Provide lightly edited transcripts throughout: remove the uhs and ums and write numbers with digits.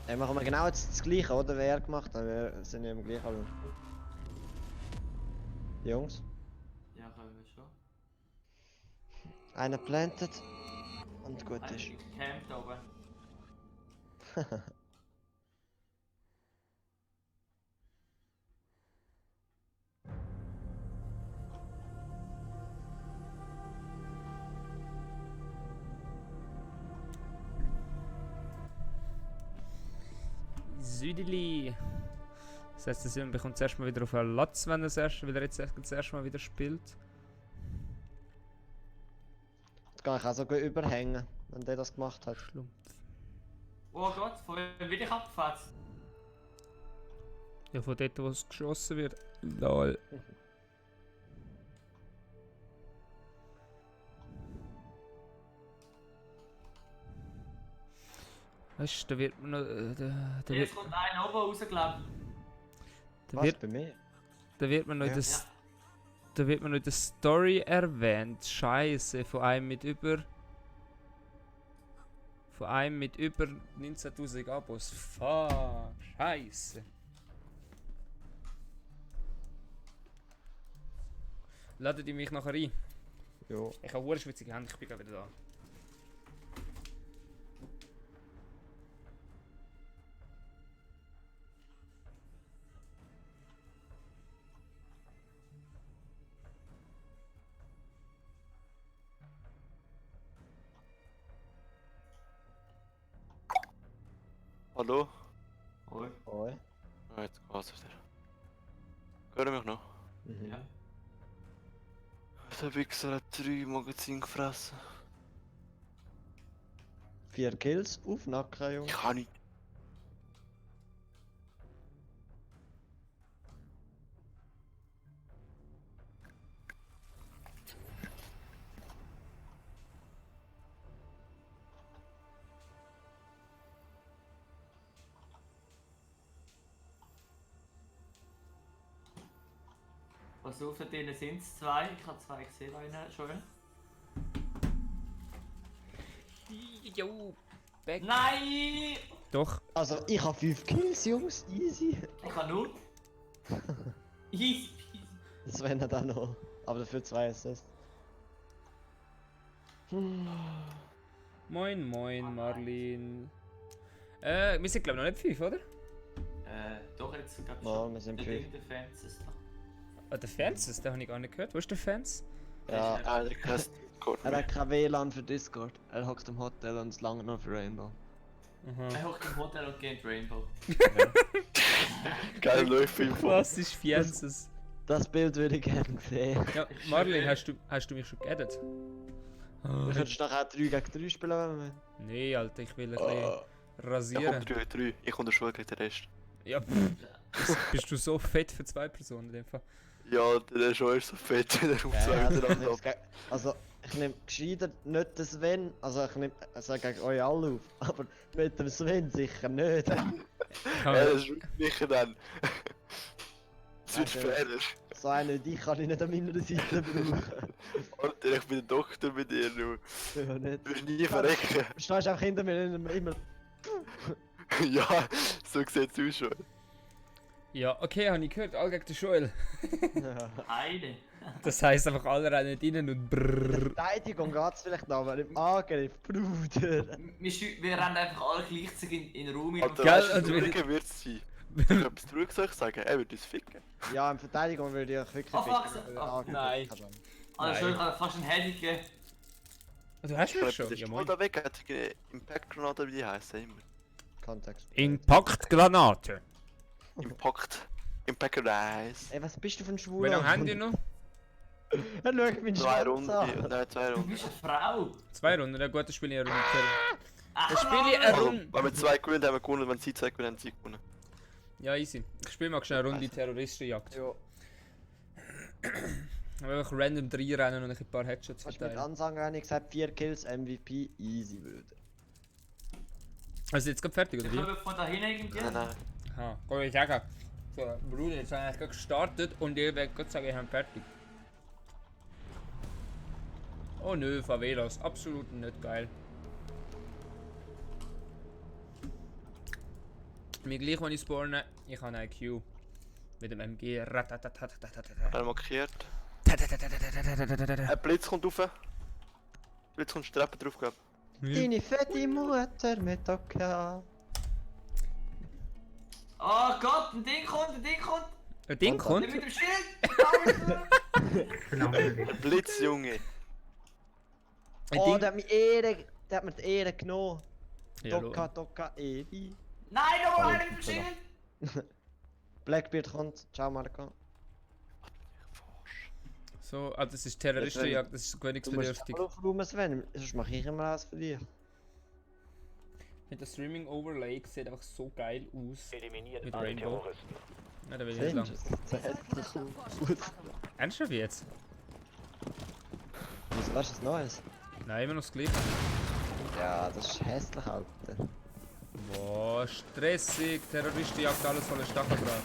Dann machen wir genau jetzt das gleiche, oder? Wie er gemacht hat. Wir sind ja im gleichen Raum. Jungs, Ja, können wir schon. einer plantet und gut Einer ist. ist gecampt oben. Südeli. Das heisst, der Simon bekommt zuerst mal wieder auf einen Latz, wenn weil er jetzt das erste Mal wieder spielt. Jetzt kann ich auch so gut überhängen, wenn der das gemacht hat. Schlumpf. Oh Gott, von wem bin ich abgefetzt? Ja, von dort, wo es geschossen wird. Lol. Weißt du, da wird man noch. Jetzt kommt einer oben rausgelaufen. Was, bei mir? Da wird man noch Ja. das. Da wird man noch in der Story erwähnt. Scheiße, von einem mit über. Von einem mit über 19.000 Abos. Fuck, Scheiße. Ladet ihr mich nachher ein? Jo. Ich habe eine schwitzige Hände, ich bin gleich wieder da. Hallo? Oi. Oi. Ah, jetzt geht's wieder. Hört ihr mich noch? Mhm. Ja. Der Wichser hat 3 Magazine gefressen. 4 Kills auf Nacken, Jungs. Ich kann nicht. Was auf denen sind es 2? Ich habe 2 gesehen, einen schon. Jo, back. Nein! Doch, Also, ich habe 5 Kills, Jungs. Easy. Ich habe 0. Easy peasy. Das wären ja dann noch. Aber dafür 2 Assists. moin moin Marlin. Wir sind glaube ich noch nicht 5, oder? Doch, jetzt gab es Ja, schon. wir sind Der 5. Ding, der Fences da. Ah, der Fans, den habe ich gar nicht gehört. Wo ist der Fans? Ja, Ah, der Kast geht er mir. hat kein WLAN für Discord. Er hockt im Hotel und es lange noch für Rainbow. Aha. Er hockt im Hotel und geht Rainbow. Geil, läuft viel vor. Klassisch Fiences. Das Bild würde ich gerne sehen. Ja, Marlin, hast du mich schon geaddet? Wir könntest nachher 3 gegen 3 spielen, wenn wir wollen. Nee, Alter, ich will ein bisschen Ich rasieren. komme 3-3. Ich komme der Schule gegen den Rest. Ja, bist du so fett für 2 Personen in dem Fall? Ja, der Show ist so fett, der ruft Ja, zwei also, miteinander ab. ich nehme gescheiter nicht den Sven, also ich nehme gegen euch alle auf, aber mit dem Sven sicher nicht. Ja, das ist wirklich dann. Das wird Also- fairer. So einen wie dich kann ich nicht an meiner Seite brauchen. Alter, ich bin der Doktor mit dir, du. Ja, nicht. Du wirst nie verrecken. Du stehst einfach hinter mir immer. Ja, so sieht's aus schon. Ja, okay, habe ich gehört, alle gegen den Joel. Eine. Das heisst einfach, alle rennen rein und brrrr. Verteidigung geht's vielleicht noch, aber im Angriff, Bruder. Wir rennen einfach alle gleichzeitig in den Raum hin Alter, Gell, weißt du, also was wenn- Ruhiger wird's sein? Ich hab etwas zurück soll ich sagen, er wird uns ficken. Ja, in Verteidigung würde ich euch wirklich Oh, fuck, ficken, weil oh, ihr Angriff nein. habt. Also, ich habe fast einen Heady gegeben. Du hast Ich mich hab schon? den Ja, Stuhl moin. da weg, hat Impact Granate, wie die heißen immer. Kontext. Impact-Granate. Impact Rise. Ey, was bist du für ein Schwuler? Wie lange haben die noch? Er schaut meinen 2 Schwanz Runden, an. nein, 2 Du Runden. bist eine Frau. 2 Runden, ja gut, dann spiele ich eine Runde Terror. Ach, Dann spiele ich eine Also, Runde. wenn wir 2 gewinnen, haben wir gewonnen, wenn sie 2 gewinnen, haben sie gewonnen. Ja, easy. Ich spiele mal schnell eine Runde Terroristenjagd. Ja, Einfach random reinrennen und ein paar Headshots hast du mit verteilen. Ansagen wenn ich gesagt 4 Kills MVP easy würde. Also jetzt gerade fertig, Wir oder wie? kommen von da hinten irgendwie. Nein, nein. Aha, kann ich sagen. So, Bruder, jetzt habe ich gerade gestartet und ich werde gerade sagen, ich habe fertig. Oh nö, Favelas, absolut nicht geil. Mir gleich, wenn ich spawne, ich habe einen IQ. Mit dem MG. Er markiert. Ein Blitz kommt rauf. Blitz kommt Treppe drauf, glaub. Deine fette Mutter mit OK. Oh Gott, ein Ding kommt! Ein Ding Der kommt? mit dem Schild! Ein Blitz, Junge. Ein Oh, Ding. der hat mir die Ehre genommen. Ja, Dokka, Evi. Nein, noch mal einer mit dem Schild! Blackbeard kommt. Ciao, Marco. So, ah, das ist Terroristenjagd, das ist Du musst königsbedürftig. aber aufräumen, Sven, sonst mache ich immer alles für dich. Mit der Streaming Overlay sieht einfach so geil aus. Eliminiert Mit alle Rainbow. Terroristen. Ja, da will ich nicht lang. Gut. Ernsthaft jetzt? Wieso weißt du was Neues? Nein, immer noch das gleiche. Ja, das ist hässlich, Alter. Boah, stressig. Terroristenjagd, alles voller Stacheldraht.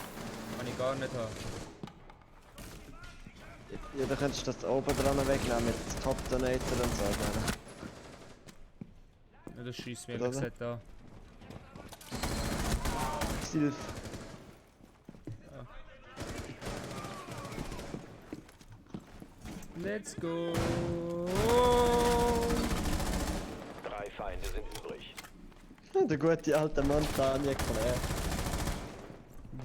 Kann ich gar nicht haben. Ja, du könntest das oben dran wegnehmen mit Top Donator und so. Ja, das schießt mir Oder? ehrlich gesagt an. Silf. Let's go! 3 Feinde sind übrig. Der gute alte Mann Tanja Claire.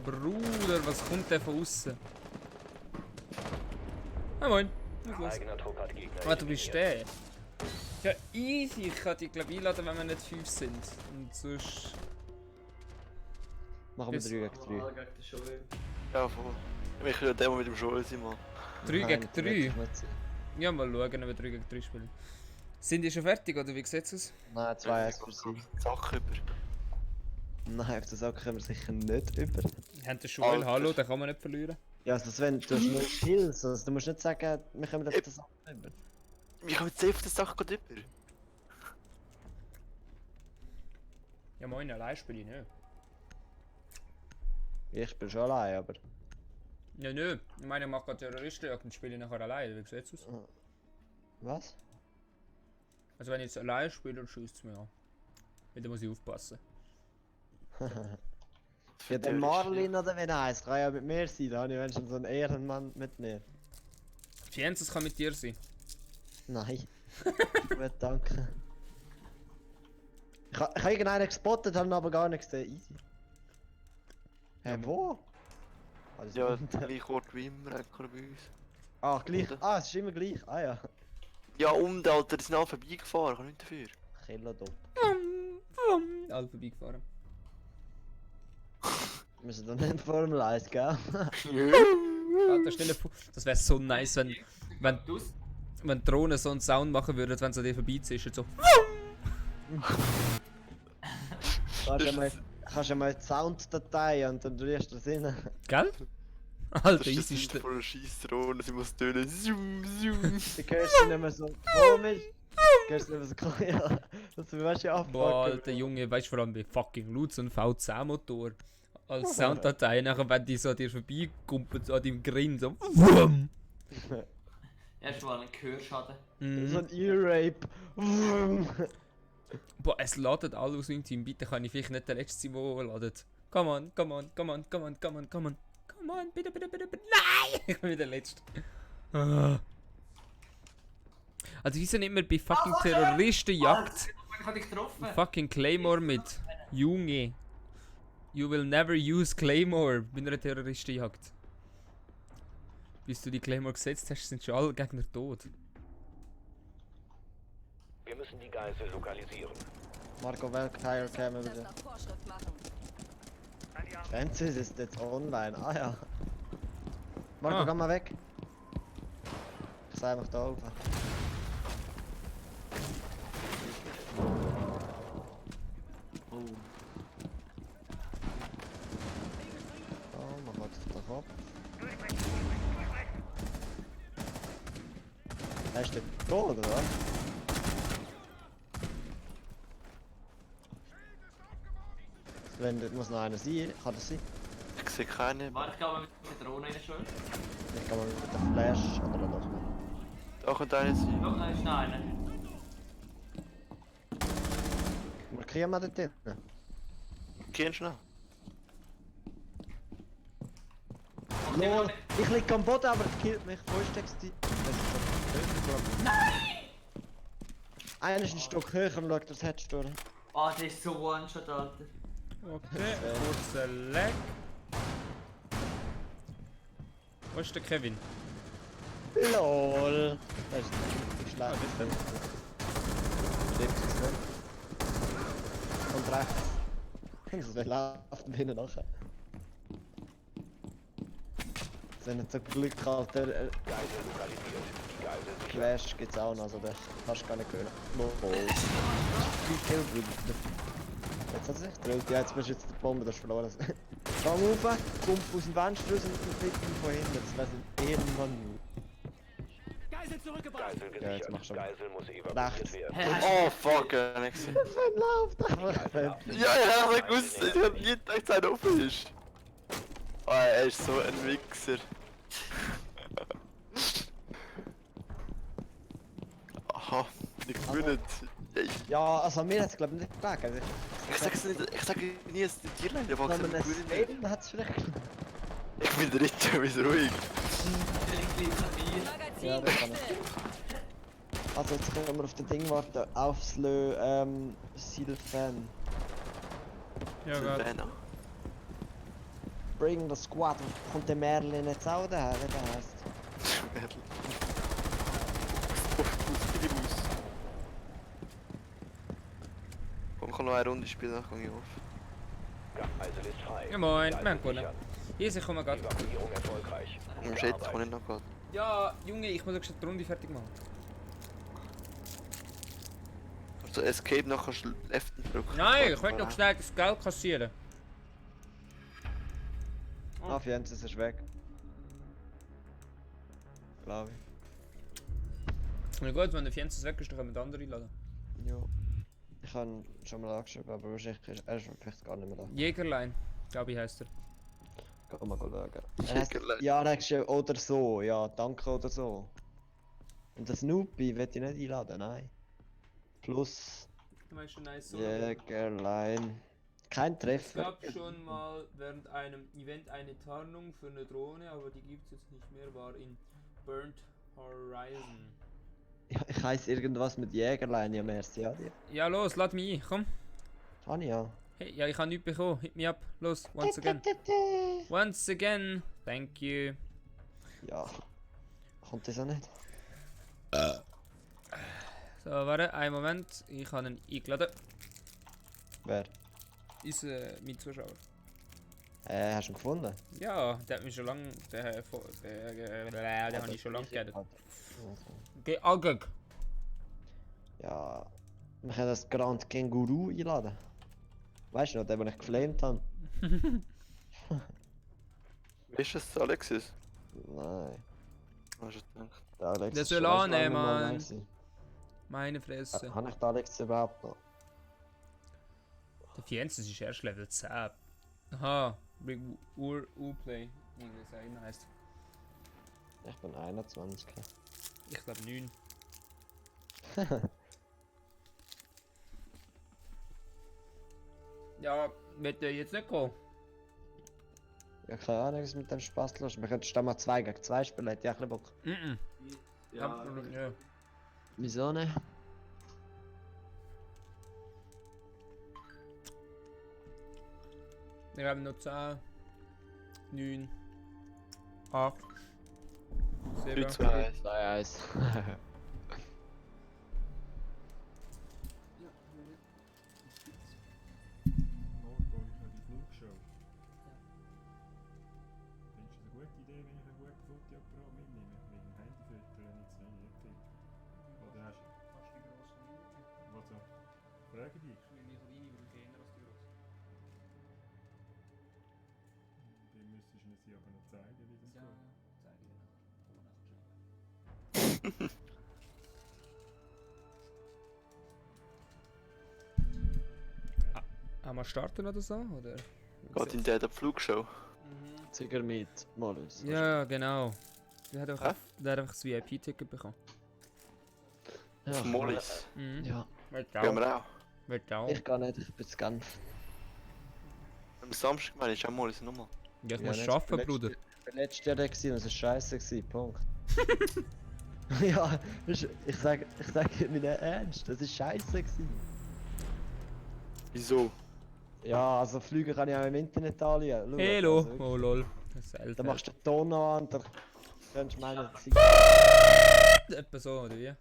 Bruder, was kommt der von außen? Ah moin, was los? Eigener Trupp hat Gegner Ah, du bist eliminiert. der. Ja, easy. Ich kann dich glaube einladen, wenn wir nicht 5 sind. Und sonst... Machen wir Bis- 3 gegen 3. Oh, gegen den Schild. Ja, voll. Ich will Demo mit dem Joel sein, Mann. 3 gegen 3? Ja, mal schauen, ob wir 3 gegen 3 spielen. Sind die schon fertig oder wie sieht's aus? Nein, 2 S für sie. Sache über. Nein, auf den Sack können wir sicher nicht über. Haben den Joel, Alter. hallo, den kann man nicht verlieren. Ja, also Sven, du hast nur Kills, also du musst nicht sagen, wir kommen auf den Sack über. Ich habe jetzt safe die Sache gerade über. Ja moin, allein spiele ich nicht. Ich bin schon allein, aber... Ja nö, ich meine, ich mache gerade Terroristenjagd und spiele ich nachher allein, wie sieht's aus? Was? Also wenn ich jetzt allein spiele, dann schießt es mir an. Ja, da muss ich aufpassen. Ja, der Marlin oder wen heisst, kann ja mit mir sein, da habe ich wenigstens so einen Ehrenmann mit mir. Fiennes kann mit dir sein. Nein. Gut, danke. Ich habe irgendeinen gespottet, habe ihn aber gar nicht gesehen. Easy. Hä, wo? Also, Ja, gleich Ort wie immer, eigentlich bei uns. Ah, gleich. Ah, es ist immer gleich. Ah ja. Ja, Alter, die sind alle vorbeigefahren, ich kann nicht dafür. Killerdopp. Alle vorbeigefahren. Wir müssen dann nicht Formel 1, gell? Alter, stell dir vor, das wäre so nice, wenn Dus, wenn Drohnen so einen Sound machen würden, wenn sie an dir vorbeiziehen. So. Kannst du mal die Sounddatei und dann rührst du das rein. Gell? Das Alter, ist easy. das von einer Scheissdrohne, sie muss tönen. Zoom, zoom. Du hörst sie nicht mehr so komisch. Du hörst sie nicht mehr so ja. Das weißt du ja Boah, abpacken. Alter Junge, weißt du vor allem bei fucking laut so ein V10-Motor. Als Sounddatei, nachher wenn die so an dir vorbeikumpeln, so an deinem Grin, so. Wumm. erst mal einen Gehörschaden. So Mhm. ein Ear-Rape. Boah, es ladet alle aus meinem Team. Bitte kann ich vielleicht nicht der Letzte sein, der ladet. Come on, come on, come on, come on, come on, come on. Come on, bitte, bitte, bitte, bitte. Nein! Ich bin der Letzte. Ah. Also wieso nicht mehr bei fucking Terroristenjagd Ich hab dich getroffen. fucking Claymore mit? Junge. You will never use Claymore bei einer Terroristenjagd. Bis du die Claymore gesetzt hast, sind schon alle Gegner tot. Wir müssen die Geisel lokalisieren. Marco, welcher Teil kämen Das wieder? nach Vorschrift machen. Francis ist jetzt online. Ah ja. Marco, Ah. geh mal weg. Ich sei einfach da oben. Oh. Oh, man hat auf den Kopf. Hast du den Gold, oder was? Wenn dort muss noch einer sein, kann das sein? Ich sehe keine. Warte, ich glaube, mit der Drohne rein schon. Ich kann mal mit der Flash oder doch nicht. Da könnte einer sein. Doch, da ist noch einer. Markieren wir dort hinten? Gehen schnell. Ja, ich lieg am Boden, aber er killt mich. Wo ist der? Nein! Einer ist ein Stück höher und schaut das Hedge durch. Oh, das ist so One-Shot, Alter. Okay, kurzer Lag. Wo ist der Kevin? LOL! Das ist schlecht. Ah, das ist Stimmt es nicht. Und rechts. Das läuft mir hinten nachher. Sie haben so Glück gehabt, der Geisel lokalisiert. Die Geisel sichern. Flash gibt's auch noch, also das kannst du gar nicht hören. Oh. Jetzt hat es sich gedrillt. Ja, jetzt bist du jetzt die Bombe, das ist verloren. Fang auf, komm aus dem Fenster raus und fliegt ihn von hinten. Das wäre irgendwann nur. Geisel Ja, jetzt gesichert. mach schon. Geisel muss evakuiert werden. Hä, hast Oh fuck, nix. Sven läuft einfach. Ja, ich hab gewusst, ich hab nie gedacht, dass er offen ist. Oh, er ist so ein Wichser. Aha, ich gewinne. Ja, also mir hat es glaube ich nicht gelegen. Also, Ich sag's nicht, ich sag nie, es ist die Tierlein, der wenn wächst man es nicht. sehen, hat es vielleicht gelegen. Ich bin der Ritter, bist ruhig. du gleich an mir? Ja, das kann ich. Also jetzt können wir auf das Ding warten. Aufs Silfan. Ja, gerade. Silvana. Bring the squad. Kommt der Merlin jetzt auch daher, wie der heißt? Mädel. Auf die Maus. Komm, ich kann noch eine Runde spielen, dann kann ich auf. Geisel ist frei. Ja moin, Geisel wir haben gewonnen. sichern. Hier, ich komme gerade. Evakuierung erfolgreich. Im Gute Shit, Arbeit. kann ich noch gehen. Ja, Junge, ich muss jetzt die Runde fertig machen. Also Escape nachher Left drücken. Nein, ich will noch schnell das Geld kassieren. Ah, Fiennes ist weg. Glaube ich. Na gut, wenn der Fiennes weg ist, dann können wir den anderen einladen. Ja. Ich habe ihn schon mal angeschrieben, aber wahrscheinlich ist er vielleicht gar nicht mehr da. Jägerlein, glaube ich, heißt er. Geh mal schauen. Er heißt, Jägerlein. ja, er hat geschrieben, oder so. Ja, danke oder so. Und das Snoopy will ich nicht einladen, nein. Plus Du meinst schon nice Jägerlein. Kein Es Treffer. gab schon mal während einem Event eine Tarnung für eine Drohne, aber die gibt es jetzt nicht mehr, war in Burnt Horizon. Ja, ich heiße irgendwas mit Jägerlein, ja, merci, ja, dir. Ja, los, lad mich ein, komm. Kann ich ja. Hey, ja, ich habe nichts bekommen, hit me up, los, once again. Once again, thank you. Ja. Kommt das auch nicht? So, warte, einen Moment, ich habe ihn eingeladen. Wer? Mein Zuschauer. Hast du ihn gefunden? Ja, der hat mich schon lange. Den habe ich schon lange geredet. Geh Agag. Ja. Wir können das Grand Känguru einladen. Weißt du noch, den, den ich geflamed habe? Ist es Alexis? Nein. Hast du gedacht? Der Alex Der ist soll schon recht lange annehmen, nicht mehr Mann. allein gewesen. Meine Fresse. Habe ich den Alex überhaupt noch? Der Fiennes ist erst Level 10. Aha, Big Urplay. Wie das auch immer heisst. Ich bin 21. Ich glaube 9. Ja, wird der jetzt nicht kommen? Ja, keine Ahnung, was mit dem Spaß los ist. Wir könnten mal 2 gegen 2 spielen, hätte ich auch ein bisschen Bock. Mhm. Ja, Ja. Wieso nicht? Wir haben noch 10, 9, 8, 7. 3, 2, 1. 2-1. Morgen gehe ich noch die Flugshow. Findest du es eine gute Idee, wenn ich einen guten Fotoapparat mitnehme? Wegen dem Handyfoto nicht zu wenig Film. Oder hast du... Was so? Frage dich. Dann müsstest du mir sie aber noch zeigen, wie das geht. Haben wir starten oder so? Oder? Geht in der Flugshow? Sicher mit Molus. Ja, genau. Der hat Hä? einfach das VIP-Ticket bekommen. Ja, Mollis. Mhm. Ja. Wird Gehen auch. wir auch. Wird auch. Ich gehe nicht, ich bin zu Genf. Am Samstag meine ich auch Mollis nochmal. Ja, ich Ja, muss nicht arbeiten, letztes- Bruder. Ich war letztes Jahr da gewesen und es war scheiße gewesen, Punkt. Ja, ich sag mir nicht ernst, das ist scheiße gewesen. Wieso? Ja, also Flüge kann ich auch im Internet anschauen. Hello. Also, Oh lol. Das ist da machst du den Ton noch an und dann könntest du meinen, etwa so, oder wie?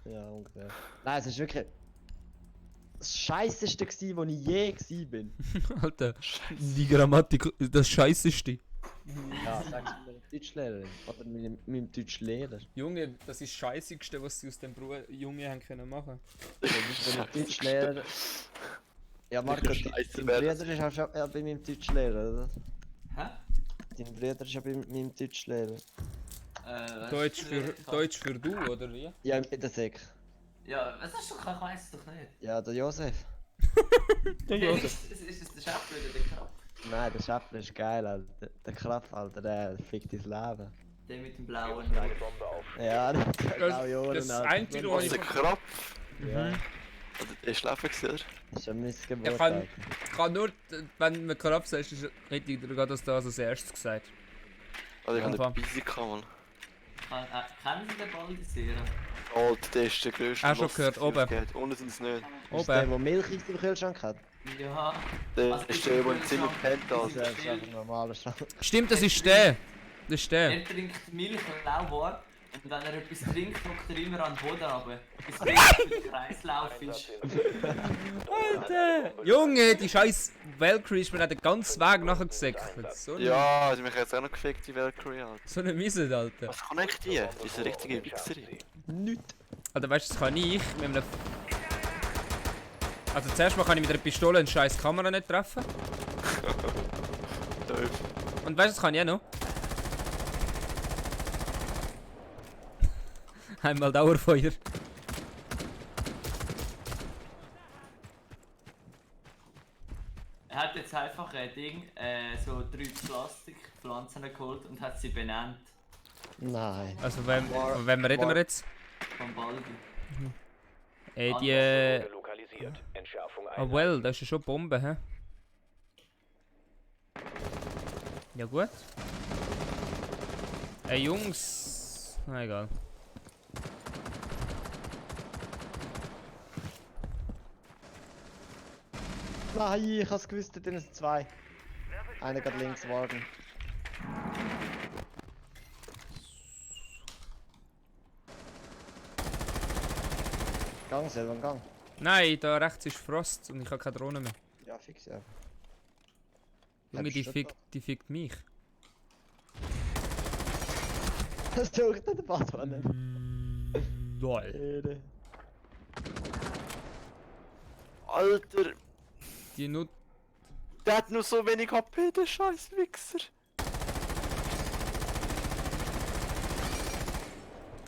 ja, ungefähr. Nein, es ist wirklich das Scheisseste gewesen, wo ich je gewesen bin. Alter, die Grammatik, das Scheisseste. Ja, sag's meiner Deutschlehrerin oder meinem Deutschlehrer. Junge, das ist das Scheissigste, was sie aus dem Junge haben können machen. Meinem Deutschlehrer. Ja, Marco, Scheisse dein wäre Bruder ist auch schon bei meinem Deutschlehrer, oder? Hä? Dein Bruder ist ja bei meinem Deutschlehrer. Deutsch für du, oder wie? Ja, in der Sek. Ja, was hast du? Ich weiß es doch nicht. Ja, der Josef. Der Ist es der Chef oder der Krab? Nein, der Schäffler ist geil, Alter. Der Kraft, Alter, der fickt dein Leben. Der mit dem blauen Eine Bombe auf. Ja, der blaue Ohren, Das Alter. Einzige, Was was der ich... Krapf? Ja, Oder der Schlafen gesehen? das ist ein Missgeburt, Ich kann, Alter. kann nur, wenn man Krabs sagt, hätte ich dir gerade das da als erstes gesagt. Oder ich habe Anfang. einen Busy Mann. Kennen Sie den Baldisera? Alter, der ist der grösste. Auch schon gehört, oben. Ohne sind es nicht. Das ist der, Oben. der Milch in seinem Kühlschrank hat. Ja. Der Also, ist der, der im Zimmer pennt. Das Also. ist einfach ein normaler Schrank. Stimmt, das ist der. Das ist der. Er trinkt Milch lauwarm und wenn er etwas trinkt, drückt er immer an den Boden runter. Bis er im Kreislauf ist. Alter! Junge, die scheiß Valkyrie ist mir auch den ganzen Weg nachher gesäckelt. So eine, Ja, die mich jetzt auch noch gefickt, die Valkyrie, Alter. so eine Miese, Alter. Was kann eigentlich die? Die ist eine richtige Wichserin. Nichts. Alter, weißt du, das kann ich mit einem... Also zuerst mal kann ich mit einer Pistole eine scheiß Kamera nicht treffen. Doof. Und weißt du, das kann ich auch noch. Einmal Dauerfeuer. Er hat jetzt einfach ein Ding, so 3 Plastikpflanzen geholt und hat sie benannt. Nein. Also, von wem reden wir jetzt? Von Baldi. Die... Drohne lokalisiert. Entschärfung Ah, ein. well, das ist ja schon Bombe, hä? Ja, gut. Ey, Jungs. Na, egal. Nein, ich hab's gewusst, da sind zwei. Einer geht links wagen. Gang, selber Gang. Nein, da rechts ist Frost und ich habe keine Drohne mehr. Ja, fix ja. Junge, Bleibst du die fickt mich. Das tut der Batman nicht. Lol. Alter, Die Nut... der hat nur so wenig HP, der scheiß Wichser.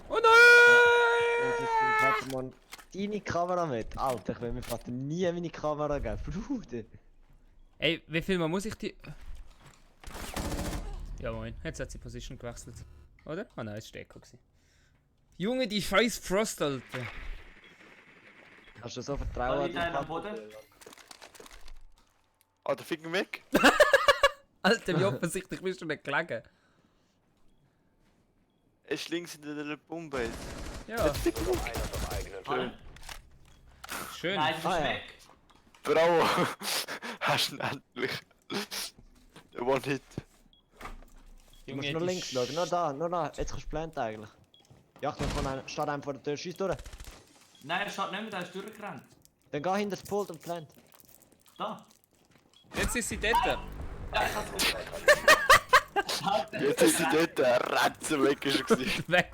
Oh nein! Warte mal, deine Kamera mit. Alter, ich will mir Vater nie meine Kamera geben. Bruder. Ey, wie viel Mal muss ich die... Ja moin, jetzt hat sie Position gewechselt. Oder? Ah nein, es war Deko. Junge, die scheiß Frost, Alter. Hast du so Vertrauen Baldi, einer am Boden? Alter, fick ihn weg. Alter, wie offensichtlich bist du nicht gelegen. Er ist links hinter der Bombe. Ja, Fick ihn weg. Einer vom eigenen Hallo? schön. Nein, das ist Ah, ja. weg. Bravo. Hast ihn endlich. Der One-Hit. Du musst nur links schauen, nur da. Jetzt kannst du planten eigentlich. Ja, Achtung, von einer, steht einem vor der Tür, schieß durch. Nein, er steht nicht mehr, der ist durchgerannt. Dann geh hinter das Pult und plant. Da. Jetzt ist sie dort. Ja, ich hab's gesehen. Jetzt ist sie dort, der Ratze weg ist er gewesen. Weg.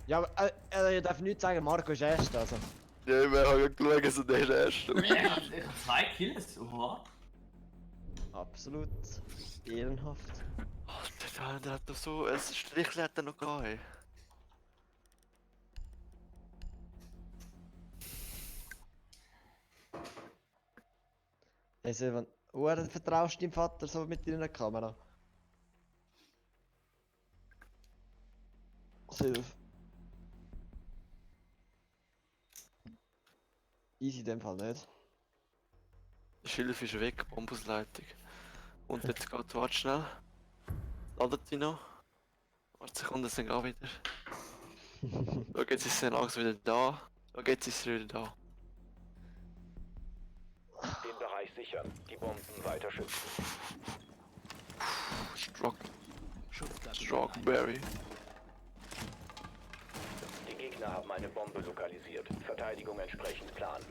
Ja, aber ich darf nichts sagen, Marco ist erst, also. Ja, wir haben geschaut, so der ist der Erste. Ich hab 2 Kills. Oha. Absolut ehrenhaft. Alter, der hat doch so ein Strichle hat er noch gehabt. Ey. Hey Silvan, vertraust du deinem Vater so mit deiner Kamera? Silv. Easy in dem Fall nicht. Der Schilf ist weg, Bambusleitung. Und jetzt geht warte schnell. Ladet sie noch? Warte Sekunde, es sind auch wieder. Schau, jetzt ist sie langsam wieder da. Schau, jetzt ist sie wieder da. Den Bereich sichern. Die Bomben weiter schützen. Strawberry. Die Gegner haben eine Bombe lokalisiert. Verteidigung entsprechend planen.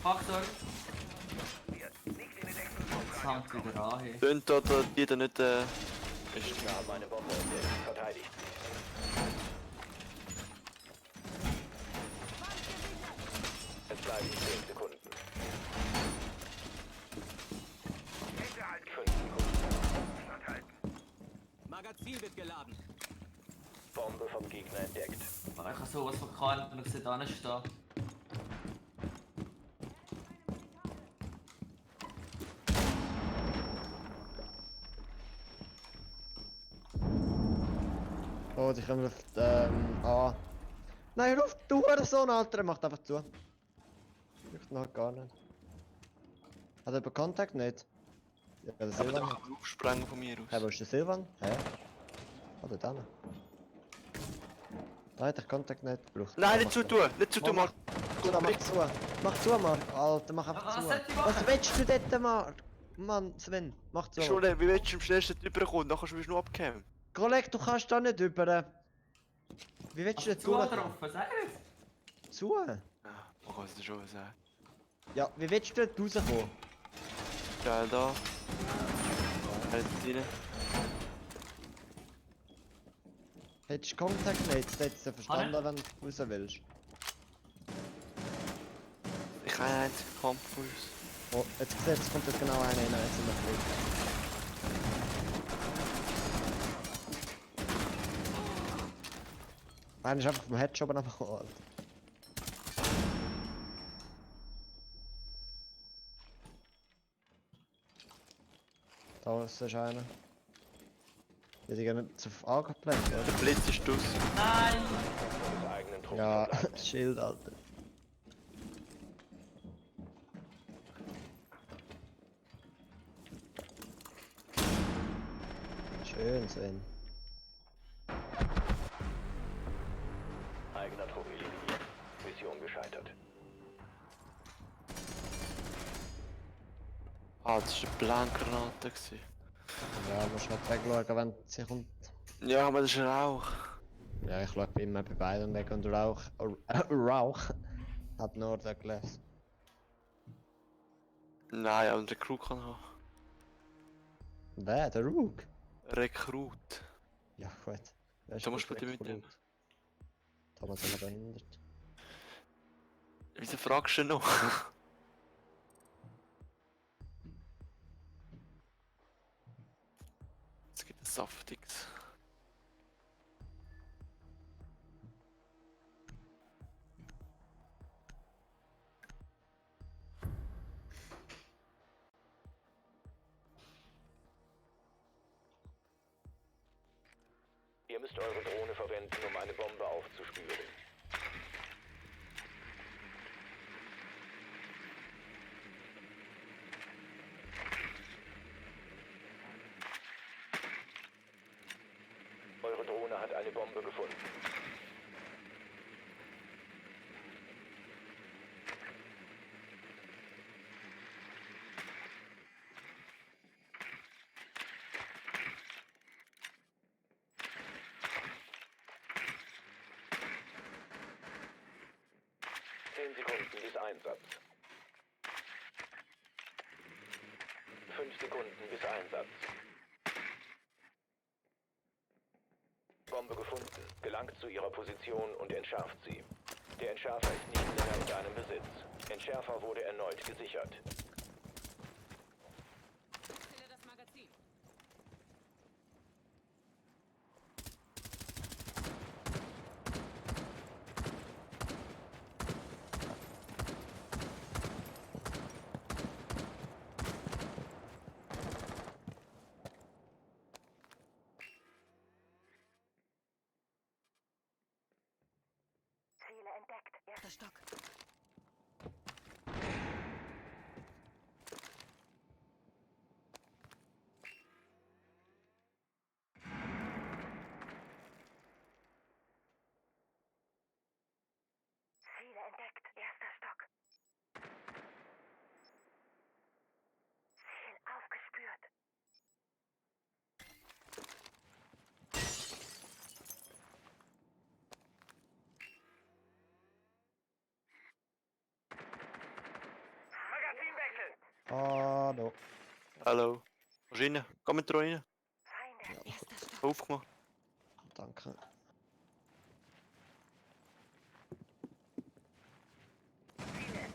Fuck, sorry. Jetzt hängt wieder an hier. Tönt oder die da nicht Gegner haben eine Bombe entdeckt. Verteidigt sie. Es bleiben 10 Sekunden. 5 Sekunden. Magazin wird geladen. Bombe vom Gegner entdeckt. Ich habe sowas von kalt und ich sehe da nicht stehen. Oh, die kommen auf die, A. Nein, hör auf, du Hurensohn, Alter, er macht einfach zu. Ich noch gar nicht. Hat er über Kontakt nicht? Ja, der Aber Silvan. der kann aufsprengen von mir aus. Hä, wo ist der Silvan? Hä? Hat er dann? Da hat er Kontakt nicht gebraucht. Nein, nicht zutun! Nicht zutun, Mark! Mach zu! Mach zu, Mark! Alter, mach einfach Was zu! soll ich machen? Was willst du dort, Mark? Mann, Sven, mach zu! Schon, wie willst du am schnellsten rüberkommen? Nachher wirst du nur abgekämpft. Kollege, du kannst da nicht über. Wie willst du Hast denn du zu? zu drauf? Sag jetzt. Zu? Ja, man kann es dir schon sagen. Ja, wie willst du dort rauskommen? Geil da. Halt rein. Hättest du Kontakt nicht, das hättest du verstanden, wenn du raus willst. Ich habe einen einzigen Kampf von uns. Oh, jetzt siehst du, jetzt kommt jetzt genau einer rein, jetzt sind wir frei. Einer ist einfach vom Headshot abgeholt. Da ist einer. Ja, die gehen jetzt auf A geplant, Der oder? Blitz ist aus. Nein! Des eigenen Trupps Ja, verbleiben. Schild, Alter. Schön, Sven. Eigener Trupp eliminiert. Mission gescheitert. Ah, das war eine Blankgranate. Ja, musst halt wegschauen, wenn sie kommt. Ja, aber das ist Rauch. Ja, ich schaue immer bei beiden weg und Rauch. Rauch hat nur der gelesen. Nein, aber der Crew kann haben. Wer? Der Rook? Rekrut. Ja, gut. Wer ist Da musst gut du bitte mitnehmen. Rekrut? Thomas ist noch behindert. Wieso fragst du noch? Es gibt ein Saftiges. Ihr müsst eure Drohne verwenden, um eine Bombe aufzuspüren. Eure Drohne hat eine Bombe gefunden. Sekunden bis Einsatz. 5 Sekunden bis Einsatz. Bombe gefunden. Gelangt zu ihrer Position und entschärft sie. Der Entschärfer ist nicht länger in deinem Besitz. Entschärfer wurde erneut gesichert. Stelle das Magazin. Ziele entdeckt. Erster Stock. Hallo. Kannst du rein? Komm mit rein. Aufgemacht. Danke.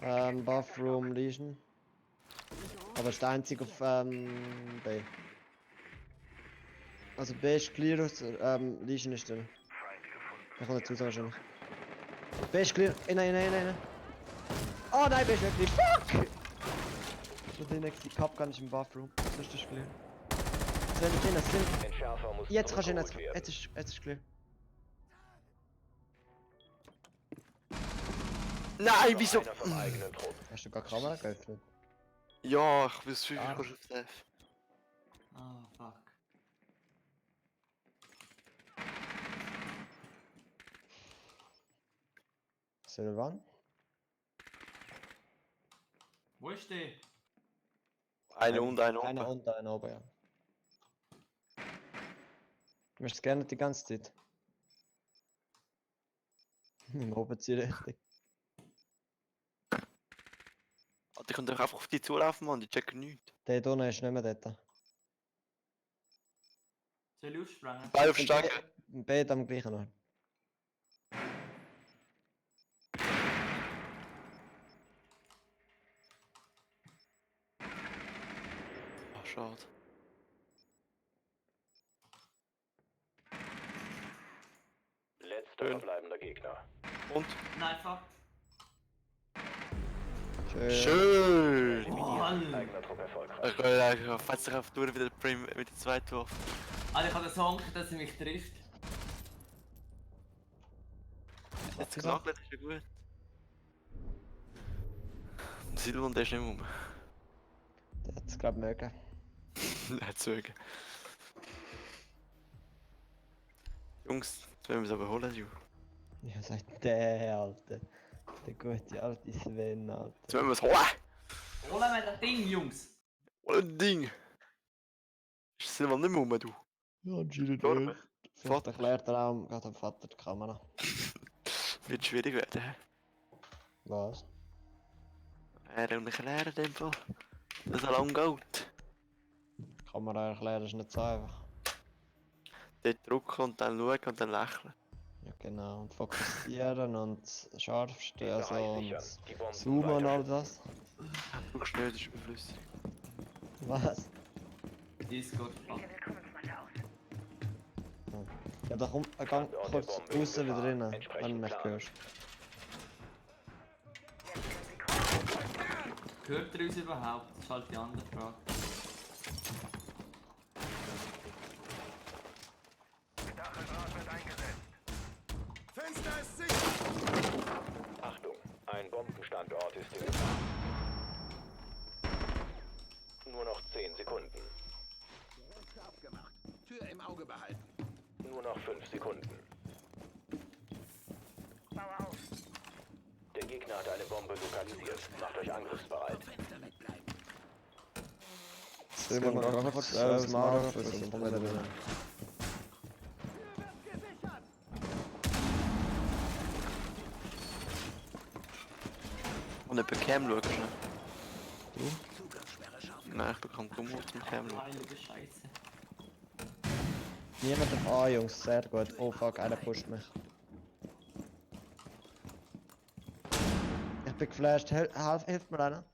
Bathroom Legion. Aber ist der einzige auf B. Also B ist clear, Legion ist drin. Da kommt dazu wahrscheinlich. B ist clear. Nein. Oh nein, B ist wirklich. Fuck! Schon drin, die Cup ist im Bathroom. Sonst ist clear. Sind. Entschärfer muss Jetzt kannst du ihn zurückgeholt werden. jetzt ist clear. Nein, wieso? Einer vom eigenen Trupp. Hast du gar Kamera geöffnet? Ja, ich bin so Ah. viel auf F. Ah, fuck. Silvan? Wo ist der? Eine und eine Einer oben. und einer oben, ja. Du möchtest gerne die ganze Zeit. Im oben ziehen richtig. Alter, ich kann doch einfach auf die zulaufen, Mann, die checken nichts. Der hier unten ist nicht mehr dort. Soll ich aufsprengen? Beide auf Stärke. Beide am gleichen Ort. Ach, schade. Letzter Schön. verbleibender Gegner. Und? Nein, fuck. Schön! Mann! Eigener Trupp erfolgreich. Ich fetze sich auf die Tour wieder mit der zweiten Waffe. Alter, ich habe den Song, dass er mich trifft. Jetzt genagelt ist ja gut. Silvan, der ist nicht mehr rum. Der hat es glaube ich mögen. Nicht zögern. Jungs, jetzt wollen wir es aber holen, Ju. Ja, sagt der Alte. Der gute alte Sven, Alter. Jetzt wollen wir es holen! Holen wir das Ding, Jungs! Holen ein Ding! Ist Silvan nicht mehr rum, du? Ja, anscheinend Gestorben. nicht. Vielleicht erklärt er auch gerade dem Vater die Kamera. Wird schwierig werden, hä? Was? Er und erklären in dem Fall. Dass er lang geht. Die Kamera erklären ist nicht so einfach. Dort drücken und dann schauen und dann lächeln. Ja genau, und fokussieren und scharf stehen also Bereich und sichern. Die Bomben zoomen und all weiter. das. Du brauchst nicht, das ist überflüssig. Was? Discord. Ja, da kommt er gang kurz draußen wieder rein, wenn du mich hörst. Hört er uns überhaupt? Das ist halt die andere Frage. Achtung, ein Bombenstandort ist in Gefahr. Nur noch 10 Sekunden. Tür im Auge behalten. Nur noch 5 Sekunden. Der Gegner hat eine Bombe lokalisiert. Macht euch angriffsbereit. Simon, noch kurz das Maul auf und dann wieder rein. Und jemand Cam schauen schnell. Nein, ich bekomme kaum auf zum Cam schauen. Heilige Scheiße. Niemand auf A, Jungs, sehr gut. Oh fuck, einer pusht mich. Ich bin geflasht, hilft mir einer.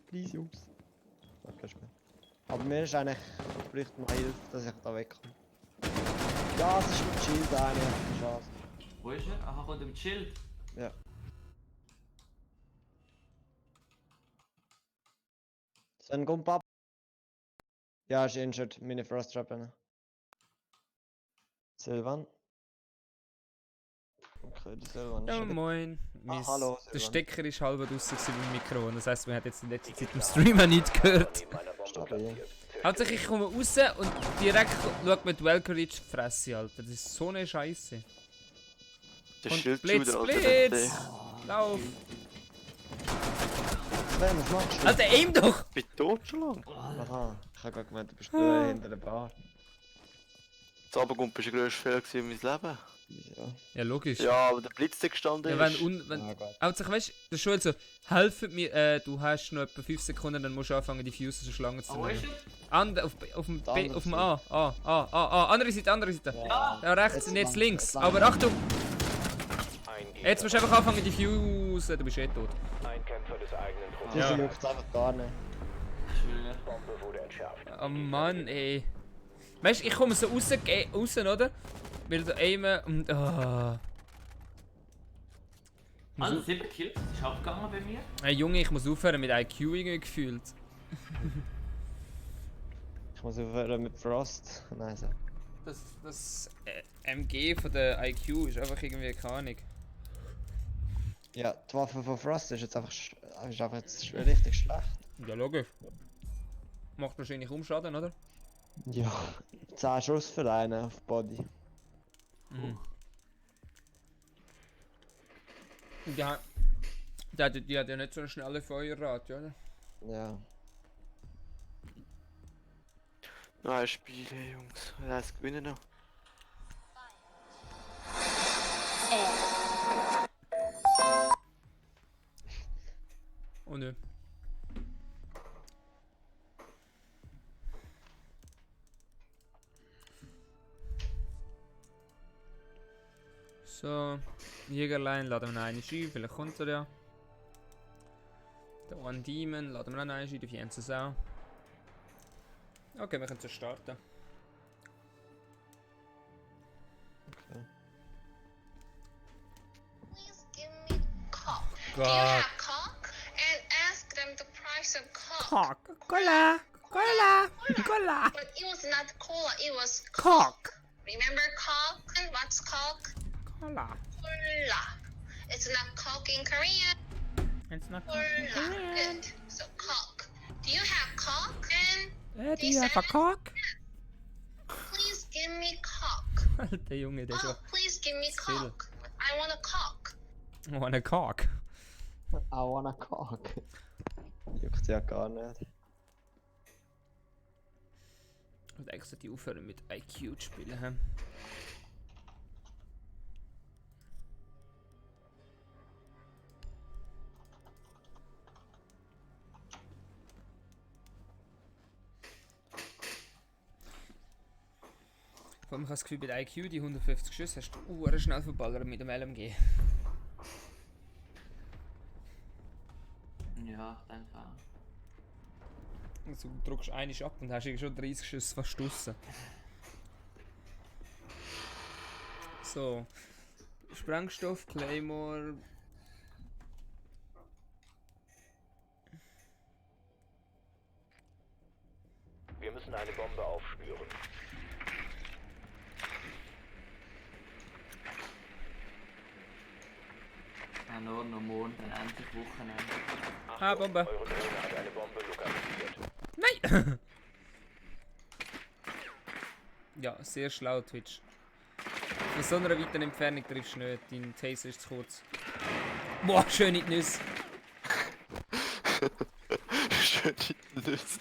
Please, Jungs. Okay, ist gut. Aber mir ist eigentlich, vielleicht mal Hilfe, dass ich da wegkomme. Ja, es ist mit Shield eine Chance. Wo ist er? Aha, kommt er mit Schild. Ja. Sven, komm, Pap. Ja, ist injured, meine Frost Trap. Silvan. Okay, der Silvan ist Ja, schon moin. Mein- hallo, Der Silvan. Stecker ist halb draussen beim Mikro. Und das heisst, man hat jetzt in letzter Zeit im Stream auch nichts gehört. Neben einer Bombe Stabil. platziert. Hauptsächlich ich komme raus und direkt schaut mir die Welker in die Fresse, Alter. Das ist so eine Scheiße. Der Und Schildshooter, Blitz, Alter. Blitz! Lauf! Sven, was machst du? Alter, aim doch! Ich bin tot schon lang. Aha, ich hab grad gemeint, du bist hinter der Bar. Das Abendgump war der grösste Fehler in meinem Leben. Wieso? Ja, logisch. Ja, aber der Blitz der gestanden Ja, ist. wenn Ah, Gott. Hauptsache, weißt du, das ist schon so, helfen mir, du hast noch etwa 5 Sekunden, dann musst du anfangen, die Fuses und Schlangen zu Oh, wo ist nehmen. er? Auf dem Der B, andere auf dem A, andere Seite, andere Seite. Ja! Ja, rechts Jetzt und jetzt lang- links. jetzt lang. Aber Achtung, Ein Gegner, jetzt musst du einfach anfangen, die Fuses, du bist eh tot. ein Kämpfer des eigenen Trupps. Diese juckt einfach gar nicht. Schwöre. Bombe wurde entschärft. Oh Mann, ey. Weißt du, ich komme so raus, oder? Weil da aimen und. Also 7 Kills, das ist abgegangen bei mir. Hey Junge, ich muss aufhören mit IQ irgendwie gefühlt. Ich muss aufhören mit Frost. Nein, so. Das MG von der IQ ist einfach irgendwie keine Ahnung. Ja, die Waffe von Frost ist jetzt einfach, ist einfach jetzt richtig schlecht. Ja, logisch. Macht wahrscheinlich Umschaden, oder? Ja, 10 Schuss für einen auf Body. Mhm. Ja. Die hat ja nicht so eine schnelle Feuerrate, oder? Ja. Nein, Spiele, Jungs. Lass gewinnen noch. Oh nö. So, Jägerlein laden wir noch eine ein, vielleicht kommt er ja. Der One Demon laden wir noch eine ein, die Fiennes auch. Okay, wir können so starten. Please give me cock. Do you Gott. have cock? And ask them the price of cock. Cola, cola, cola. But it was not cola, it was Cock. Remember cock? And what's cock? Cola. Cola. It's not cock in Korean. It's not Cola. Good. So cock. Do you have cock? And do you have a cock? please give me cock. Alter Junge, der ist Oh, please give me Still. cock. I want a cock. ja. Oh, eine Cock. I wanna cock. Juckt ja gar nicht. Und eigentlich sollte ich aufhören mit IQ zu spielen. He? Vor allem, ich habe das Gefühl, bei der IQ, die 150 Schüsse, hast du schnell verballert mit dem LMG. Ja, ich denke auch. Also, du drückst einen ab und hast irgendwie schon 30 Schüsse fast draussen. So. Sprengstoff, Claymore. Wir müssen eine Bombe aufspüren. Ja, nur noch morgen, dann endlich Wochenende. Ah, Bombe. Eure Drohne hat eine Bombe lokalisiert. Nein! Ja, sehr schlau, Twitch. Von so einer weiten Entfernung triffst du nicht, dein Taser ist zu kurz. Boah, schön in die Nüsse. Schön in die Nüsse.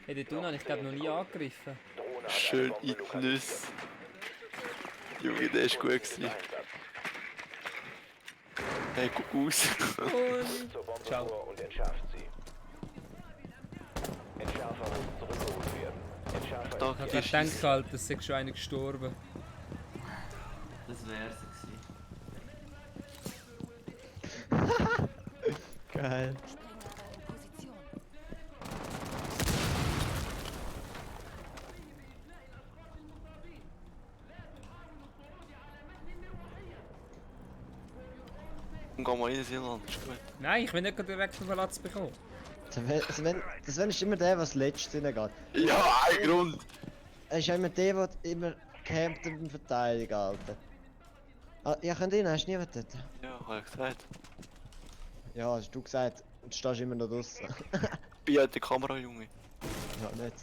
Hey, den Tun habe ich glaube noch nie angegriffen. Drohne hat Schön eine in Bombe die Nüsse. Junge, der ist gut gewesen. Einsatz. Hey, guck aus. Und... Zur Bombe Ciao. vor und entschärft sie. Entschärfer muss zurückgeholt werden. Entschärfer Da ist Ich jetzt denke halt, es ist schon einer gestorben. Das wär's gewesen. Geil. Und geh mal rein, Silvan, ist gut. Nein, ich will nicht direkt einen Platz bekommen. Sven ist immer der, der als letztes reingeht. Ja, ein Grund! Er ist ja immer der, der immer campt im Verteidigung, Alter. Ah, ja, könnt ihr, hast du niemand dort? Ja, hab ich gesagt. Ja, hast du gesagt, du stehst immer noch draussen. Bei der Kamera, Junge. Ja, nicht.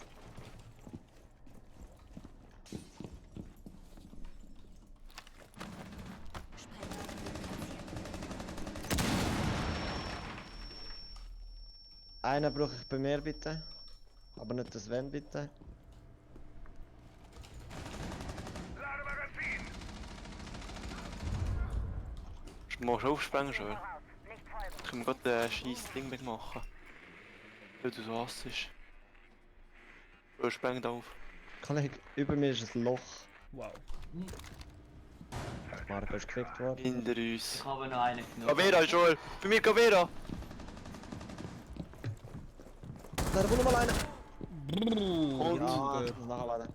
Einen brauche ich bei mir bitte. Aber nicht das Wenn bitte. Du musst aufspringen schon. Können wir gerade ein scheiß Ding wegmachen. Weil du so Hass ist. Oder spring da auf. Kollege, über mir ist ein Loch. Wow. Marco ist gekriegt worden. Hinter uns. Ich habe noch einen genommen. Gavera, Joel! Bei mir Gavera! Da kommt noch mal einer. Und? Ja, ich muss nachladen.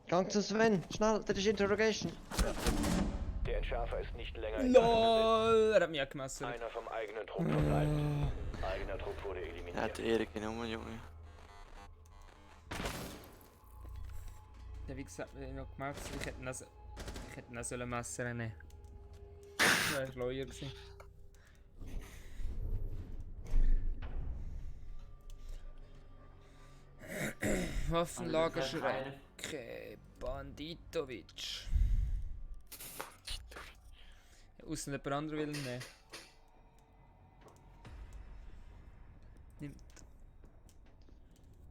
Gang zu Sven, schnell, das ist Interrogation. Der Entschärfer ist nicht länger in deinem LOL, er hat mich gemessen. Besitz. Einer vom eigenen Trupp verbleibt. Eigener Trupp wurde Er eliminiert. hat die Ehre genommen, Junge. Der wie gesagt, ich noch gemerkt, ich hätte ihn auch sollen Messer nehmen. Das wäre schleuer gewesen. Waffenlagerschränke, Banditovic. Aussen jemand anderer will ihn nehmen. Nimmt.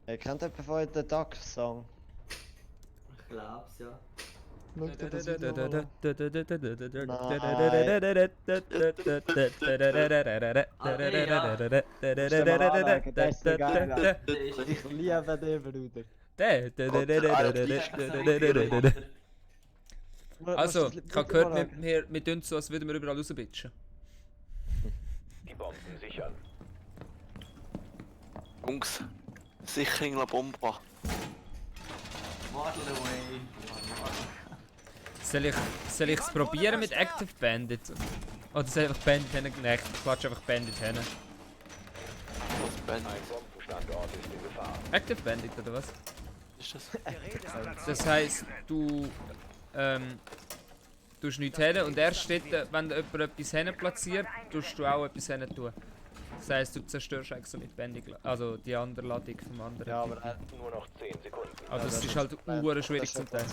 Ihr kennt jemand von euch den Duck-Song? Ich glaub's, ja. Schaut ihr das Video an? Ich liebe den, Bruder. Also, ich habe gehört, wir tun so, als würden wir überall rausbitchen. Die Bomben sichern. Jungs, Sicherung la Bomba. Waddle away. Soll ich es probieren mit Active Bandit? Oder soll ich einfach Bandit hin? Nein, ich quatsch einfach Bandit hin. Was Ben? Ein Bombenstandort ist in Gefahr. Active Bandit oder was? Ist das? Das heisst, du tust nichts hin und erst dort, wenn jemand etwas hin platziert, tust du auch etwas hin tun. Das heisst, du zerstörst eigentlich so mit Bandit, also die andere Ladung vom anderen. Ja, aber Nur noch 10 Sekunden. Also es ist halt schwierig zum Teil.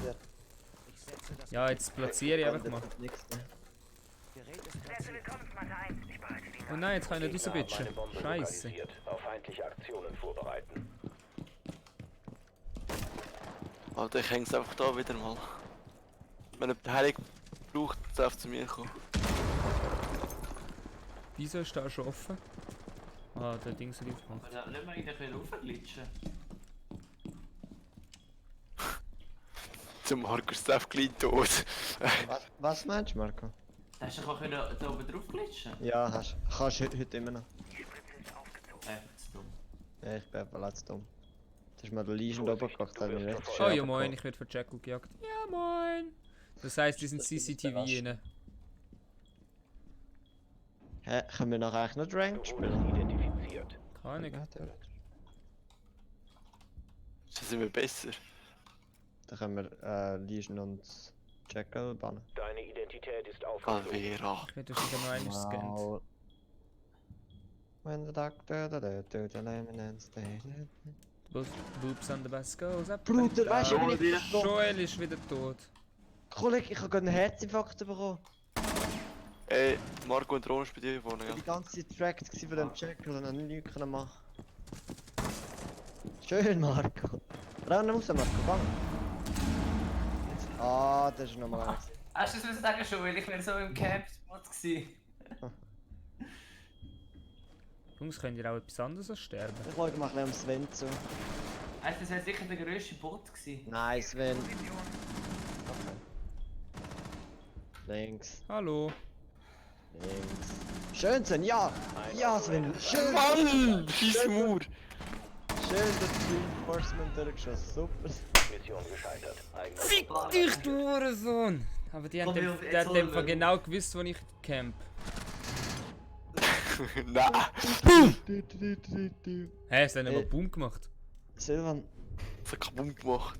Ja, jetzt platziere ich einfach mal. Oh nein, jetzt kann ich nicht rausbitchen. Scheiße. Auf feindliche Aktionen vorbereiten. Alter, ich häng's einfach da wieder mal. Wenn jemand Heilig braucht, darf zu mir kommen. Wieso ist da schon offen? Ah, der Ding soll aufmachen. Lass mal eigentlich ein bisschen raufglitschen. Zum Markus Steff gleich tot. Was meinst du, Marco? Hast du doch auch da oben drauf glitschen? Ja, kannst du heute immer noch. Einfach zu dumm. Ja, ich bin einfach zu dumm. Das ist mir der Legion oben gekocht, hat mich richtig Oh schön ja moin, abgekocht. ich werde von Jackal gejagt. Ja moin! Das heisst, die sind CCTV rein. Hä, können wir nachher eigentlich nicht Ranked Du wurdest spielen? identifiziert. Keine Ahnung. Ja, theoretisch. Dann sind wir besser. Dann können wir Legion und Jackal bannen. Deine Identität ist aufgeflogen. Gavera. Ich werde wieder noch einmal gescannt. Wow. When the doctor do the eminence Boobs on the bus goes up. Bruder, weißt du, and wie down. ich Joel ist wieder tot. Kollege, ich habe gerade einen Herzinfarkt bekommen. Ey, Marco und Ron ist bei dir vorne, Ich ja? war die ganze Zeit tracked von dem Jackal und habe nichts machen. Schön, Marco. Rennen raus, Marco, bang. Ah, das ist nochmal einer. Hast du das sagen schon, weil ich wäre so im Camp-Spot gsi. Jungs, könnt ihr auch etwas anderes als sterben? Ich schaue mal ein bisschen Sven zu. Weißt du, das wäre sicher der grösste Bot gsi. Nein, Sven. Okay. Links, Hallo. links. Schön, Sven, ja! Ja, Sven, schön! Mann! Scheiß Mauer! Schön, das Reinforcement durchgeschossen, super. Mission gescheitert. Eigener Fick Trupp dich, du Hurensohn! Aber die haben Komm, dem, jetzt der hat holen dem wir. genau gewusst, wo ich camp. Nein! Hä, sie haben aber Boom gemacht. Silvan, Das hat kaputt gemacht.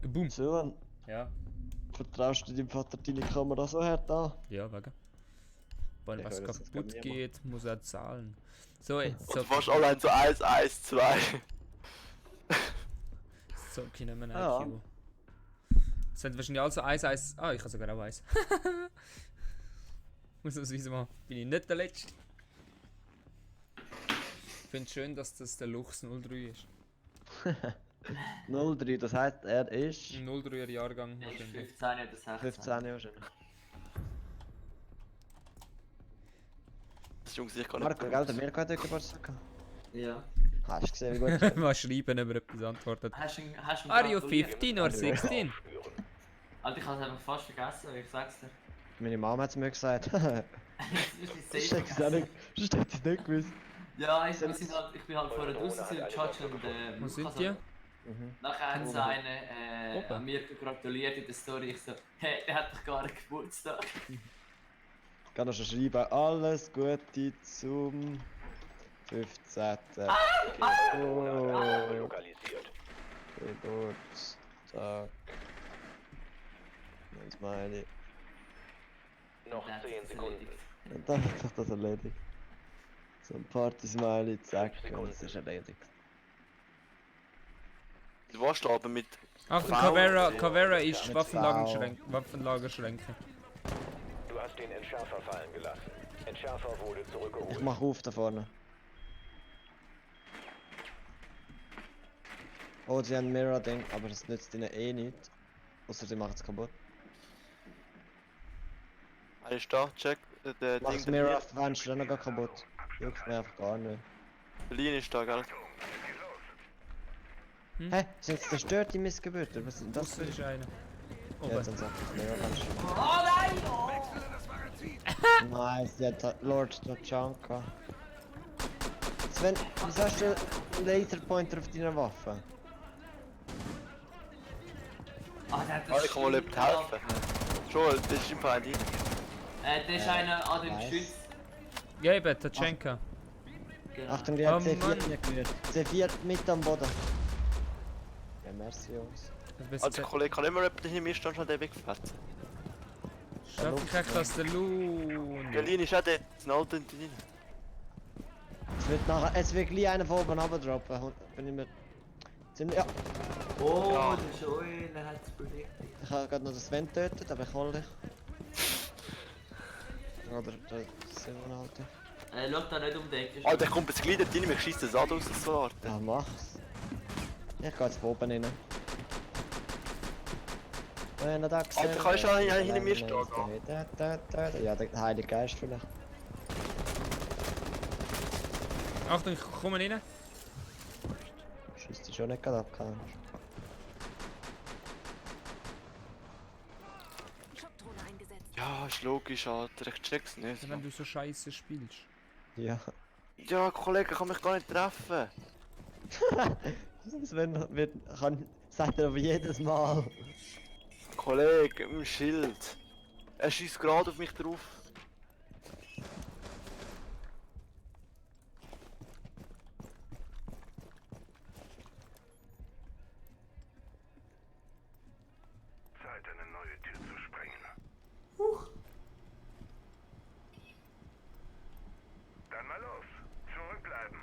Boom. Silvan, Ja, vertraust du deinem Vater deine Kamera so hart an? ja, wegen. Wenn Ich was höre, das kann kaputt niemand. geht, muss er zahlen. So, jetzt Und so, du fast allein so 1, 1, 2. so ich nicht mehr Ja. IQ. Es sind wahrscheinlich also 1, 1. Ah, ich habe sogar auch 1. Ausnahmsweise mal bin ich nicht der Letzte. Ich finde es schön, dass das der Luchs 03 ist. 03, das heisst, er ist Ein 03er Jahrgang Er ist wahrscheinlich. 15 oder 16. 15 Jahre wahrscheinlich. Das Jungs, ich kann nicht. Marco, gell, der Mirko hat heute Geburtstag gehabt. Ja. Hast du gesehen, wie gut er ist? Mal schreiben, ob er etwas antwortet. Hast du ihn Are you gratuliert? 15 or 16? Alter, ich habe es einfach fast vergessen, ich sag's dir. Meine Mama hat es mir gesagt. Das ist die Ich Safe hätte es auch nicht, sonst hätte ich es nicht gewusst. Ja, ich bin halt vorher draußen im Judge und Wo sind die? Nachher hat sie einen Oben. an mir gratuliert in der Story. Ich so, hey, der hat doch gar einen Geburtstag. Ich kann noch schon schreiben, alles Gute zum 15. Ware lokalisiert. Geburtstag. Das meine ich. Noch 10 Sekunden. Und dann hat sich das erledigt. So ein Party-Smiley, zack, 5 und es Sekunden. ist erledigt. Du warst da aber mit. Achtung, Wow. Cavera ist Mit Waffenlagerschränke. Du hast den Entschärfer fallen gelassen. Entschärfer wurde Ich zurückgeholt. mach auf da vorne. Oh, sie haben ein Mirror-Ding, aber das nützt ihnen eh nicht. Außer sie machen es kaputt. Einer ist da, check. Der Mach das Ding, Mirror auf dem Fenster noch kaputt. Juckt mir einfach gar nicht. der Lin ist da, gell? Hä? Sind sie zerstört, die Missgebürter? Was sind das Das für... ist einer. Ja, Oben. jetzt haben sie einfach das Mirror-Fenster. Oh nein! Nice, die hat Lord Tachanka. Sven, wieso hast du einen Laserpointer auf deiner Waffe? Ah, der hat Ah, ich kann mal jemand helfen. Schon, das ist im Fall ein Der ist einer an dem nice. Geschütz. Ja, eben, Tatschenka. Genau. Achtung, die Oh, hat C4 Mann. gerührt. C4 mit am Boden. Ja, merci, Jungs. Also, Kollege, kann nicht mehr jemand hinter mir stehen, schon den wegfetzen. Schaff ich echt aus der Der Lohn. Lin ist auch der, das Alte hinter drin. Es wird gleich einer von oben runter. Bin ich mir... Ja, Oh, Ja. der ist schon, der hat es bewegt. ich habe gerade noch den Sven getötet, aber ich hol dich. Oder der Silvan Alter. Schau da nicht um die Ecke. Alter, ich komme jetzt gleich dort rein, mir schießt das Ad aus der Sorte. Ja, mach's. Ich geh jetzt von oben rein. Wenn er da gesehen Alter, kannst du hat, auch hinter mir stehen? Ja, der Heilige Geist vielleicht. Achtung, ich komme rein. Schießt dich schon nicht gerade ab, kannst. Schockdrohne eingesetzt. Ja, ist logisch, Alter, ich check's nicht. Wenn du so scheiße spielst. Ja. Ja, Kollege, kann mich gar nicht treffen. Sven sagt er aber jedes Mal. Kollege, im Schild. Er schießt gerade auf mich drauf. Zeit, eine neue Tür zu sprengen. Dann mal los. Zurückbleiben.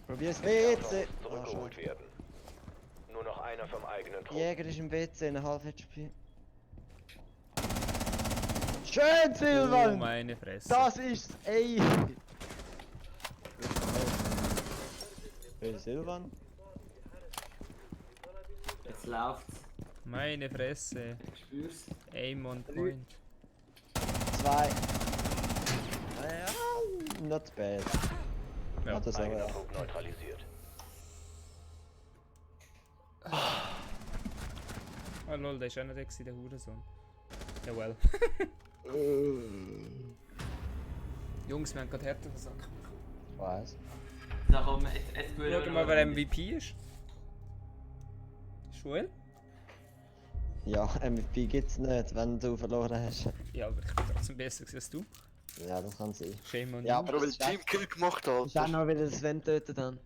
Probier's Entschärfer WC. muss zurückgeholt werden. Nur noch einer vom eigenen Trupp. Jäger ist im WC, eine halb HP. Schön, Oh, Silvan! meine Fresse. Das ist's, ey! Hey, Silvan? Jetzt läuft's. Meine Fresse. Ich spür's. Aim on point. 2. Not bad. Ja. Hat das Eigener aber. Trupp neutralisiert. Ah lol, der ist auch nicht der gewesen, der Hurensohn. Ja well. Jungs, wir haben gerade härter versagt. Was? So, komm, jetzt Schau mal, wer MVP ist. Joel? Ja, MVP gibt's nicht, wenn du verloren hast. Ja, aber ich bin trotzdem besser gewesen als du. Ja, das kann sein. Shame on Ja, you. aber Nur weil das ich ist Teamkill gemacht Das ist auch habe. noch wieder Sven tötet dann.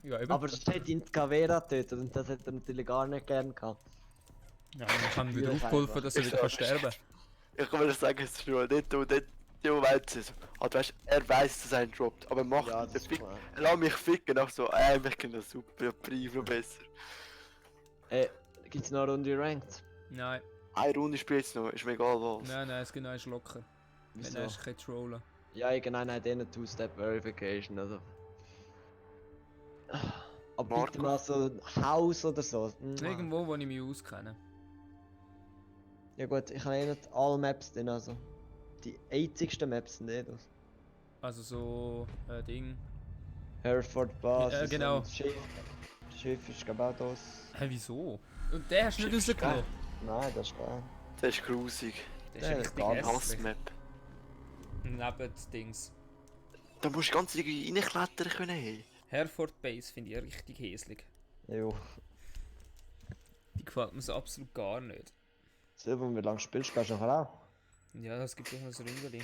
Ja, eben. Aber es hat ihn die Cavera tötet und das hätte er natürlich gar nicht gern gehabt. Ja, ich habe ihm wieder Ja, aufgeholfen, dass er Ist wieder kann sterben. Ich kann mir sagen, es ist nur nicht du, nicht du weißt es. Also weißt, er weiß, dass er einen droppt, aber er macht Ja, nicht. das Der ist Fick, klar. er lässt mich ficken, auch so, ich kann das super, Brief noch besser. Gibt's noch eine Runde Ranked? Nein. Eine Runde spielst du noch, ist mir egal was. Nein, es gibt noch einen locker. Wenn Wieso? er ist kein Trollen. Ja, irgendeiner hat eine Two-Step-Verification, also. Aber Marco? bitte mal so ein Haus oder so. Irgendwo, wo ich mich auskenne. Ja gut, ich habe eh nicht alle Maps drin, also. Die einzigsten Maps sind eh das. Also so, Ding. Hereford Basis genau. und Schiff. Schiff ist glaube auch das. Hä, wieso? Und der hast du nicht Schiff ist rausgenommen? Nein, das ist geil. Das ist grusig. Der Der ist ist richtig gar hässlich. Hassmap. Neben Dings. Da musst du ganz irgendwie reinklettern können. Hey. Hereford Base finde ich richtig hässlich. Jo. Die gefällt mir so absolut gar nicht. Silber, wie lange spielst du? Gehst du nachher auch? Ja, es gibt doch noch ein Ringeli.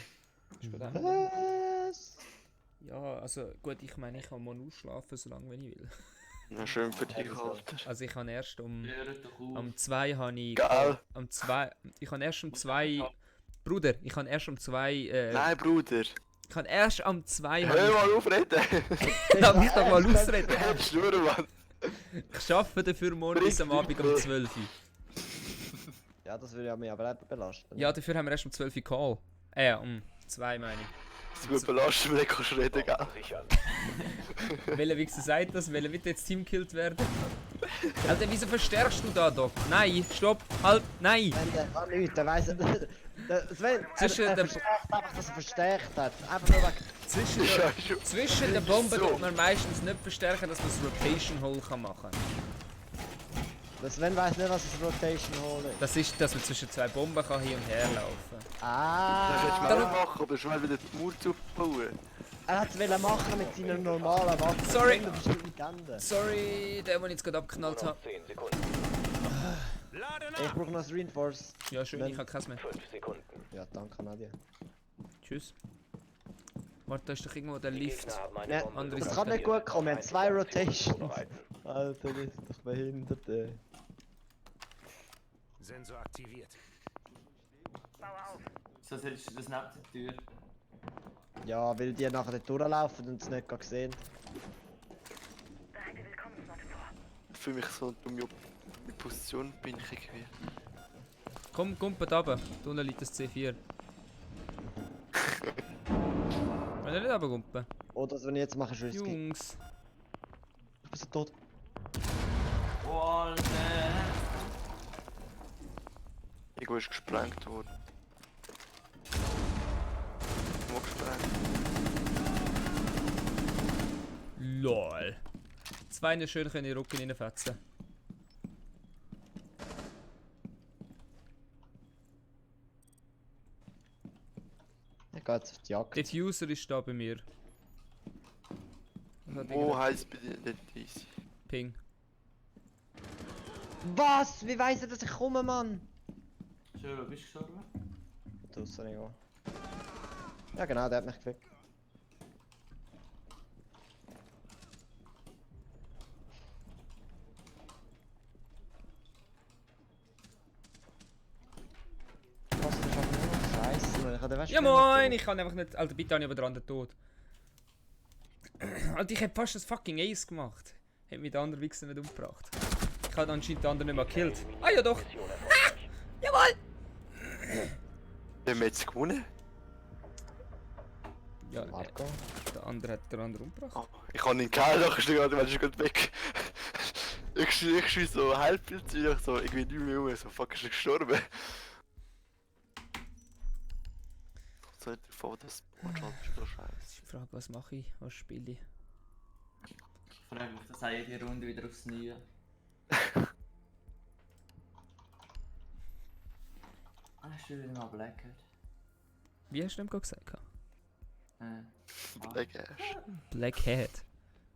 Ist gut auch. Was? Ja, also gut, ich meine, ich kann mal ausschlafen, so lange wie ich will. Na schön für dich, Alter. Also ich habe erst Hört doch auf. am 2 habe ich... Geil. Am 2... Ich habe erst um 2... Bruder, ich habe erst um 2... Nein, Bruder. Ich habe erst am 2... Hör mal auf, reden. Lass mich doch mal ausreden. Schnurren, Mann. Ich arbeite dafür morgen bis am Abend um 12 Uhr. Ja, das würde ja mich aber eben belasten. Ja, dafür haben wir erst um 12 Uhr Call. Um 2 meine ich. Das ist gut belastet, wenn du kannst reden, gell? Sichern. Welcher Wichser sagt das? Welcher wird jetzt teamkillt werden? Alter, wieso verstärkst du da, Doc? Nein, stopp, halt, nein! Wenn der kann nichts, der weiss... Sven, Zwischen er dem- verstärkt einfach, dass er verstärkt hat. Einfach nur wegen... Zwischen den Bomben So. tut man meistens nicht verstärken, dass man das Rotation Hole kann machen kann. Der Sven weiss nicht, was das Rotation Hole ist. Das ist, dass man zwischen zwei Bomben kann hin und her laufen. Das hättest du Ah! mal machen, aber schnell wieder die Mauer zu bauen. Er hat es machen mit seiner normalen Waffe. Sorry. Das ist Legende. Sorry, der, den ich jetzt gerade abgeknallt habe. 10 Sekunden. Ich brauche noch das Reinforce. Ja, schön, ich habe keins mehr. 5 Sekunden. Ja, danke Nadia. Tschüss. Warte, da ist doch irgendwo der Die Lift. Gegner haben eine Ja, Bombe andere das Seite. kann nicht gut kommen, wir haben 2 Rotations. Vorbereiten. Alter, das ist doch behindert, ey. Sensor aktiviert. So setzt du das neben der Tür. Ja, weil die nachher dort durchlaufen und es nicht gerade sehen. Für mich so eine dumme Position bin ich irgendwie. Komm, kumpelt runter. Da unten liegt das C4. Wenn er nicht runterkumpen. Oder was ich jetzt mache, ist risky. Jungs. Ich bin so tot. Oh, Alter! Irgendwo ist gesprengt worden. Wo gesprengt? LOL. Zwei nicht schön in den Rücken reinfetzen. Ich gehe jetzt auf die Jagd. Der Diffuser ist da bei mir. Und hat Wo irgendeinen heisst bei dir nicht easy? Ping. Was? Wie weiss er, dass ich komme, Mann? Schön, wo bist du gestorben? Draussen irgendwo. Ja genau, der hat mich gefickt. Was, das ist einfach nur Scheiße, Mann. Ich hab den Wäsche Ja moin, ich kann einfach nicht... Alter, bitte habe ich aber den anderen tot. Alter, ich hab fast das fucking Ace gemacht. Hätte mich der andere Wichser nicht umgebracht. Ich habe anscheinend den anderen nicht mehr gekillt. Ah ja doch! Ah! Jawohl! Wer haben wir jetzt gewonnen? Ja, Marco? der andere hat den anderen umgebracht. Oh, ich kann ihn keinen, nachher ist er gerade weg. Ich schieße so Halbpilze, so irgendwie nicht mehr um, so fuck ist er gestorben. So hat der vor, das Portal ist so scheiße. Das ist die Frage, was mache ich? Was spiele ich? Ich frage mich, das sei jede Runde wieder aufs Neue. Ah, hast du wieder mal Blackhead? Wie hast du dem gerade gesagt? Black Ash. Blackhead.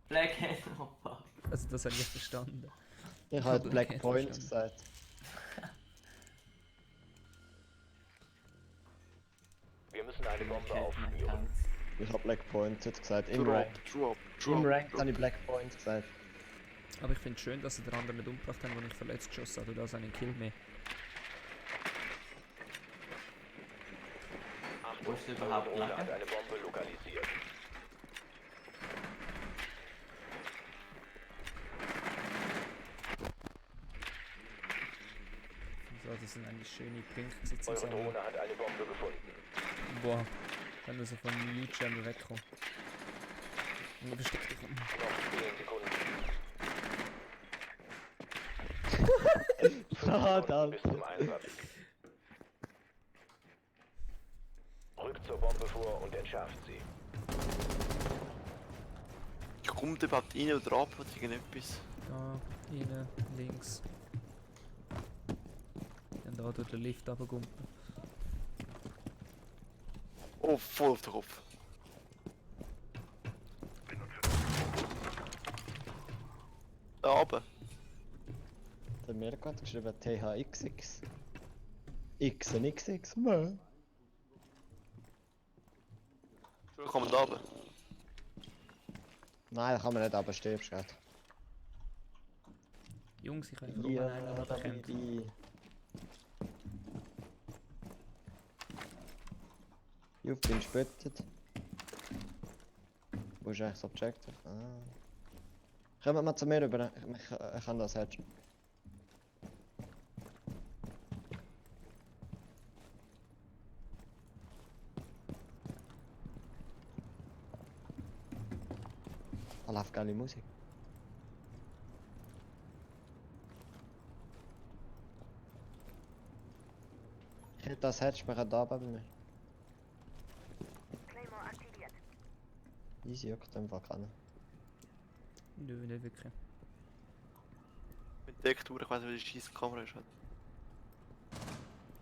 Blackhead, oh fuck. Also das habe ich verstanden. Ich habe Black Black Hat Point verstanden. gesagt. Wir müssen eine Bombe aufspüren. Ich habe Black Point jetzt gesagt. Im Drop, Rank. drop, Im drop. Rank habe ich Black Point gesagt. Aber ich finde es schön, dass sie den anderen nicht umgebracht haben, als ich verletzt geschossen habe. Da ist einen Kill mehr. Wo ist der überhaupt Drohne hat gelegen? eine Bombe lokalisiert. So, das sind eigentlich schöne Punkte zum Eure Sammeln. Drohne hat eine Bombe gefunden. Boah, wenn du so von Mute-Channel wegkommst. Und versteck dich. Noch 10 Sekunden. Verdammt. Bis zum Einsatz. Rückt zur Bombe vor und entschärft sie. Ich komme da überhaupt rein oder ab oder irgendetwas? Da, rein, links. Und da durch den Lift runtergumpen. Oh, voll auf den Kopf. Da oben. Der Mirko hat geschrieben THXX. XNXX, man. Da kann man da oben. Nein, da kann man nicht, aber stirbst gerade. Jungs, ich habe warum einen noch bekämpfen. Ich bin gespottet. Wo ist eigentlich das Objective? Ah. Kommt mal zu mir rüber, ich kann das hatchen. Da läuft geile Musik. Ich hätte das Hatch, man kann da bei mir. Easy, juckt einfach keiner. Nö, nicht wirklich. Mit der Tour, ich weiß nicht, wie die scheiß Kamera ist.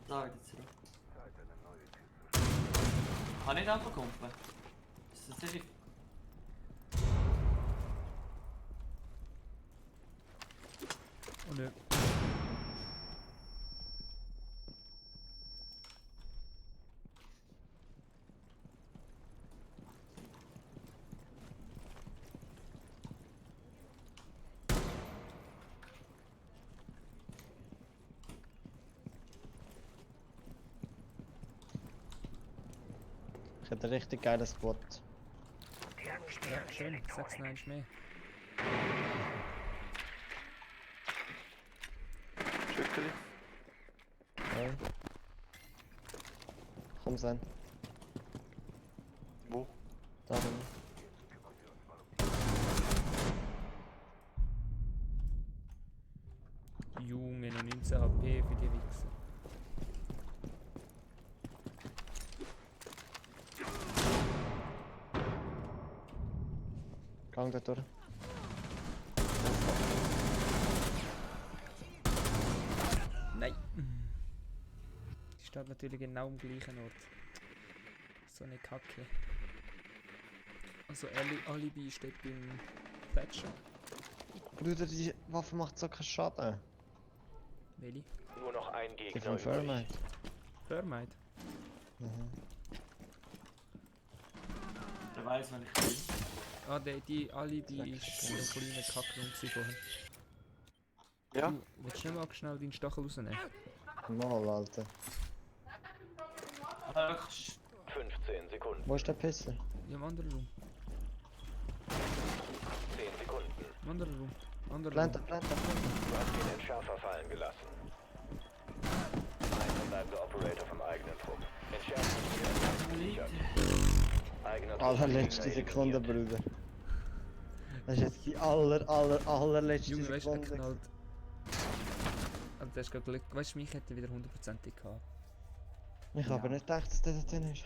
Da wieder zurück. Kann ich einfach kumpen? Ist das sicher? Oh nö. Ich hätte einen richtig geilen Spot. Ja, schön. 96 mehr. Schöckeli. Ja. Komm sein. Wo? Da bin Junge, noch 19 HP für die Wichser. ich. Gang da durch. Nein! Die steht natürlich genau am gleichen Ort. So eine Kacke. Also Alibi steht beim Thatcher. Bruder, die Waffe macht so keinen Schaden. Welche? Nur noch ein Die Gegner von übrig. Thermite. Thermite. Mhm. Wer weiß, wenn ich bin. Ah, die Alibi ist so ein kleiner Kackgrund vorhin. Ja? Du, willst du nicht mal schnell deinen Stachel rausnehmen? Mal, Alter. 15 Sekunden. Wo ist der Pisser? Ja, im anderen Raum. 10 Sekunden. Im anderen Raum. Anderer Planta, Raum. planta, planta. Du hast den Entschärfer fallen gelassen. Ein verbleibender Operator vom eigenen Trupp. Entschärfer gesichert. Eigener Trupp Allerletzte Gegner Sekunde, eliminiert. Bruder. Das ist jetzt die allerletzte Junge, weißt du, Sekunde. geknallt. Also, das ist gerade Glück. Weißt du, mich hätte wieder 100%ig gehabt. Ich habe nicht gedacht, dass der da drin ist.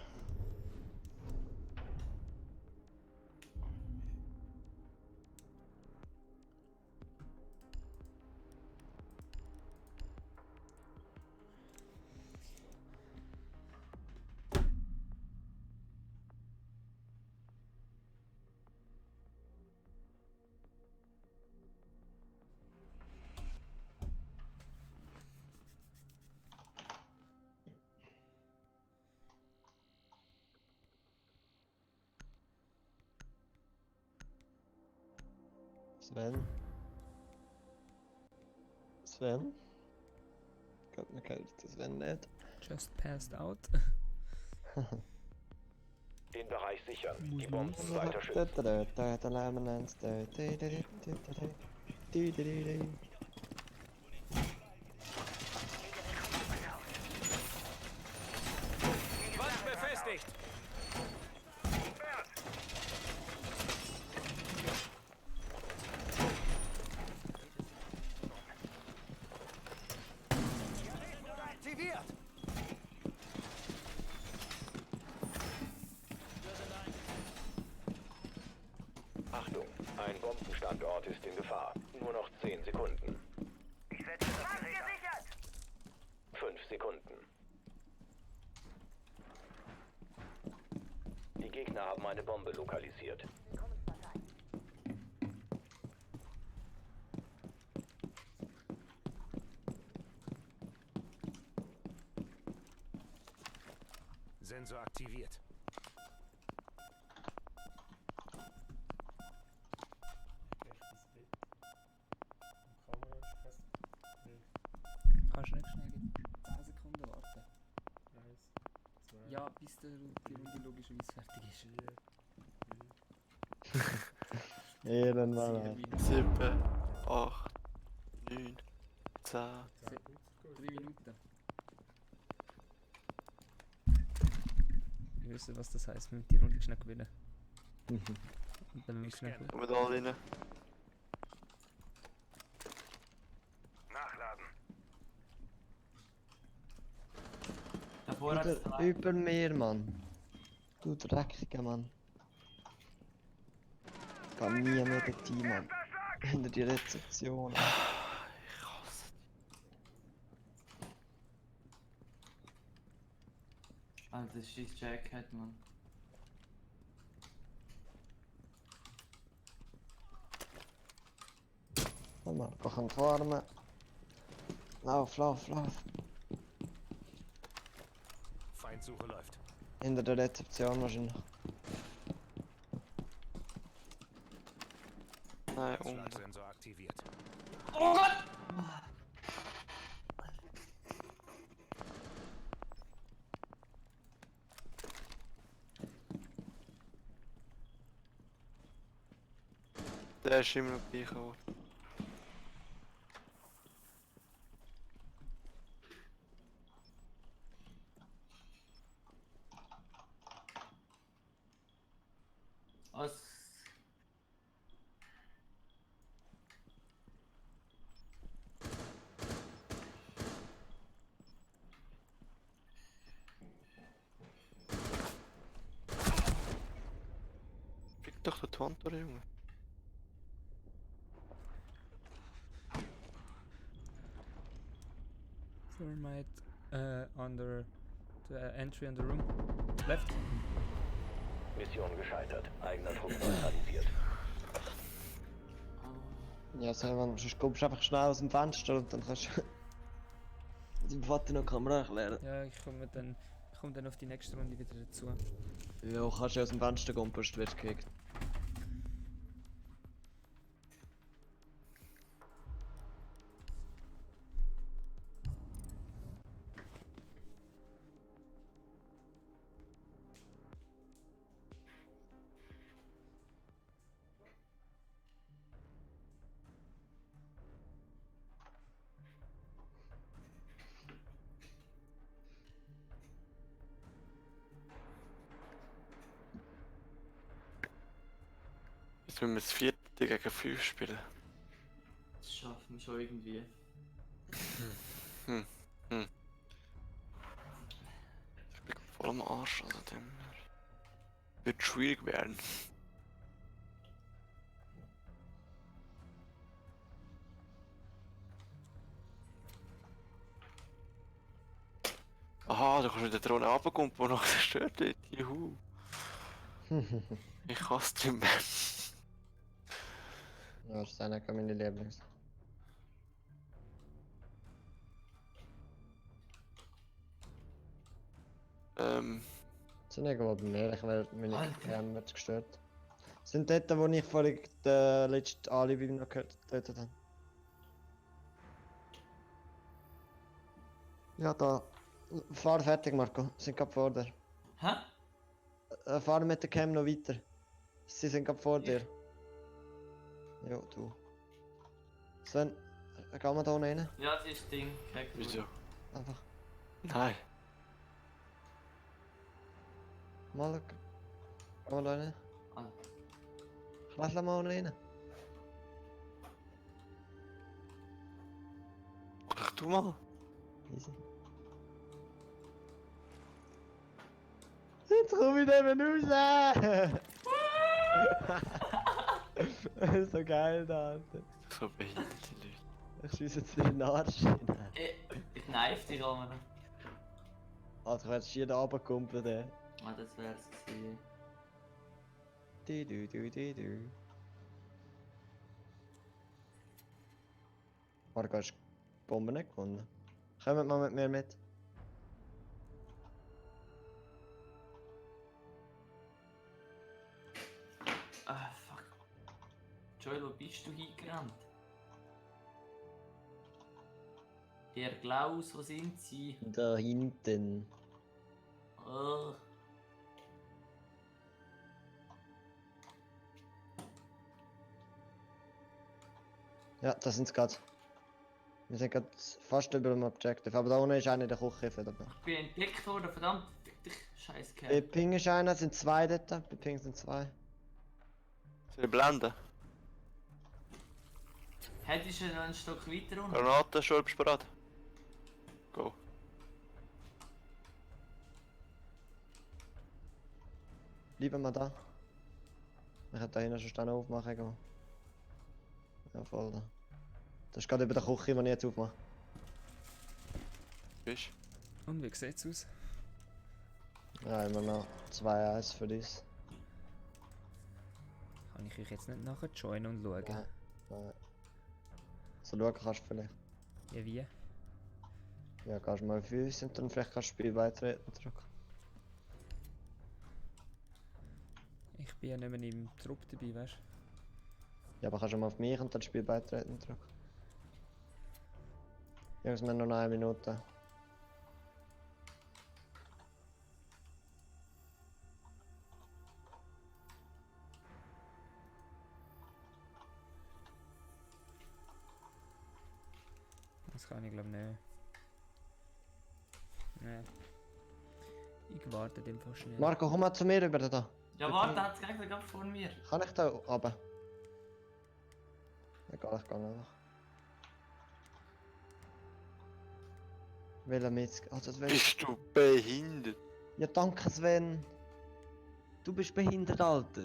Sven? Sven? Gott, man kennt den Sven nicht. Just passed out. Den Bereich sichern. Muss Die man Bomben weiter schützen. aktiviert! Achtung, ein Bombenstandort ist in Gefahr. Nur noch 10 Sekunden. Ich setze das Gerät ab. 5 Sekunden. Die Gegner haben eine Bombe lokalisiert. Sensor aktiviert. Echtes Bett. Und Kamera ist fast. Kannst du nicht schnell 10 Sekunden warten? 1, 2, Ja, bis die Runde logischerweise fertig ist. 4. Irgendwann. 7 Minuten. 7, 8, 9, 10. 10 gut. 3 Minuten. Wir wissen, was das heisst, wir müssen die Runde schnell gewinnen. Und dann müssen wir schnell gewinnen. Kommen da alle rein. Davor hat es Über, über mir, Mann. Du dreckiger Mann. Geh nie mit dem Team an. Hinter die Rezeption. Ich hasse Alter, scheiß Jacket, Mann. Komm mal, wir können farmen. Lauf, lauf, lauf. Feindsuche läuft. Hinter der Rezeption wahrscheinlich. Nein, unten. Schlagsensor aktiviert. Oh Gott! Der ist immer noch gleich Ort. Was? Fick doch den Wand, oder Junge? Thermite under the entry in the room. Left. Mission gescheitert. Eigener Trupp neutralisiert. Ja, Selman, sonst kommst du einfach schnell aus dem Fenster und dann kannst du deinem Vater noch die Kamera erklären. Ja, ich komme dann auf die nächste Runde wieder dazu. Ja, kannst du aus dem Fenster gehen, sonst wirst du gekickt. Jetzt müssen wir das 4. gegen 5 spielen. Das schaffen wir schon irgendwie. Ich bin voll am Arsch, also dem wird schwierig werden. Aha, du kannst mit der Drohne runterkommen und noch zerstört wird. Juhu. Ich hasse den Mann. Ja, das ist einer meine Lieblings. Sind irgendwo bei mir, ich werde meine Alter. Cam wird gestört. Sind dort, wo ich vorhin den letzten Alibi noch getötet habe. Ja, da. Fahr fertig, Marco. Sind gerade vor dir. Hä? Fahr mit der Cam noch weiter. Sie sind gerade vor dir. Jo, du. Sven, gehen wir da unten rein? Ja, das ist Ding. Kein Grund. Wieso? Einfach. Nein. Mal. Gehen wir da rein? Ah. Lass mal unten rein. Ach du mal. Easy. Jetzt komm ich eben raus! So geil da, Alter. So behinderte Leute. Ich schieße jetzt in den Arsch rein. Ich kneif dich an. Alter, ich werde schier da runtergekumpelt, ey. Ah, das wär's gewesen. Du. Marco, hast du die Bombe nicht gefunden? Kommt mal mit mir mit. Ah, fuck. Joel, wo bist du hingerannt? Herr Klaus, wo sind Sie? Da hinten. Oh. Ja, da sind sie gerade. Wir sind gerade fast über dem Objective, aber da unten ist einer in der Küche dabei. Ich bin entdeckt worden, verdammt. Fick dich, scheiß Bei Kerl. Ping ist einer, sind zwei dort. Bei Ping sind zwei. Soll ich blenden? Hättest du noch einen Stock weiter unten? Granate, schon bist du bereit? Go. Bleiben wir da. Ich hätte da hinten schon Steine aufmachen gehen. Ja, voll da. Das ist gerade über der Küche, die ich jetzt aufmache. Bist Und wie sieht's aus? Ja, immer noch 2-1 für dich. Kann ich euch jetzt nicht nachher joinen und schauen? Nein. So schauen kannst du vielleicht. Ja, wie? Ja, kannst du mal auf uns und dann vielleicht kannst du das Spiel beitreten drücken. Ich bin ja nicht mehr im Trupp dabei, weißt du? Ja, aber kannst du mal auf mich und dann das Spiel beitreten drücken. Jungs, wir haben noch 1 Minute. Das kann ich glaube nicht. Nee. Ich warte dem fast schnell. Marco, komm mal zu mir rüber da. Ja, warte, hat's gleich gerade vor mir. Kann ich da runter? Egal, ich gehe einfach. Welcher Metzger? Also Sven. Bist du behindert? Ja, danke Sven. Du bist behindert, Alter.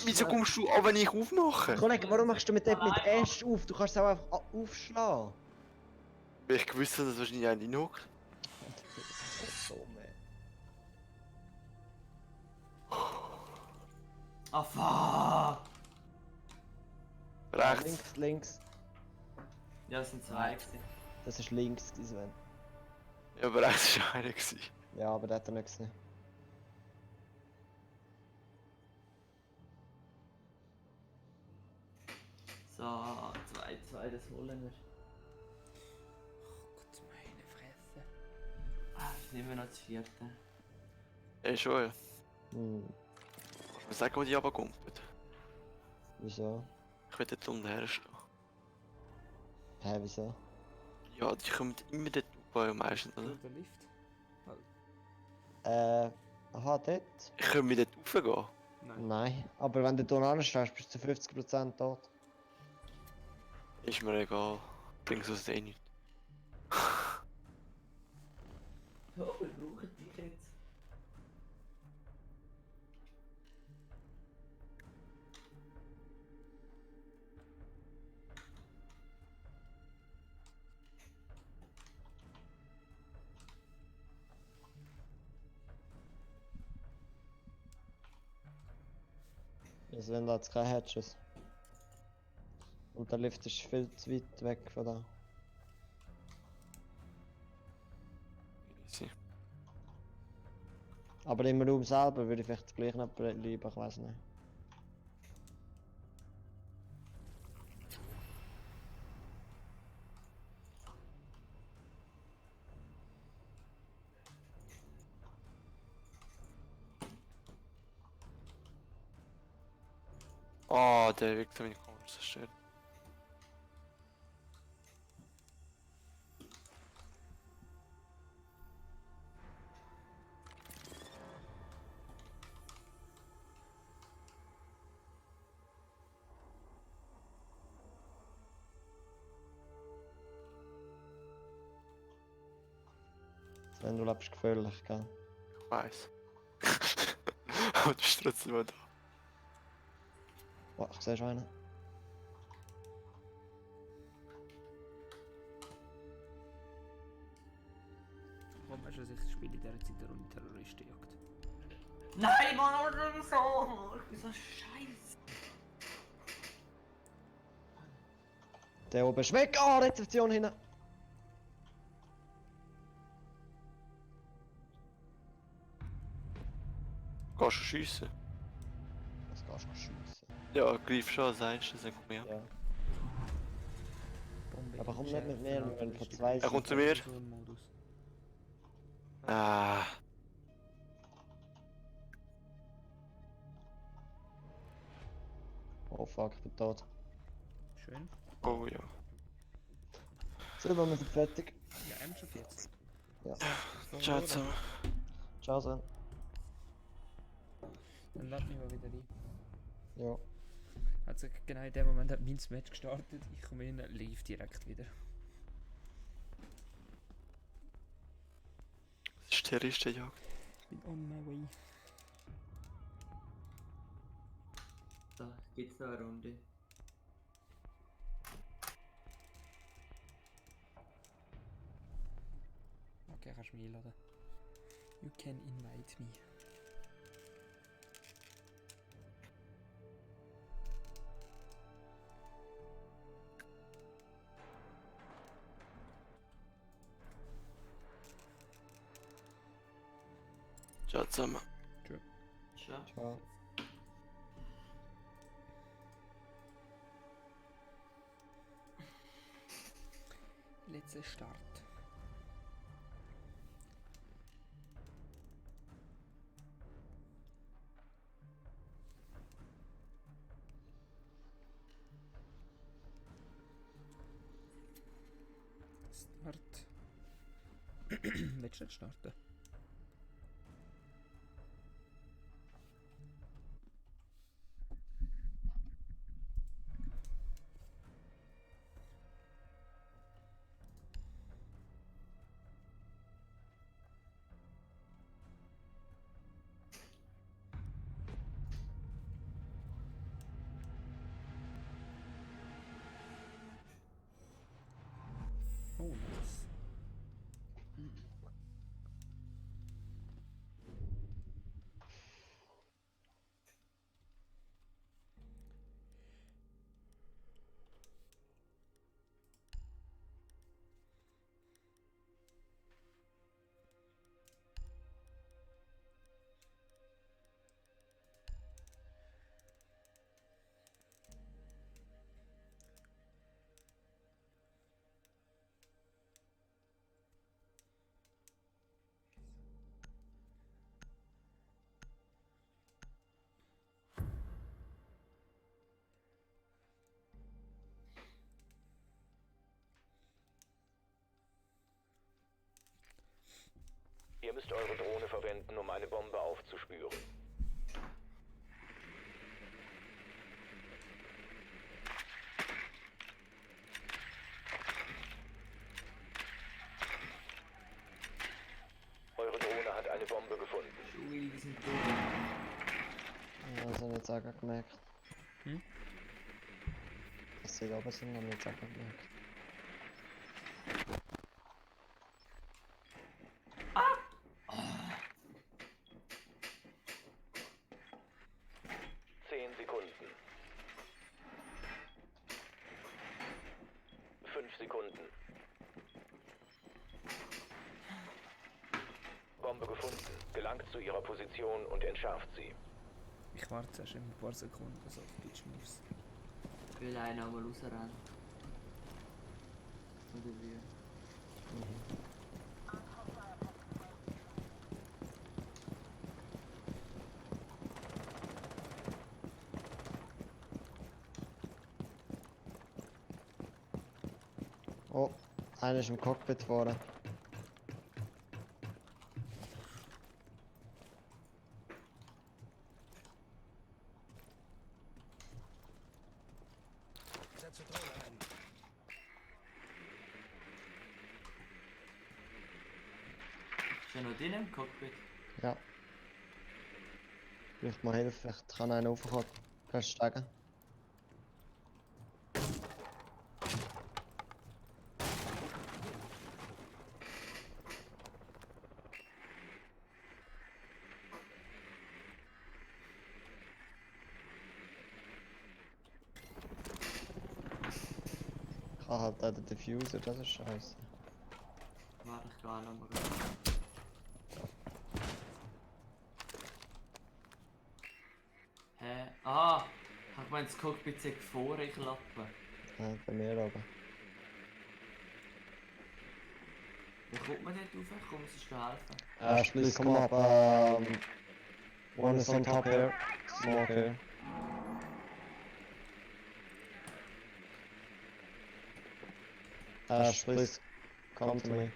Wieso kommst du an, wenn ich aufmache? Kollege, warum machst du mit dem mit Ash auf? Du kannst es auch einfach aufschlagen. Weil ich gewusst habe, dass wahrscheinlich einer reinhockt. So, man. Ah, fuck. Rechts. Links. Ja, es sind zwei gewesen. Das ist links, Sven. Ja, aber rechts war einer. gewesen. Ja, aber der hat er nicht gesehen. So, 2-2, das holen wir. Oh Gott, meine Fresse. Ah, ich nehme noch das vierte. Ja, schon. Ja. Hm, Kannst du mir sagen, wo die runterkumpelt? wieso? Ich will dort unten herstehen. Hä, wieso? Ja, die kommen immer dort vorbei meistens, oder? Der Lift? Aha, dort? Ich kann mit dort raufgehen. Nein. Nein. Aber wenn du hier anstehst, bist du zu 50% tot. Ist mir egal. Bring's aus eh nicht. Oh, wir brauchen dich jetzt. Sven hat keine Hedges. Und der Lift ist viel zu weit weg von da. Easy. Aber im Raum selber würde ich vielleicht gleich noch bleiben, ich weiß nicht. Oh, der Victor meine Kamera zerstört. Sven, du lebst gefährlich, gell? Ich weiß. Aber du bist trotzdem mal da. Oh, ich sehe schon einen. Komm, hast du sicher, ich spiele in dieser Zeit eine Runde Terroristenjagd. Nein, Mann, so! Ich bin so scheiße. Der oben ist weg! Ah, Rezeption hinten! Gehst du schiessen? Was gehst du schiessen? Ja, greif schon als erstes, dann komm her. Ja. Bombe Aber komm nicht entschärfen, mit mir, wir aber wollen das von ist die zwei Er kommt zu mir. Personenmodus. Ah, Oh fuck, ich bin tot. Schön. oh ja. Silber, wir sind fertig. Ja, schon jetzt. Ja. Ciao zusammen. Ciao, Sven. Dann lad mich mal wieder ein. Ja. Also genau in dem Moment hat mein Match gestartet. Ich komme in live direkt wieder. Das ist Terroristenjagd. Ich bin on my way. So, geht's da eine Runde? Okay, kannst du mich einladen. You can invite me. Ciao zusammen. Ciao. Ciao. Letzter Start. Start. Willst du nicht starten? Oh, nice. Ihr müsst eure Drohne verwenden, um eine Bombe aufzuspüren. Eure Drohne hat eine Bombe gefunden. Ui, die sind tot. Ja, das habe ich jetzt auch gerade gemerkt. Hm? Dass sie da oben sind, habe ich jetzt auch gerade gemerkt. 10 Sekunden. 5 Sekunden. Bombe gefunden. Gelangt zu ihrer Position und entschärft sie. Ich warte erst in ein paar Sekunden, also auf Bitch Moves. Ich will einen einmal rausrennen. Oder wie? Oh, einer ist im Cockpit vorne. Setze Drohne ein. Ist er noch drin im Cockpit? Ja. Vielleicht mal helfen, vielleicht kann einer raufkommen. Kannst du steigen? Ich habe halt auch den Diffuser, das ist scheiße. Warte, ich gehe nochmal. Hä? Ah! Ich meine, das Cockpit sagt vor, ich klappe. Ja, bei mir oben. Wie kommt man dort rauf? Komm, musst du helfen. Ash, please come up. One is on top here. Smoke here. Ash, please come to me.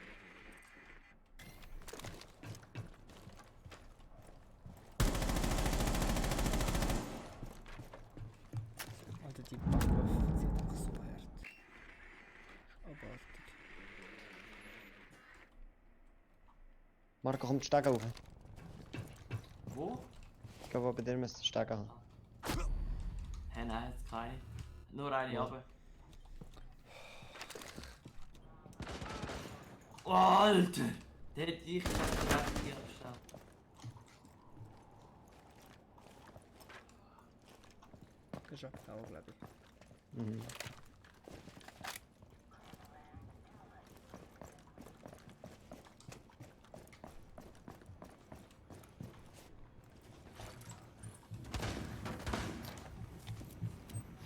Alter, die Backwaffe sind doch so hart. Abartig. Marco, komm, Stege rauf. Wo? Ich glaube, bei dir müsste Stege haben. Hä, nein, jetzt keine. Nur eine Ja. runter. Oh, Alter! Der hätte ich direkt hier abgestellt. Geschafft auch, glaube ich. Mhm.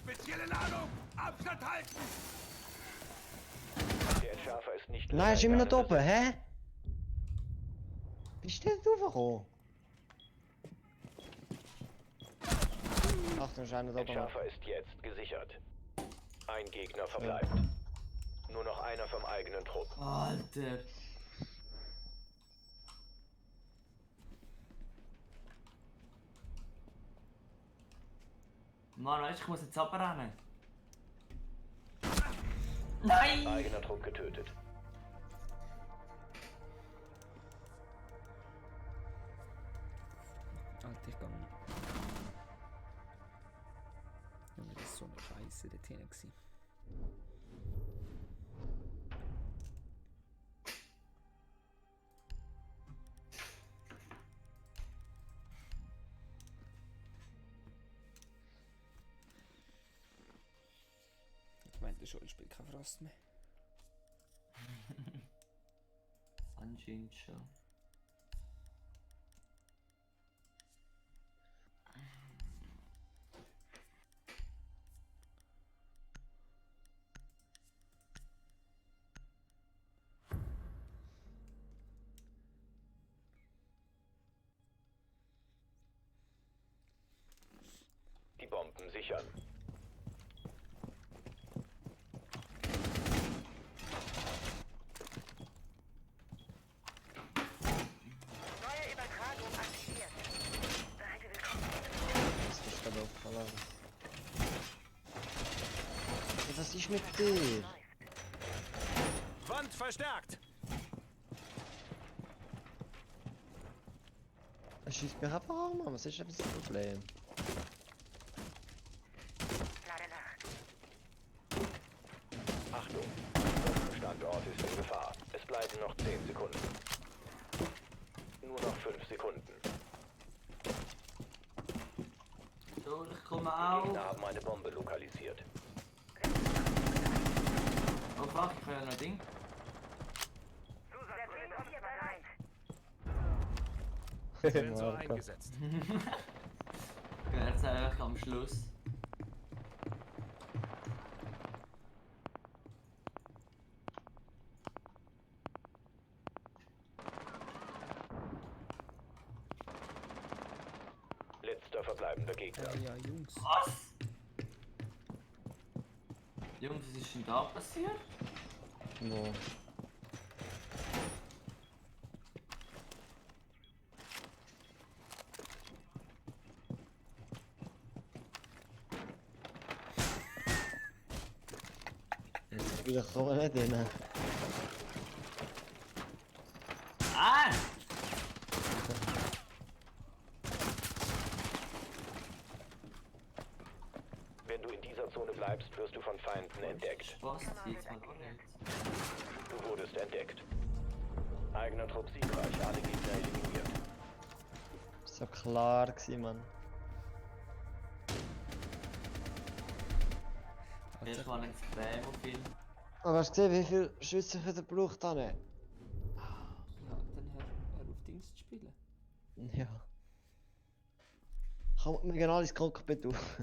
Spezielle Ladung! Abstand halten! Der Entschärfer ist nicht Nein, ist immer noch deinem oben, hä? Wie steht du warum? Achtung, ist einer da oben. Entschärfer ist jetzt gesichert. Ein Gegner verbleibt. Nur noch einer vom eigenen Trupp. Alter! Mann, weißt du, ich muss jetzt abrennen. Nein! Eigener Trupp getötet. Alter, ich kann. Junge, das ist so eine Scheiße dort hinten gewesen. Ich meinte schon, ich spiele kein Frost mehr. Anscheinend schon. Die Bomben sichern. Das ist gerade aufgefallen. Ja, was ist mit dir? Wand verstärkt! Er schießt mich einfach an, Mann. Was ist denn das Problem? Achtung. Standort ist in Gefahr. Es bleiben noch 10 Sekunden. Nur noch 5 Sekunden. So, ich komme Die auch. Gegner haben eine Bombe lokalisiert. Oh fuck, ich kann ja noch Ding. Sensor Marco. eingesetzt. Jetzt einfach am Schluss. Letzter verbleibender Gegner. Ja, Jungs. Was? Jungs, was ist denn da passiert? Wo? Wieder kommen wir nicht rein. Ah! bleibst, wirst du von Feinden entdeckt. Was? Jetzt mal nicht. Du wurdest entdeckt. Eigener Trupp siegreich, alle Gegner eliminiert. So klar gewesen, Mann. Erst mal ein Spam-Film. Aber hast du gesehen, wie viel Schüsse ich wieder gebraucht habe? Ja, dann hör auf Dings zu spielen. Ja. Kommt mir genau ins Cockpit auf.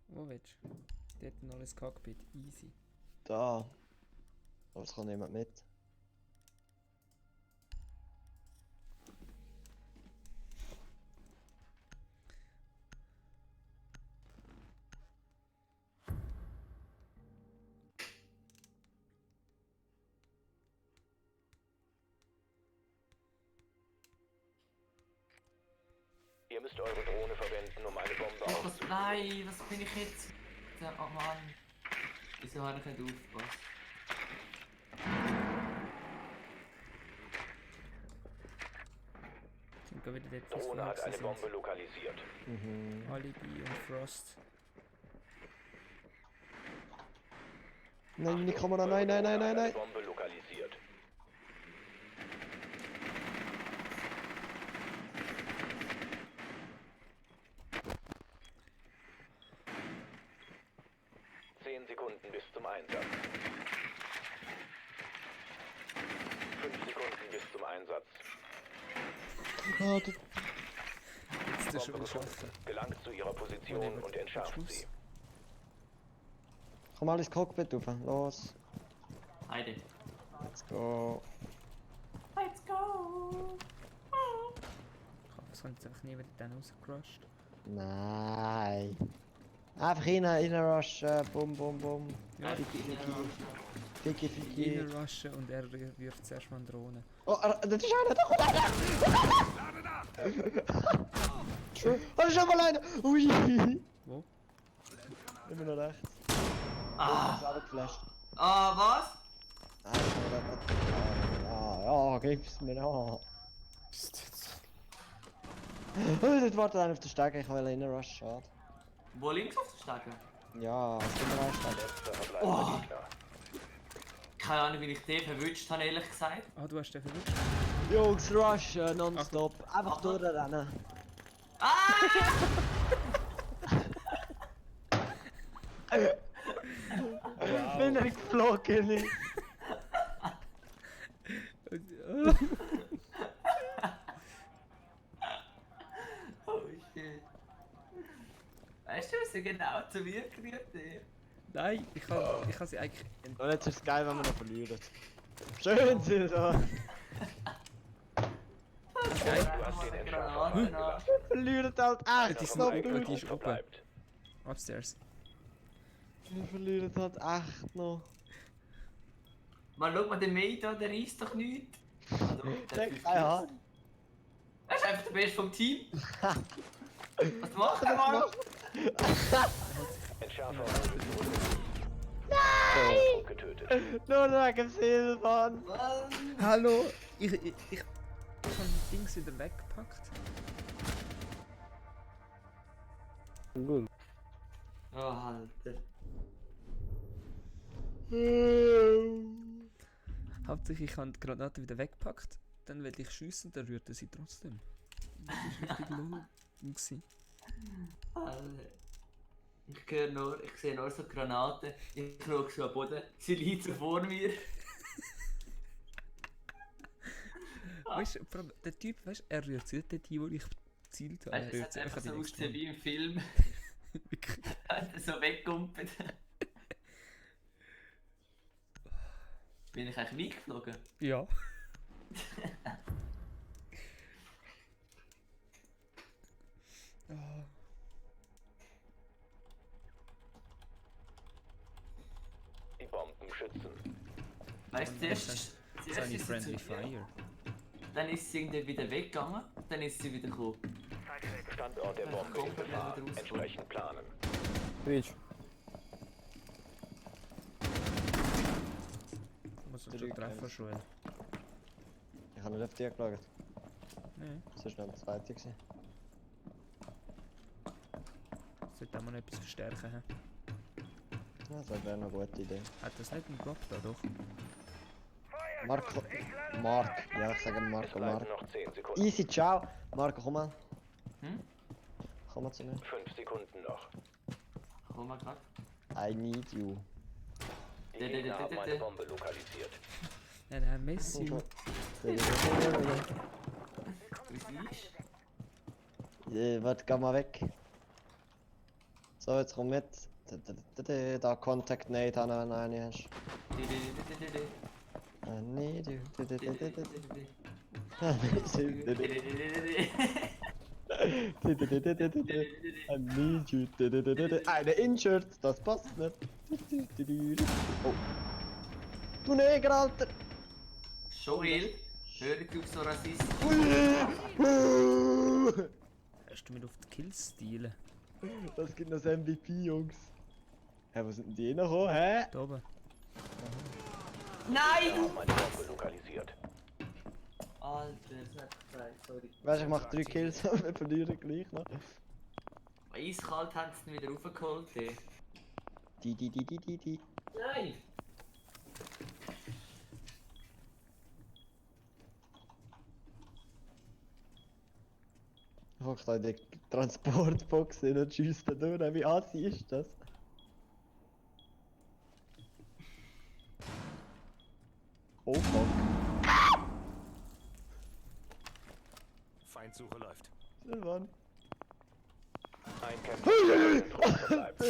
Wo willst du? Dort noch ein Cockpit. Easy. Da. Aber es kann niemand mit. Ihr müsst eure Drohne verwenden, um eine Bombe Was? auszulösen. Nein, was bin ich jetzt? Oh Mann. Wieso habe ich nicht aufgepasst? Sind wir wieder dort, was Drohne wir hat eine sind. Bombe lokalisiert. Alibi und Frost. Nein, nicht kommen da, nein, nein, nein, nein, Eine nein. Bombe lokalisiert. Sekunden bis zum Einsatz. 5 Sekunden bis zum Einsatz. Ah, du... Jetzt ist er schon Bombe wieder gefunden. schaffen. Gelangt zu ihrer Position und entschärft sie. Komm mal ins Cockpit rauf. Los. Heide. Let's go. Let's go! Ich hoffe, es kommt jetzt einfach nie wieder dann rausgerusht. Nein. Einfach rein, bum, bum, bum. Ja, Fiki, Fiki. reinrushen und er wirft zuerst mal eine Drohne. Oh, das ist einer, da kommt einer! Oh, das ist schon mal einer! Ui! Wo? Immer noch rechts. Ah! Ich habe geflasht. Ah, was? Ja, gib's mir an. Oh, dort wartet einer auf der Stege, ich will reinrushen, schade. Wo links auf der Stege? Ja, es gibt noch eine Stege. Letzter verbleibender Gegner. Keine Ahnung, wie ich den verwünscht habe, ehrlich gesagt. Ah, du hast den verwünscht? Jungs, rushen, nonstop. Einfach durchrennen. Ich bin nicht geflogen. Oh shit. Weißt du, was er genau zu mir gerührt hat? Nein, ich kann sie eigentlich... Und jetzt ist es geil, wenn wir noch verlieren. Schön sind da. Du hast den Entschärfer freigelassen. Verlieren halt echt. Die sind Stop, oben, dude. die ist oben. Verbleibt. Upstairs. Wir verlieren halt echt noch. Man, schau mal, der Mate da, der reisst doch nichts. Denk, ja. Er ist einfach der Beste vom Team. Was macht er, Mann? Entschärfer wurde zurückgezogen. Nein! Getötet. Nur wegen Silvan. Hallo! Ich habe die Dings wieder weggepackt. Gut. Oh, Alter. Hauptsächlich, ich habe die Granate wieder weggepackt. Dann will ich schiessen, dann rührt er sie trotzdem. Das war richtig lol. gewesen. Alter. Ich sehe nur so Granaten. Ich schaue so am Boden. Sie liegt so vor mir. Weißt du, vor allem der Typ, weißt, er rührt sie nicht die, wo ich gezielt habe. Weißt du, es hat einfach so die ausgesehen wie im Film. Wirklich. Hat er so weggumpelt. Bin ich eigentlich weggeflogen? Ja. Oh. Die Bomben schützen. Weißt du, zuerst Sunny ist sie Friendly zu mir, Fire. dann ist sie irgendwie wieder weggegangen, dann ist sie wieder gekommen. Standort der Bombe in komplett Gefahr. wieder rausgekommen. Entsprechend planen. Bridge. Ich muss uns schon treffen, Joel. Ich habe nicht auf dich geschaut. Nein, Das ist noch der zweite gewesen. sollte auch mal noch etwas verstärken. He? Ja, das wäre eine gute Idee. Hat das nicht einen Drop da, doch? Marco. Mark. Ja, ich sage Es Marco. bleiben Mark. noch 10 Sekunden. Easy, ciao. Marco, komm mal. Hm? Komm mal zu mir. 5 Sekunden noch. Komm mal grad. I need you. Die Gegner haben eine Bombe lokalisiert. And I miss you. Warte, geh mal weg. So, jetzt komm mit. Da Contact Nate an, wenn du eine hast. I need you. I need you. Eine Injured, das passt nicht. Oh. Du Neger, Alter! Joel, hör nicht auf so rassistisch. Hast du mich auf die Kills stehlen? Das gibt noch das MVP, Jungs. Hä, wo sind denn die reingekommen? Hä? Da oben. Nein! Wir haben eine Bombe lokalisiert. Alter, das hat gesagt, sorry. Weißt du, ich mach 3 Kills, aber wir verlieren gleich noch. Eiskalt haben sie ihn wieder raufgeholt. Ey. Die. Nein! Ich guck da in die Transportbox hin und schießt da durch. Wie assi ist das? Oh fuck. Feindsuche läuft. Silvan. Ein Kämpfer bleibt.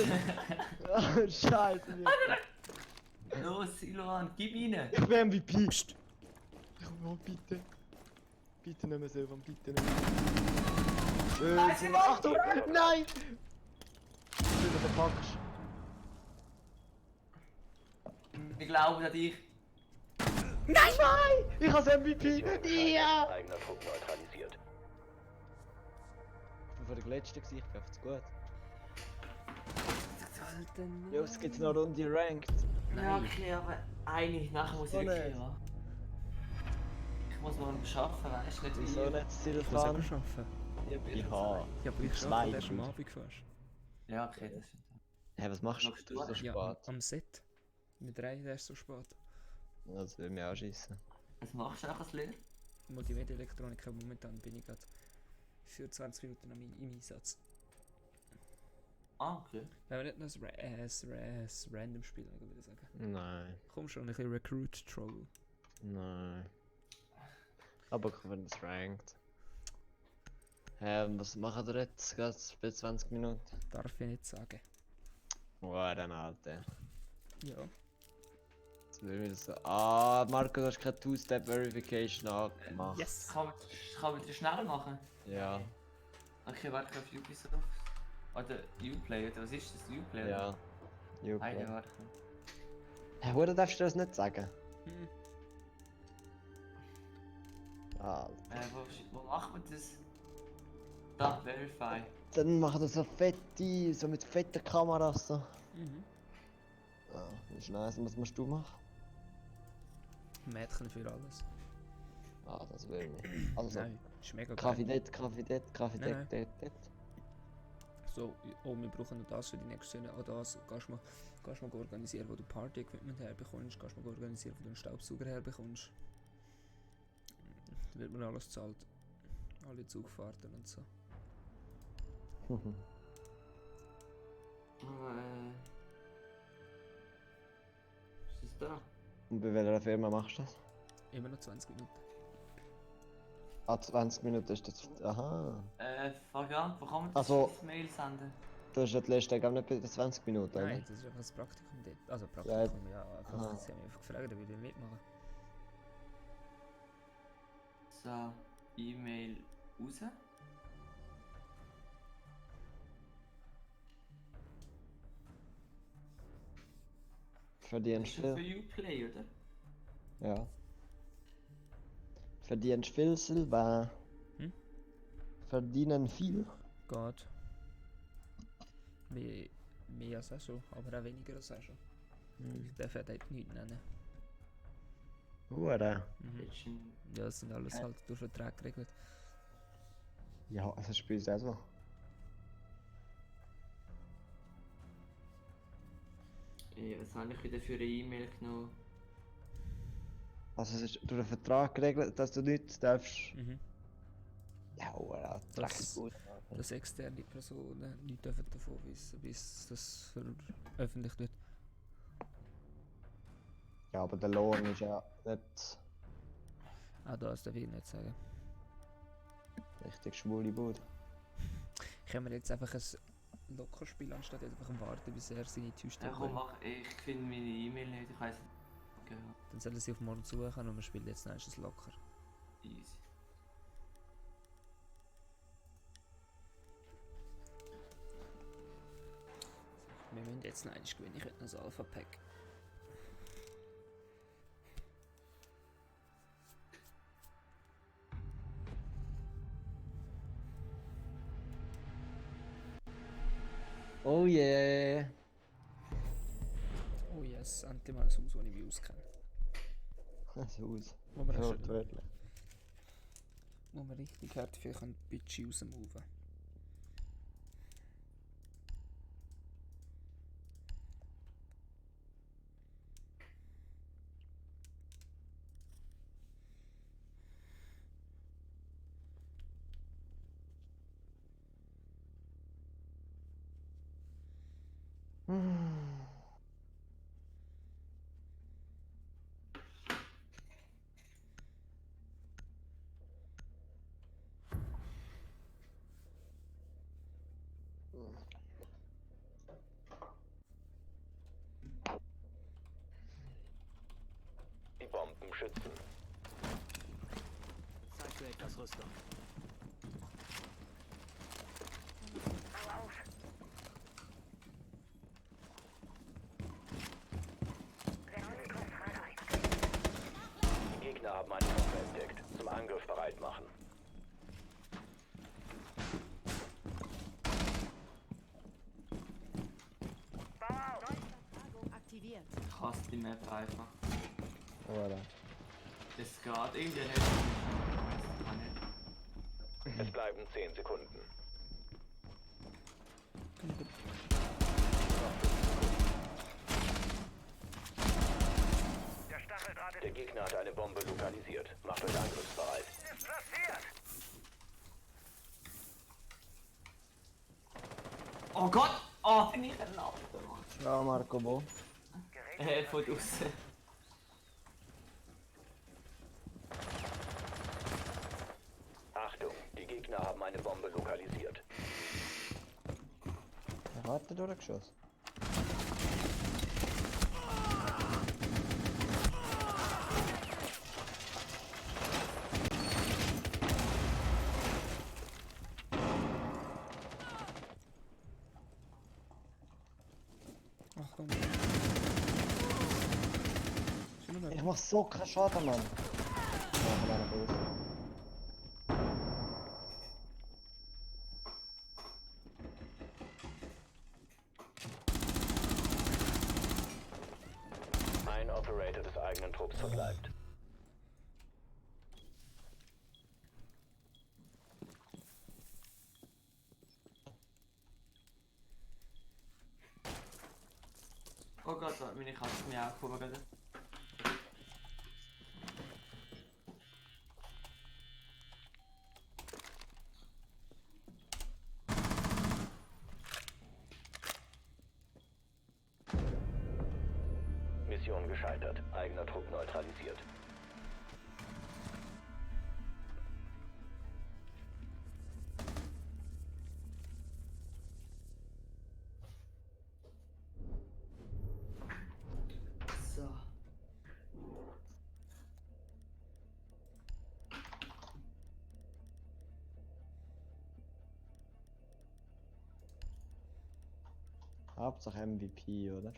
Oh, Scheiße. Los, Siloan, gib ihn! Ich bin MVP. Psst. Oh, bitte. Bitte nicht mehr Silvan, bitte nicht mehr. Nein, Silvan, Achtung! Nein! Du verpackst. Wir glauben an dich. Nein! Ich has MVP! Ja! Eigener Trupp neutralisiert. Ich bin vor der letzten gewesen, ich bin einfach zu gut. Alter, Ja, es gibt noch eine Runde Ranked. Ja, okay, aber eine, nachher muss ich Oh, wirklich nein. ja. Ich muss mal arbeiten, weißt du, nicht wie Wieso ihr. nicht Ich muss auch Silvan? arbeiten. Ja, bitte. Ja. Ja, aber ich Zwei arbeite erst am gut. Abend fast. Ja, okay, das stimmt. Hä, was machst Machst du? du Du bist so Ja, spät. am Set. Mit 3 erst so spät. Das will mich auch schießen. Was machst du auch als Lehrer? Multimedia-Elektroniker, momentan bin ich gerade für 20 Minuten im Einsatz. Ah, okay. Wenn wir nicht noch ein Random spielen, würde ich sagen. Nein, Komm schon, ein bisschen Recruit-Troll. nein. Aber ich bin das Ranked. Was machen wir jetzt? Geht's bei 20 Minuten? Darf ich nicht sagen. Oh, dann Alter. Ja. Jetzt will ich das so. Ah, Marco, du hast keine Two-Step-Verification angemacht. Yes! Kann wieder schnell machen? Ja, Okay, warte auf Ubisoft. Oder Uplay, oder was ist das? Uplay? ja. Oder? Okay. Warte. Hä, wo darfst du das nicht sagen? Hm. Ah, Wo macht man das? Da, Verify. dann machen das so fette, so mit fetten Kameras so. Mhm. Ah, das ist nice. Was musst du machen? Mädchen für alles. Ah, das will ich nicht. Also, Nein, ist mega Kaffee geil. Kaffee Nein, dort. So, oh, wir brauchen noch das für die nächste Szene. Auch das kannst du mal organisieren, wo du Party-Equipment herbekommst. Kannst du mal organisieren, wo du einen Staubsauger herbekommst. Da wird man alles zahlt. Alle Zugfahrten und so. Was ist das da? Und bei welcher Firma machst du das? Immer noch 20 Minuten. Ah, 20 Minuten ist das. Aha. Variant, wo kann man Also- das Mail senden? Du hast ja die letzte Tag auch nicht bei den 20 Minuten, oder? Nein, das ist einfach das Praktikum dort. Also Praktikum, ja. Einfach, Aha. sie haben mich einfach gefragt, ob ich da mitmachen. So, E-Mail raus. Verdienst Ist das viel. für Uplay, oder? Ja. Verdienst viel, Silber. Hm? Verdienen viel. Geht. Mehr als auch schon, aber auch weniger als auch schon. Ich darf ja dort nichts nennen. Hure. Mhm. Jetzt ein- Ja, das sind alles halt durch Vertrag geregelt. Ja, das ist bei uns auch so. Was habe ich wieder für eine E-Mail genommen? Also es ist durch den Vertrag geregelt, dass du nichts darfst. Mhm. Ja, hure, Das- das gut. Dass externe Personen nicht dürfen davon wissen, bis das veröffentlicht wird. Ja, aber der Lohn ist ja nicht Auch das darf ich nicht sagen. richtig schwule Bude. Können wir jetzt einfach ein Lockerspiel anstatt jetzt einfach warten, bis er seine Tür Ja, stellt? komm, mach. Ich finde meine E-Mail nicht. Ich weiß nicht. Genau. Dann sollen sie auf morgen suchen und wir spielen jetzt nächstes locker. Easy. Wir müssen jetzt noch einmal gewinnen, ich hätte noch das Alpha-Pack. Oh yeah! Oh yes, endlich mal ein Haus, das ich mich auskenne. Das Haus. Wo wir, Ja, schon, wirklich. wo wir richtig hart viel Budget rausmoven. Die Bomben schützen. Zeit für etwas Rüstung. Die Gegner haben eine Waffe entdeckt. Zum Angriff bereit machen. Aktiviert. Ich hasse die Map einfach. Hure. Das geht irgendwie nicht. Das kann nicht. Es bleiben 10 Sekunden. Der Stacheldraht Der Gegner hat eine Bombe lokalisiert. Macht euch angriffsbereit. ist platziert. Oh Gott! Oh, bin ich erlaubt, Mann. Ja, Marco, wo? Von draussen. Achtung, die Gegner haben eine Bombe lokalisiert. Wer hat der durchgeschossen? Achtung. Schon noch Ich mach so keinen Schaden, Mann. Ja, von einer Böse. Ein Operator des eigenen Trupps verbleibt. Oh Gott, meine Katze mir auch gekommen gerade. Mission gescheitert. Eigener Trupp neutralisiert. So. Hauptsache MVP, oder?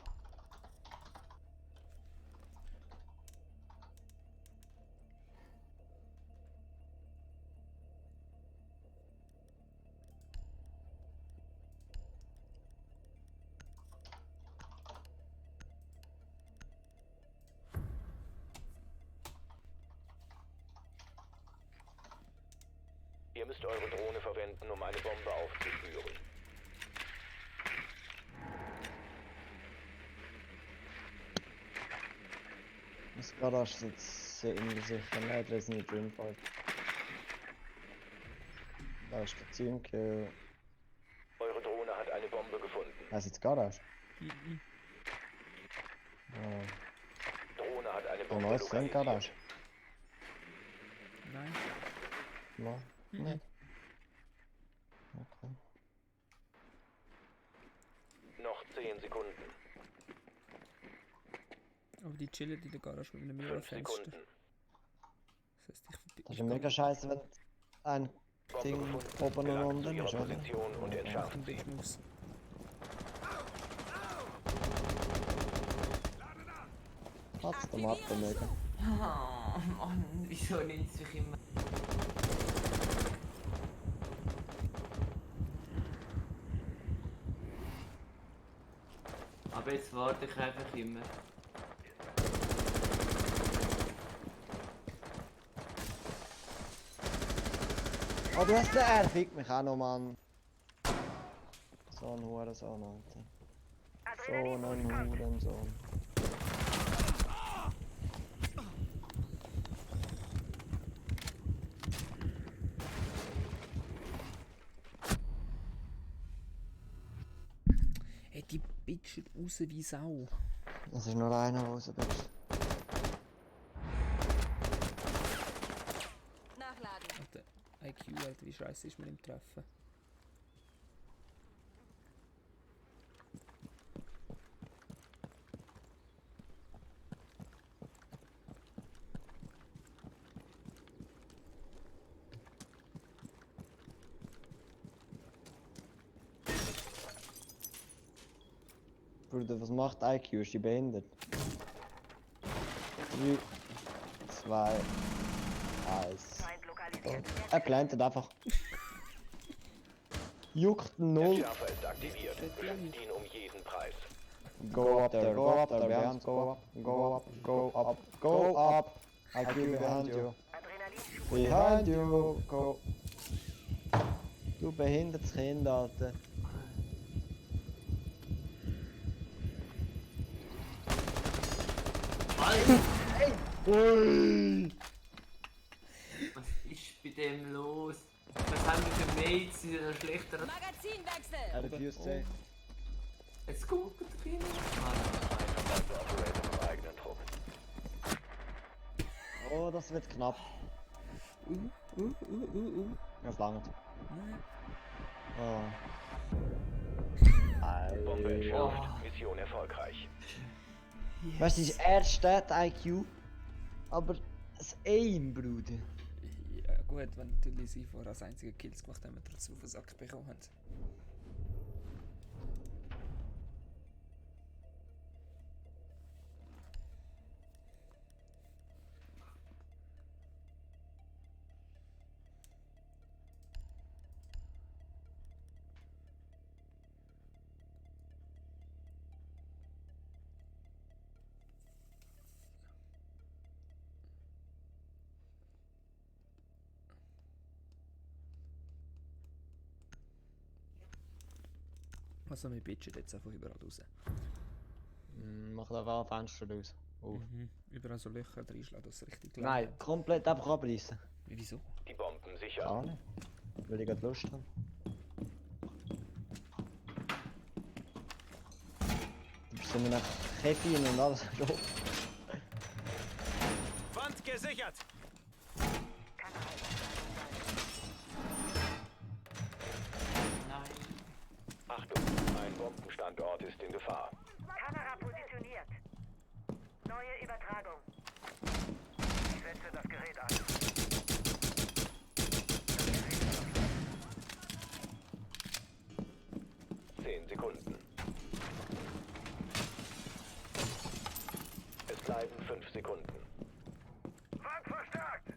müsst eure Drohne verwenden, um eine Bombe aufzuspüren. Das Garage ist jetzt irgendwie sicher nicht Resident Evil 5. Da ist der Zünke. Eure Drohne hat eine Bombe gefunden. Das ist jetzt Garage. Mhm. Oh. Drohne hat eine Der Bombe neues Film Garage. Nein. No. Mhm. Nicht. Okay. Noch 10 Sekunden. Aber die chillen in der Garage mit einem 5 Mirrorfenster. Sekunden. Das heißt, ich Das ich ist mega scheiße, wenn ein Bombe Ding gefunden. oben und Gelangt zu unten ihrer ist, oder? Position und Ja. entschärft kann sie. Big Moves. Hat's der Mappe mega. Oh Mann, wieso nimmt es mich immer? Aber jetzt warte ich einfach immer. Oh, du hast den R, fick mich auch noch, Mann. So ein Hurensohn, Alter. So ein Hurensohn. Hey, die bitchen raus wie Sau. Es ist nur einer, der raus bist. Nachladen. Alter, IQ, Alter, wie scheiße ist man im Treffen? Bruder, was macht IQ? Ist die behindert? 3, 2, 1. Er plantet einfach. Juckt null. Entschärfer ist aktiviert. Beschützt ihn um jeden Preis. Go up there, behind, go up, go up, go up, go up. IQ behind you. Behind you, go. Du behindertes Kind, Alter. Alter, Ui! was ist bei dem los? Was haben wir für Mates? Die sind ja schlechter. Magazinwechsel. Er refused safe. Jetzt guckt doch hin. Bombe operated im eigenen Trupp. Oh, das wird knapp. Das langt. Oh. Bombe entschärft. Oh. Mission erfolgreich. Weißt du, er steht IQ, aber das Aim, Bruder. Ja gut, wenn natürlich sie vorher als einzige Kills gemacht haben, wir trotzdem auf den Sack bekommen haben. Also wir bitchen jetzt einfach überall raus. Mach da ein Fenster raus. Auf. Überall so Löcher reinschlagen, dass es richtig Nein, langt. komplett einfach abreißen. Wieso? Die Bomben sicher. Gar nicht. Weil ich gerade Lust habe. Du bist so eine Käfig und alles drauf. Wand gesichert. Nein. Achtung, ein Bombenstandort ist in Gefahr. Kamera positioniert. Neue Übertragung. Ich setze das Gerät an. 10 Sekunden. Es bleiben 5 Sekunden. Wand verstärkt.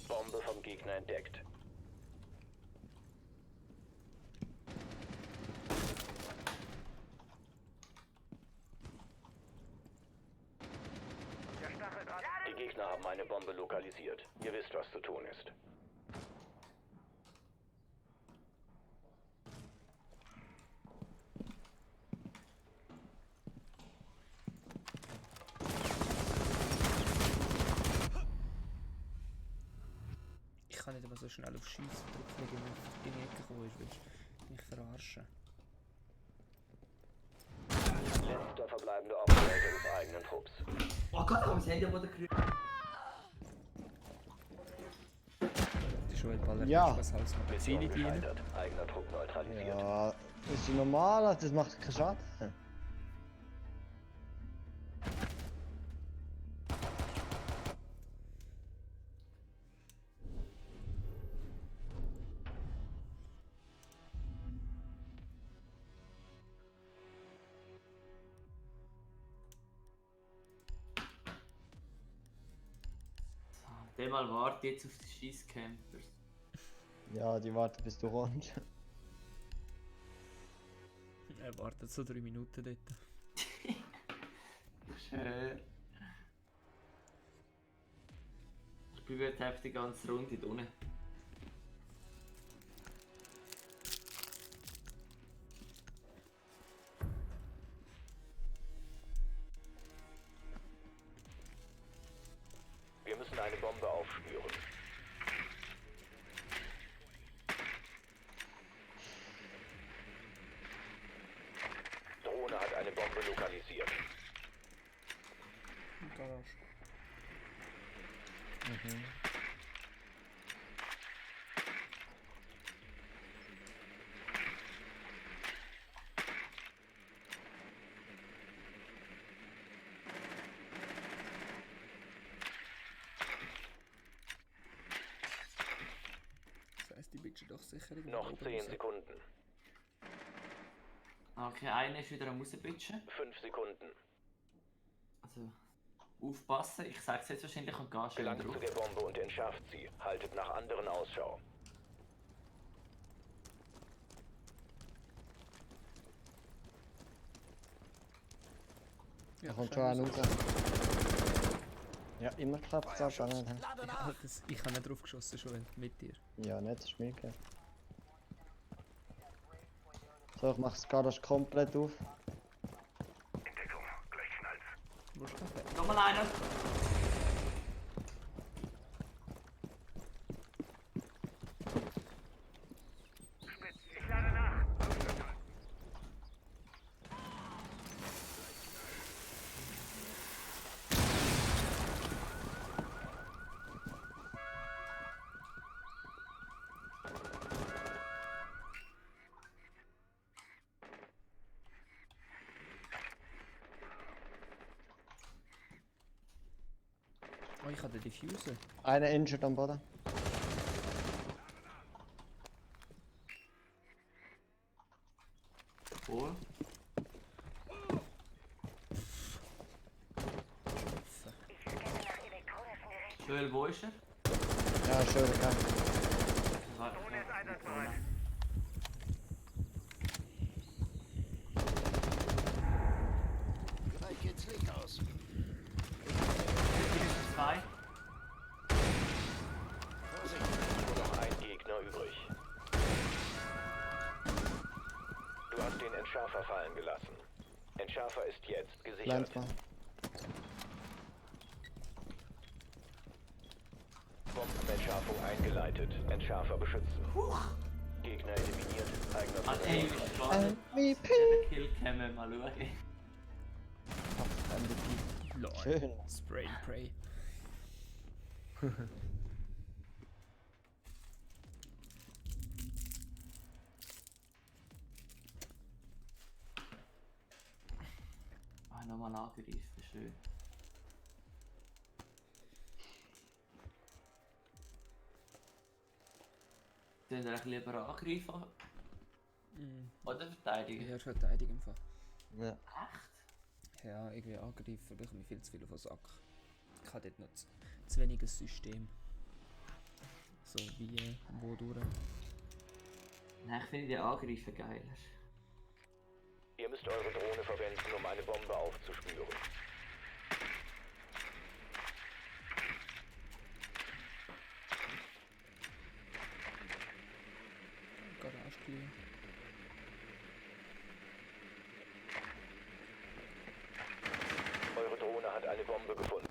Bombe vom Gegner entdeckt. Der Stacheldraht. Die Gegner haben eine Bombe lokalisiert. Ihr wisst, was zu tun ist. kann nicht immer so schnell auf Schiessen drücken, wenn jemand in die Ecke gekommen ist, willst du mich verarschen? Letzter verbleibender Operator des eigenen Trupps. Oh Gott, warum sind die Boden grün? Die Schulballer Ja. was als Mission Magazine dienen. gescheitert. Eigener Trupp neutralisiert. Ja, ist ja normal, das macht keinen Schaden. Der mal warte jetzt auf die Scheisscampers. Ja, die warten bis du kommst. Er wartet so 3 Minuten dort. Schön. Ich bin jetzt einfach die ganze Runde da unten. Wir müssen eine Bombe aufspüren. Drohne hat eine Bombe lokalisiert. Garage. Das heisst, die bitchen doch sicher irgendwo Noch oben 10 raus. Sekunden. Okay, einer ist wieder am rausbitschen. 5 Sekunden. Also, aufpassen. Ich sag's jetzt wahrscheinlich und geh schön Gelangt drauf. zu der Bombe und entschärft sie. Haltet nach anderen Ausschau. Da kommt schon einer raus. Ja, immer klappt es aber nicht. Ja, ich habe nicht drauf geschossen, schon mit dir. Ja, nicht, das ist mir gegeben. So, ich mach das Garage komplett auf. Entdeckung. Gleich knallt's. Wo ist der? Nochmal einer. Spitz. Ich lade nach. Oh, ich habe den Diffuser. Einer injured am Boden. Wohl. Joel, wo ist er? Ja, schön, okay. Warte, Drohne ist einsatzbereit. Zwei. Nur noch ein Gegner übrig. Du hast den Entschärfer fallen gelassen. Entschärfer ist jetzt gesichert. Blind mal. Bombenentschärfung eingeleitet. Entschärfer beschützen. Gegner eliminiert. Eigener Ah, Trupp ey, wie ist gerade? MVP! Der Killcam mal schauen. MVP. Lol. Schön. Spray and Pray. Ah, nochmal angegriffen, schön. Sollen wir lieber angreifen oder verteidigen? Ja, verteidigen einfach. Ja. Echt? Ja, irgendwie angreifen, bekomme ich viel zu viel auf den Sack. Ich habe dort noch zu weniges System. So wie wo durch. Nein, ich finde die Angreifen geiler. Ihr müsst eure Drohne verwenden, um eine Bombe aufzuspüren. Garage clear. Eure Drohne hat eine Bombe gefunden.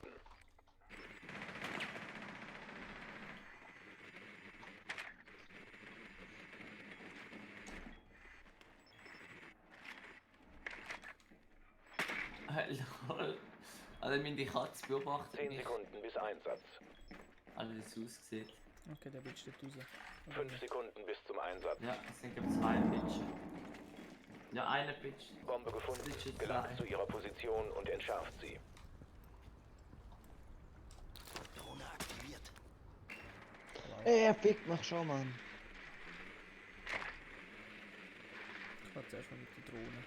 Lol. Also meine Katze beobachtet 10 mich, Sekunden bis Einsatz. also wie es aussieht. Okay, der Bitch steht raus. 5 Sekunden bis zum Einsatz. Ja, es sind glaube 2 Pitchen. Ja, eine Pitch. Bombe gefunden. Pitch Gelangt 2. zu ihrer Position und entschärft sie. Ey, fick mich schon, Mann. Ich war zuerst mal mit der Drohne.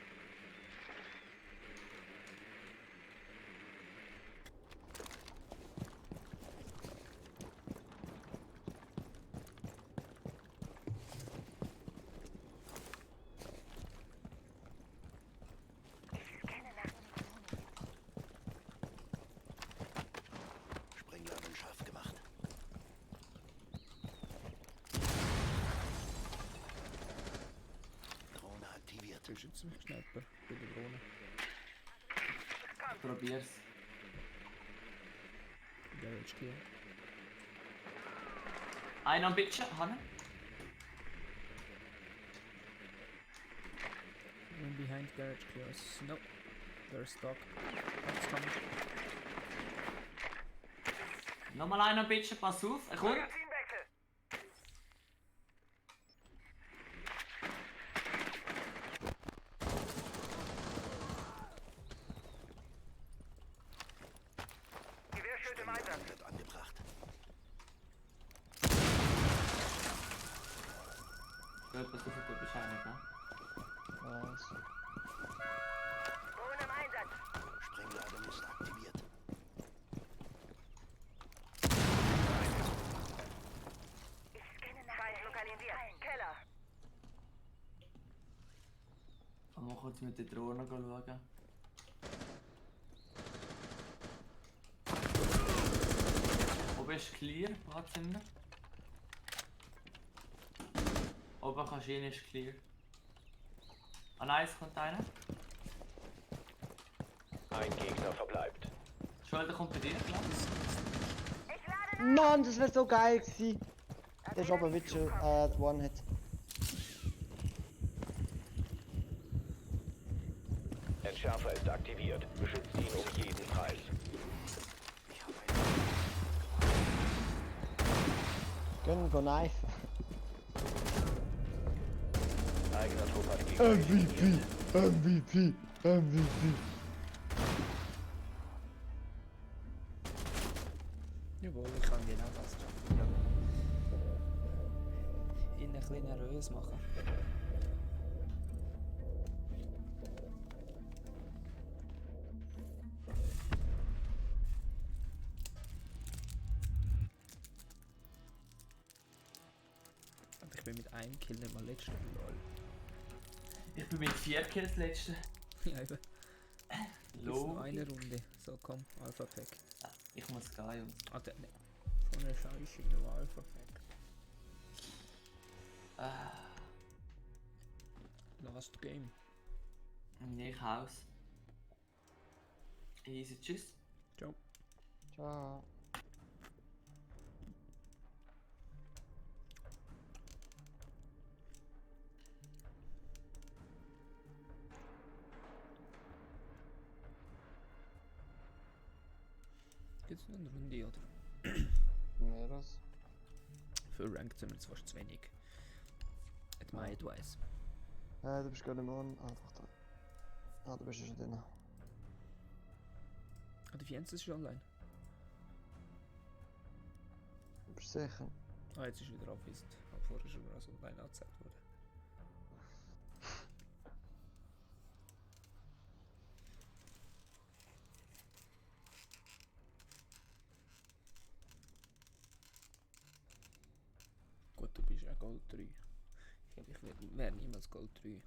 Sprengladung scharf gemacht. Drohne aktiviert. Beschütze mich, Schnapper, bei der Drohne. Probier's. Garage Clear. Einer am Pitchen, Hanne. One behind garage clears. No. They're stuck. That's coming. Nochmal einer am Pitchen, pass auf. Er kommt. Magazinwechsel. Gewehrschild im Einsatz. Wird angebracht. Gut, pass auf, du bist einig, ne? Was? Drohne im Einsatz. Sprengladung ist aktiviert. Ich scanne nach. Feind lokalisiert. Keller. Mal kurz mit der Drohne schauen. Oben ist clear, Badzimmer. Oben kannst du rein, ist clear. Ah nein, es kommt einer. Ein Gegner verbleibt. Schulter kommt bei dir, glaub ich. Ich lade Mann, das wäre so geil gewesen. Der ist aber Witcher, One-Hit. Entschärfer ist aktiviert. Beschützt ihn um jeden Preis. Können go knife. Eigener Trupp hat Gegner eliminiert. MVP. Jawohl, ich kann genau das schaffen. Ihn ein bisschen nervös machen. Und ich bin mit einem Kill nicht mal letzter. Lol. Ich bin mit 4 Kills letzte. Ja, eben. Jetzt noch eine Runde. So, komm, Alpha Pack. Ja, ich muss gehen, Jungs. Alter, ne. Von der Scheiße noch Alpha Pack. Last Game. Ich Haus. Easy, tschüss. Ciao. Ciao. Gibt's noch eine Runde, oder? Nee, das. Für Ranked sind wir jetzt fast zu wenig. At my advice. Du bist gar nicht mehr on. Einfach da. Ah, du bist ja schon drin. Ah, die Fienza ist schon online. Du bist sicher. Ah, jetzt ist wieder abwesend. Aber vorher schon mal als online angezeigt wurde. Gut, du bist ja Gold 3. Ich glaube, ich wäre niemals Gold 3.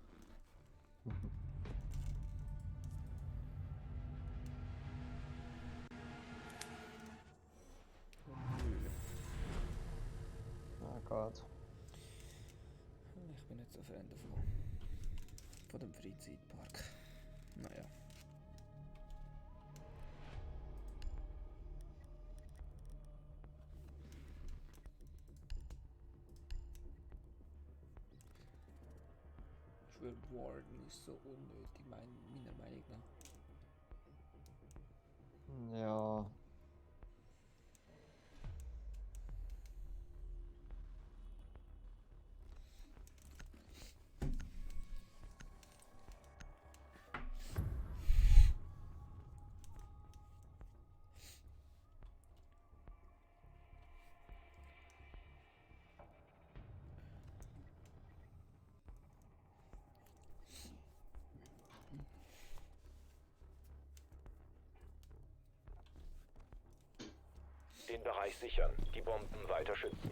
Oh Gott. Ich bin nicht so Fan davon. Von dem Freizeitpark. Naja. Ich schwöre, Warden ist so unnötig, meiner Meinung nach. Ja. Den Bereich sichern, die Bomben weiter schützen.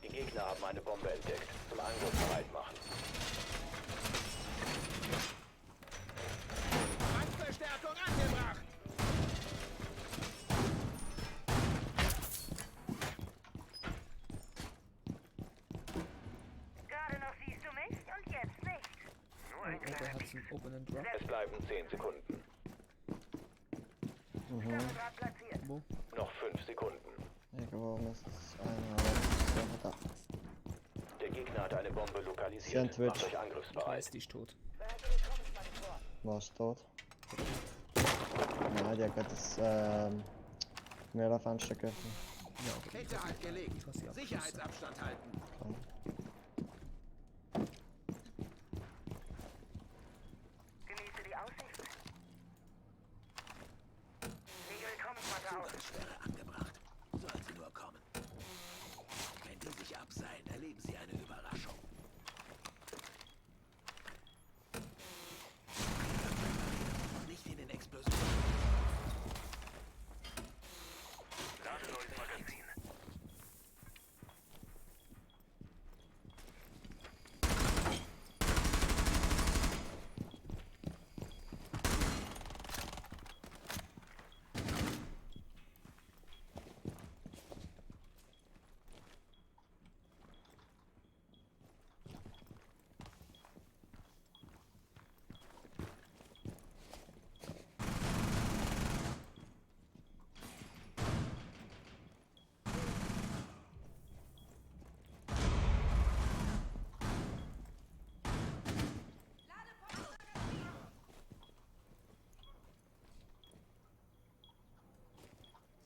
Die Gegner haben eine Bombe entdeckt. Zum Angriff bereit machen. Verstärkung angebracht! Gerade noch siehst du mich und jetzt nicht. Nur ein Der kleiner hat einen Open Drop. Es bleiben 10 Sekunden. Wärmedraht platziert. Wo? Noch 5 Sekunden. Irgendwo muss es einer. Da. Der Gegner hat eine Bombe lokalisiert. Sandwich. Macht euch Ich angriffsbereit. weiß, die ist tot. Warst du tot? Nein, die hat gerade das Mörderfenster geöffnet. Ja, okay. Kette angelegt. Ich hasse sie abgeschossen. Sicherheitsabstand halten. Genieße die Aussicht. Segel kommen mal raus. Zugangsschwere angebracht. Sollen sie nur kommen. Wenn die sich abseilen, erleben sie eine Überraschung. Nicht in den Explosionen. Lade neues Magazin.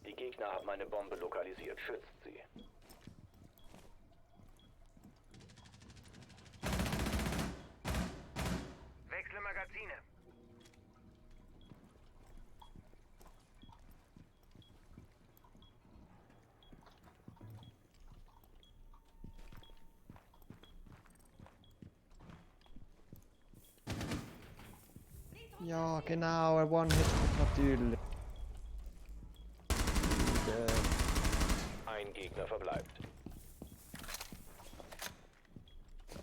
Die Gegner haben eine Bombe lokalisiert. Schützt sie. Wechsle Magazine. Ja, genau, ein One-Hit natürlich. Ein Gegner verbleibt.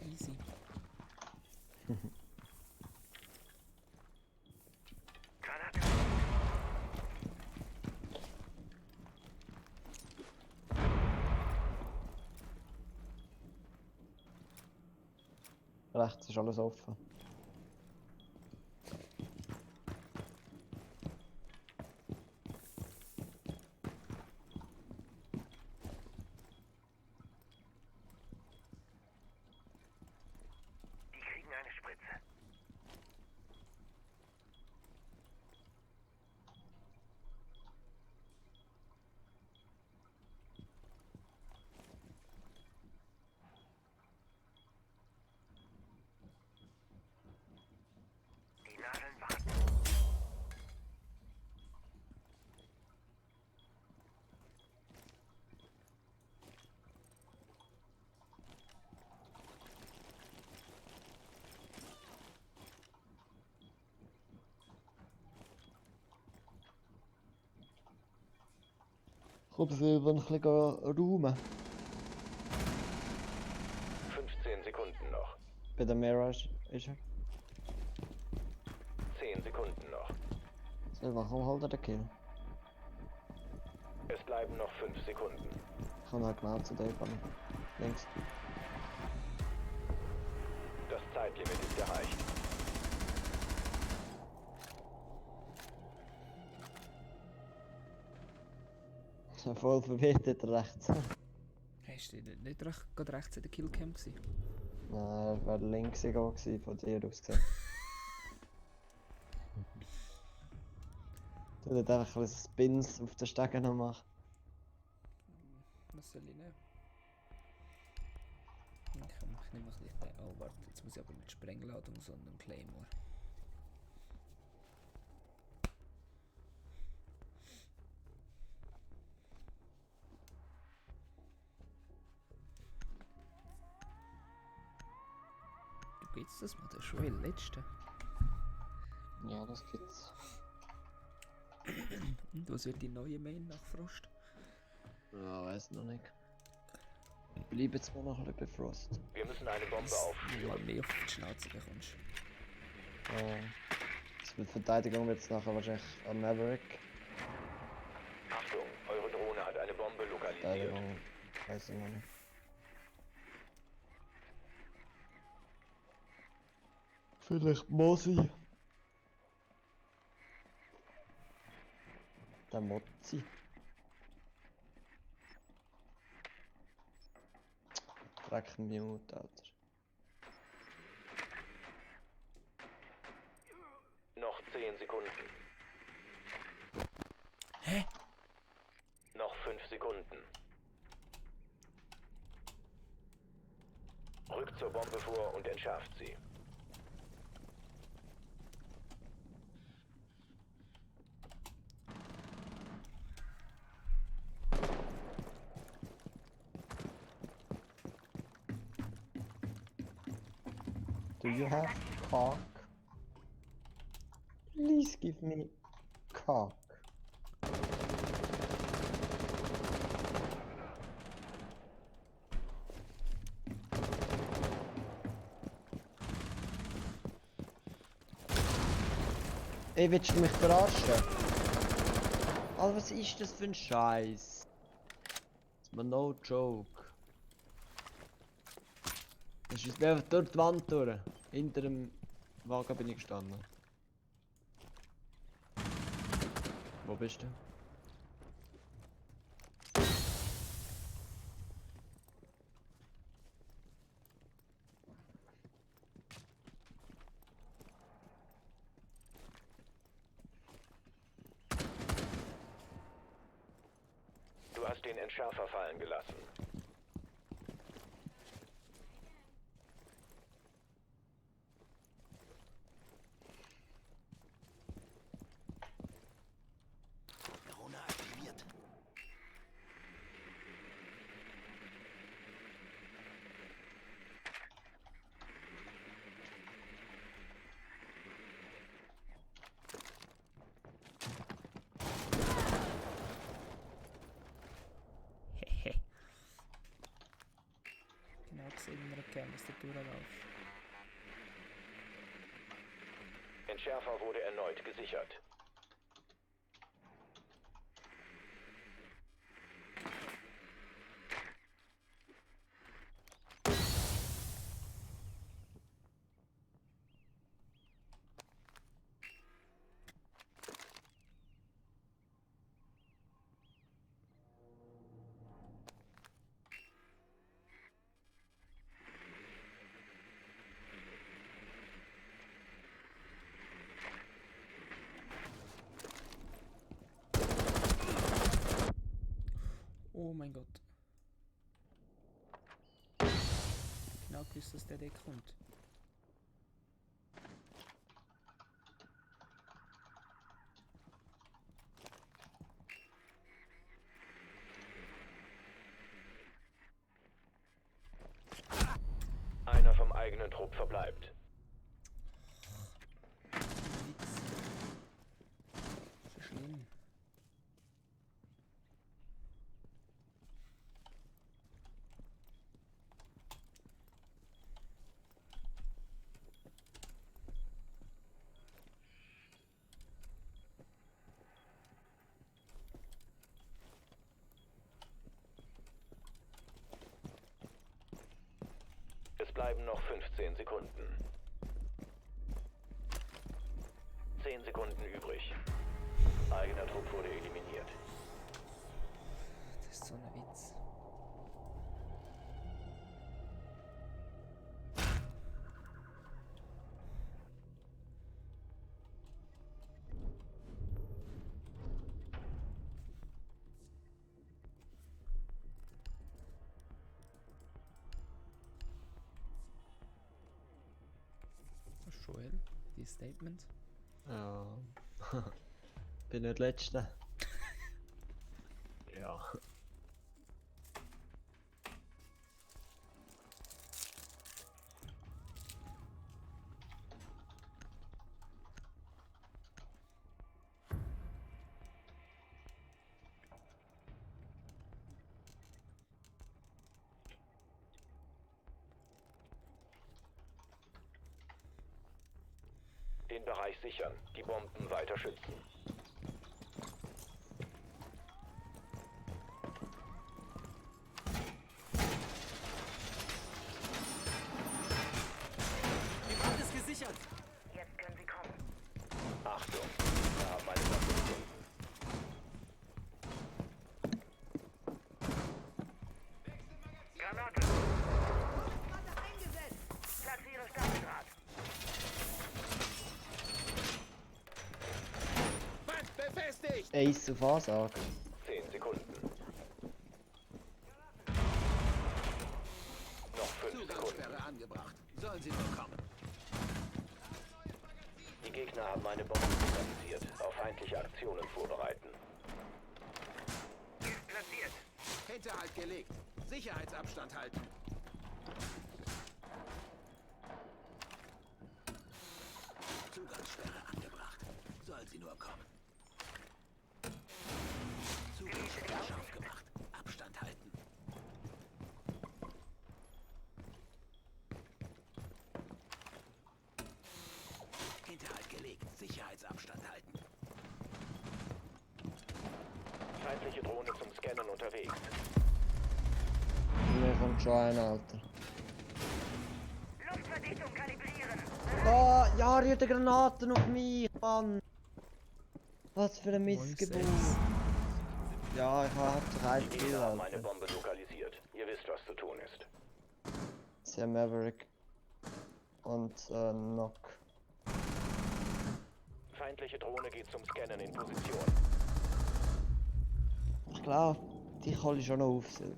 Easy. Granate. Rechts ist alles offen. Die kriegen eine Spritze. Die Nadeln warten. Komm, wir wollen ein bisschen räumen. 15 Sekunden noch. Bei der Mirage ist er. 10 Sekunden noch. Soll ich machen, halt den Kill. Es bleiben noch 5 Sekunden. Ich kann halt genau zu dir kommen. Links. Das Zeitlimit ist erreicht. Voll verwirrt rechts. Ist die nicht gerade rechts in der Killcam gewesen? Nein, das war links egal gewesen, von dir aus gesehen. Du dort einfach ein bisschen Spins auf den Stegen noch machen. Was soll ich nehmen? Ich nehme ein bisschen den. Oh, warte, jetzt muss ich aber nicht Sprengladung, sondern Claymore. Gibt's das mal? Das ist schon der letzte. Ja, das gibt's. Und was wird die neue Main nach Frost? Ja, weiß noch nicht. Bleib jetzt mal noch ein bisschen Frost. Wir müssen eine Bombe Dass du aufführen. mal mehr auf die Schnauze bekommst. Das mit Verteidigung wird es nachher wahrscheinlich am Maverick. Achtung, eure Drohne hat eine Bombe lokalisiert. Verteidigung, weiß ich noch nicht. Vielleicht Mosi. Der Mozzi. Dreck Mute, Alter. Noch 10 Sekunden. Hä? Noch 5 Sekunden. Rückt zur Bombe vor und entschärft sie. Do you have cock? Please give me cock. Ey, willst du mich verarschen? Alter, was ist das für ein Scheiß? Das ist mal no joke. Das ist einfach durch die Wand durch. Hinter dem Wagen bin ich gestanden. Wo bist du? Du hast den Entschärfer fallen gelassen. Drohne aktiviert. Hehe. Genau gesehen in der Cam, dass du durchlaufst. Entschärfer wurde erneut gesichert. Oh mein Gott. Genau gewusst, dass der kommt. Einer vom eigenen Trupp verbleibt. So schlimm. Es bleiben noch 15 Sekunden. 10 Sekunden übrig. Eigener Trupp wurde eliminiert. Das ist so ein Witz. Starkes Statement. Ja. Bin nicht Letzter. Ja. Den Bereich sichern, die Bomben weiter schützen. Die Wand ist gesichert. Jetzt können sie kommen. Achtung, wir haben eine Bombe gefunden. Granate. Platziere Stacheldraht. Wand befestigt. Ace auf Ansage. 10 Sekunden. Noch 5 Sekunden. Zugangssperre angebracht. Sollen sie nur kommen. Die Gegner haben eine Bombe signalisiert. Auf feindliche Aktionen vorbereiten. Ist platziert. Hinterhalt gelegt. Sicherheitsabstand halten. Zugangssperre angebracht. Soll sie nur kommen. Zugangssperre scharf gemacht. Abstand halten. Hinterhalt gelegt. Sicherheitsabstand halten. Feindliche Drohne zum Scannen unterwegs. Mir kommt schon ein, Alter. Luftverdichtung kalibrieren. Oh, ja, er hat Granaten auf mich, Mann. Was für ein Missgeburt. Ja, ich hab doch ein Die Spiel, Gegner haben eine Alter. Bombe lokalisiert. Ihr wisst, was zu tun ist. Sehr Maverick. Und, Knock. Feindliche Drohne geht zum Scannen in Position. Ich glaube, die kann ich schon noch aufsehen.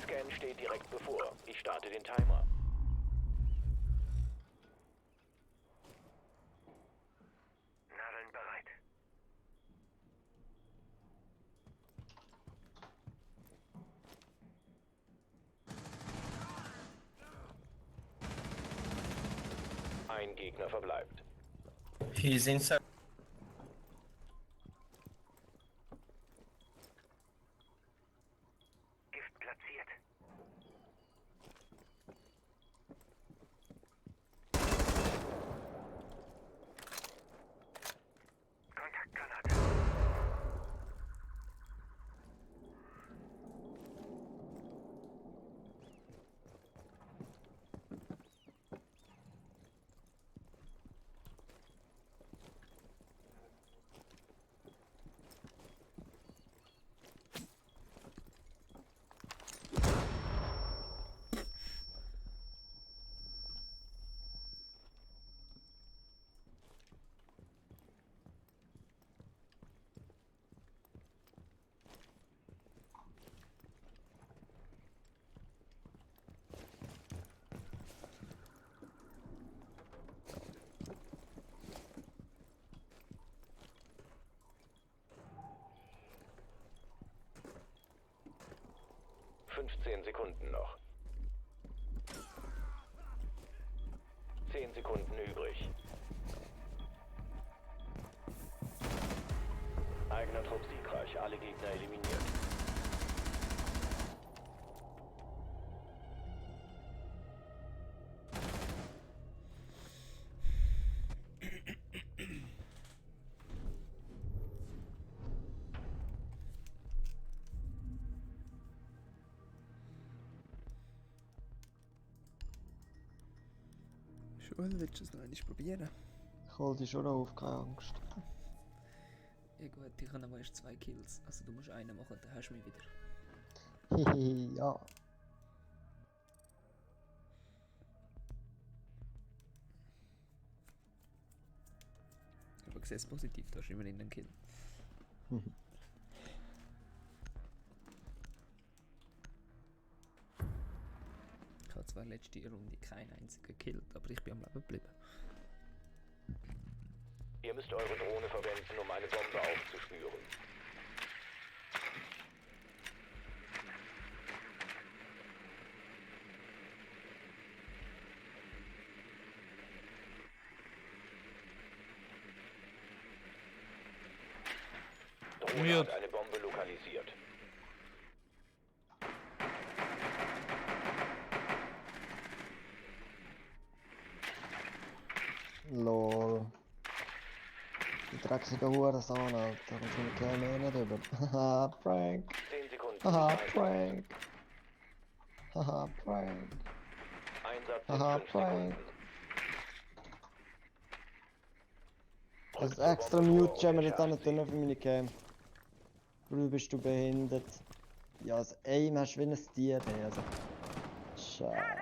Scan steht direkt bevor. Ich starte den Timer. Nadeln bereit. Ein Gegner verbleibt. He's inside. Gift platziert. Kontaktgranate. Fünfzehn Sekunden noch. 10 Sekunden übrig. Eigener Trupp siegreich. Alle Gegner eliminiert. Schon, willst du es noch einmal probieren? Ich hol dich schon noch auf, keine Angst. Ja gut, ich habe noch erst 2 Kills. Also du musst einen machen, dann hast du mich wieder. Hihi, ja. Aber ich sehe es positiv, du hast immerhin einen Kill. Ich habe zwar letzte Runde keinen einzigen gekillt, aber ich bin am Leben geblieben. Ihr müsst eure Drohne verwenden, um eine Bombe aufzuspüren. Drohne hat eine Bombe lokalisiert. Lol. Die dreckige Hurensohn, Alter. Kommst du mit keinem mehr nicht rüber. Haha, Prank. 10 Sekunden. Haha, Prank. Haha, Prank. Einsatz in Haha, 5 Prank. Sekunden. Das ist extra Mute-Jammer jetzt auch nicht drin für meine Cam. Du bist du behindert. Ja, das Aim hast du wie ein Tier, ey, also. Scheiße.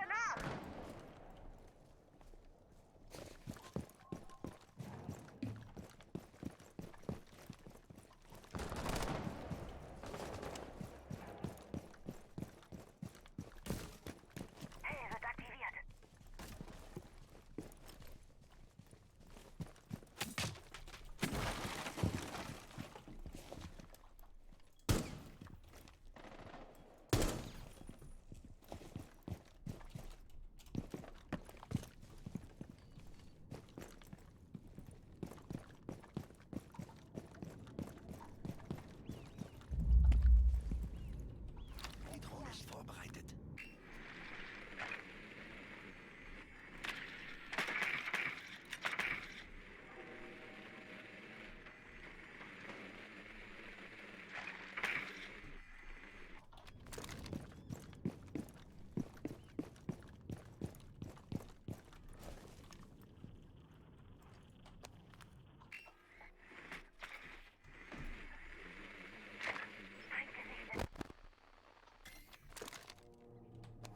Hey, wird aktiviert. Die Drohne ist vorbereitet.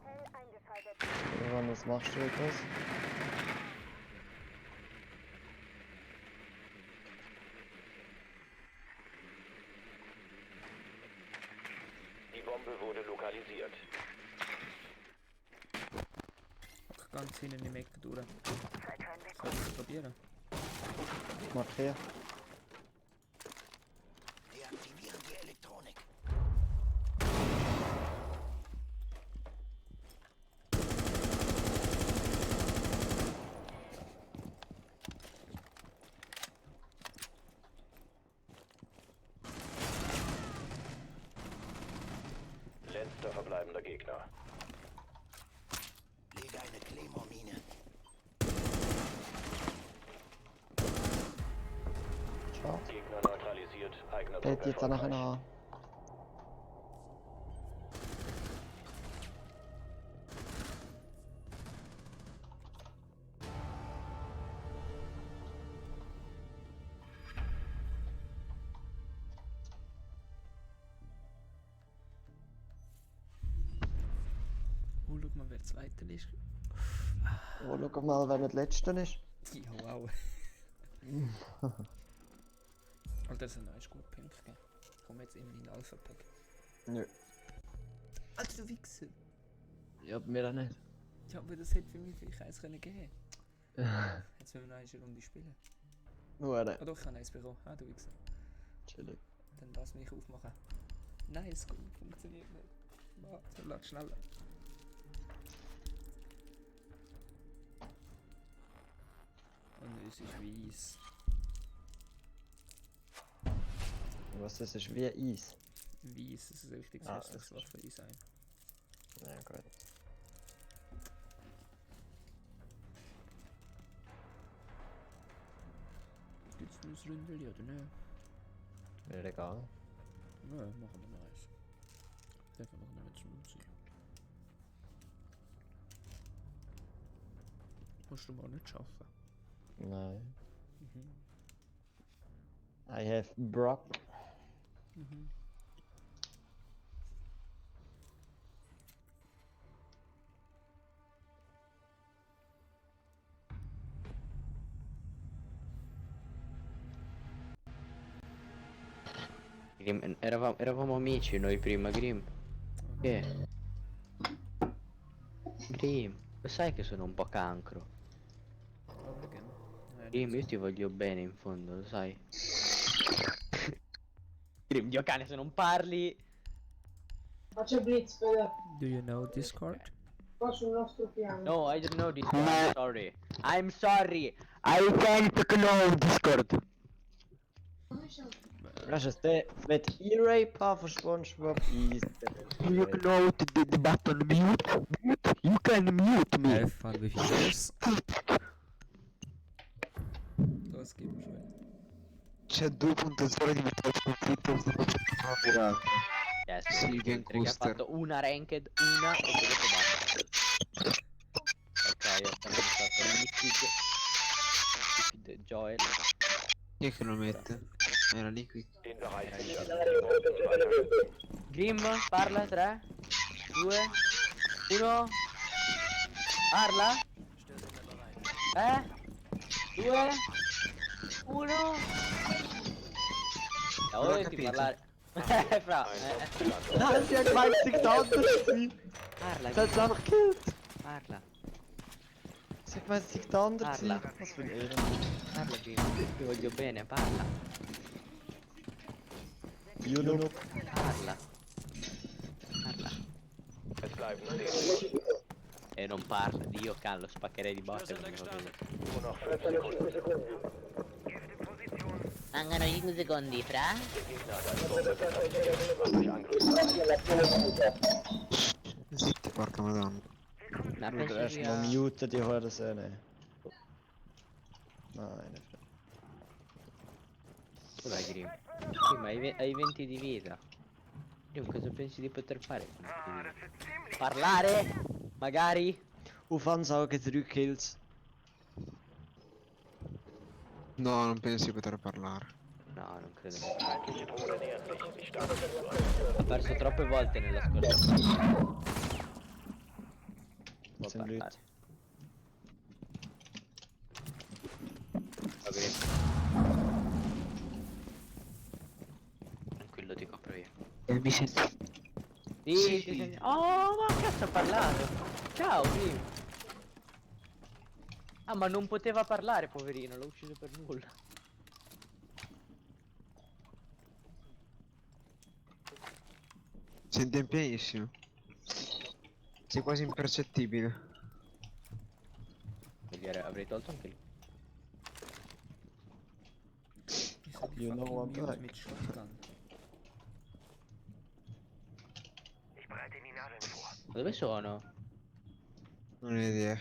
Hell eingeschaltet. Irgendwann, was machst du etwas? Die Bombe wurde lokalisiert. Ich ganz hinten im Eck durch. Kannst du es probieren? Markier. Deaktivieren die Elektronik. Letzter verbleibender Gegner. Lege eine Claymore-Mine. Ciao. Gegner neutralisiert. Eigener Der Druck jetzt auch nachher erfolgreich. noch. Oh, schau mal, wer Zweiter ist. Oh, schau mal, wer nicht Letzter ist. Ja, wow. Alter, das ist ein neues gut Pink gegeben. Komm jetzt in den Alpha-Pack. Nö. Alter, du Wichser! Ja, bei mir auch nicht. Ja, aber das hätte für mich vielleicht eins können geben. Jetzt müssen wir noch eine Runde spielen. Nur eine. Ah doch, ich habe eins bekommen. Ah, du Wichser. Chillig. Dann lass mich aufmachen. Nein, es funktioniert nicht. Warte, lass schneller. Und es ist weiss. Was das ist wie Eis. Weiss, das ist ein richtiges Ah, hässliches das ist- Waffendesign. Ja, gut. Gibt's noch ein Ründel, oder nicht? Mir egal. Ja, machen wir noch eins. Dafür machen wir jetzt Musik. Musst du mal nicht schaffen. Nein. Mhm. I have Brock. Mhm. Grim, eravamo amici noi prima, Grim. Che? Grim, lo sai che sono un po' cancro. Oh, perché? Grim, io ti voglio bene in fondo, lo sai. Grim, Dio cane, se non parli... Faccio blitz, Fede. Do you know Discord? Qua sul nostro piano. No, I don't know this. I'm sorry. I'm sorry. I can't know Discord. Lascia ste met E-Rape voor SpongeBob is. You know the button mute? Mute? You can mute me. Have fun with yours. Das geht mir schon. C'è 2.0 di metà sconfitto pirata. Yes, Sì, Gang perché ha Booster. fatto una ranked, una e poi dopo basta. Ok, ho fatto Liquid Joel. Chi è che lo mette? Era Liquid. Den Bereich sichern. Die Bomben weiter. Grim, parla, 3, 2, 1. Parla. 2, 1. Ja, Non ho ti capito. parlare. Fra. Nein, sie hat gemeint, sie anders sein. Parla. Sie hat es einfach gekillt. Parla. Sie hat gemeint, sie anders Parla. sein. Was für ein Ehre. Parla, Grim. Ti voglio bene, parla. You know. Parla. Parla. Es bleiben 10 Minuten. E non parla, Dio can, lo spaccherei di botte. Nur noch 5 Sekunden. Mancano 5 secondi, fra. Der Gegner hat eine Bombe platziert. Macht euch angriffsbereit. Zitti, porca madonna. Ma Bruder, penso erstmal sia... muten die Hurensohne. Nein, nicht. Dov'è Grim? Sì, ma hai 20 di vita. Grim, cosa pensi di poter fare con 20 di vita? Parlare? Magari? Auf Ansage 3 Kills. No, non pensi di poter parlare. No, non credo. Feindliche Drohne nähert sich. Die starten zu. Ho perso troppe volte nella scorsa partita. Può Zum parlare. Glück. Oh, Grim. Tranquillo, ti copro io. Mi senti? Sì, Sì. ti senti- Oh, ma cazzo ha parlato! Ciao, Grim! Ah, ma non poteva parlare, poverino, l'ho ucciso per nulla. Senti pianissimo. Sei quasi impercettibile. Avrei tolto anche il... You know I'm back. Mit Shotgun. Ma dove sono? Non ho idea.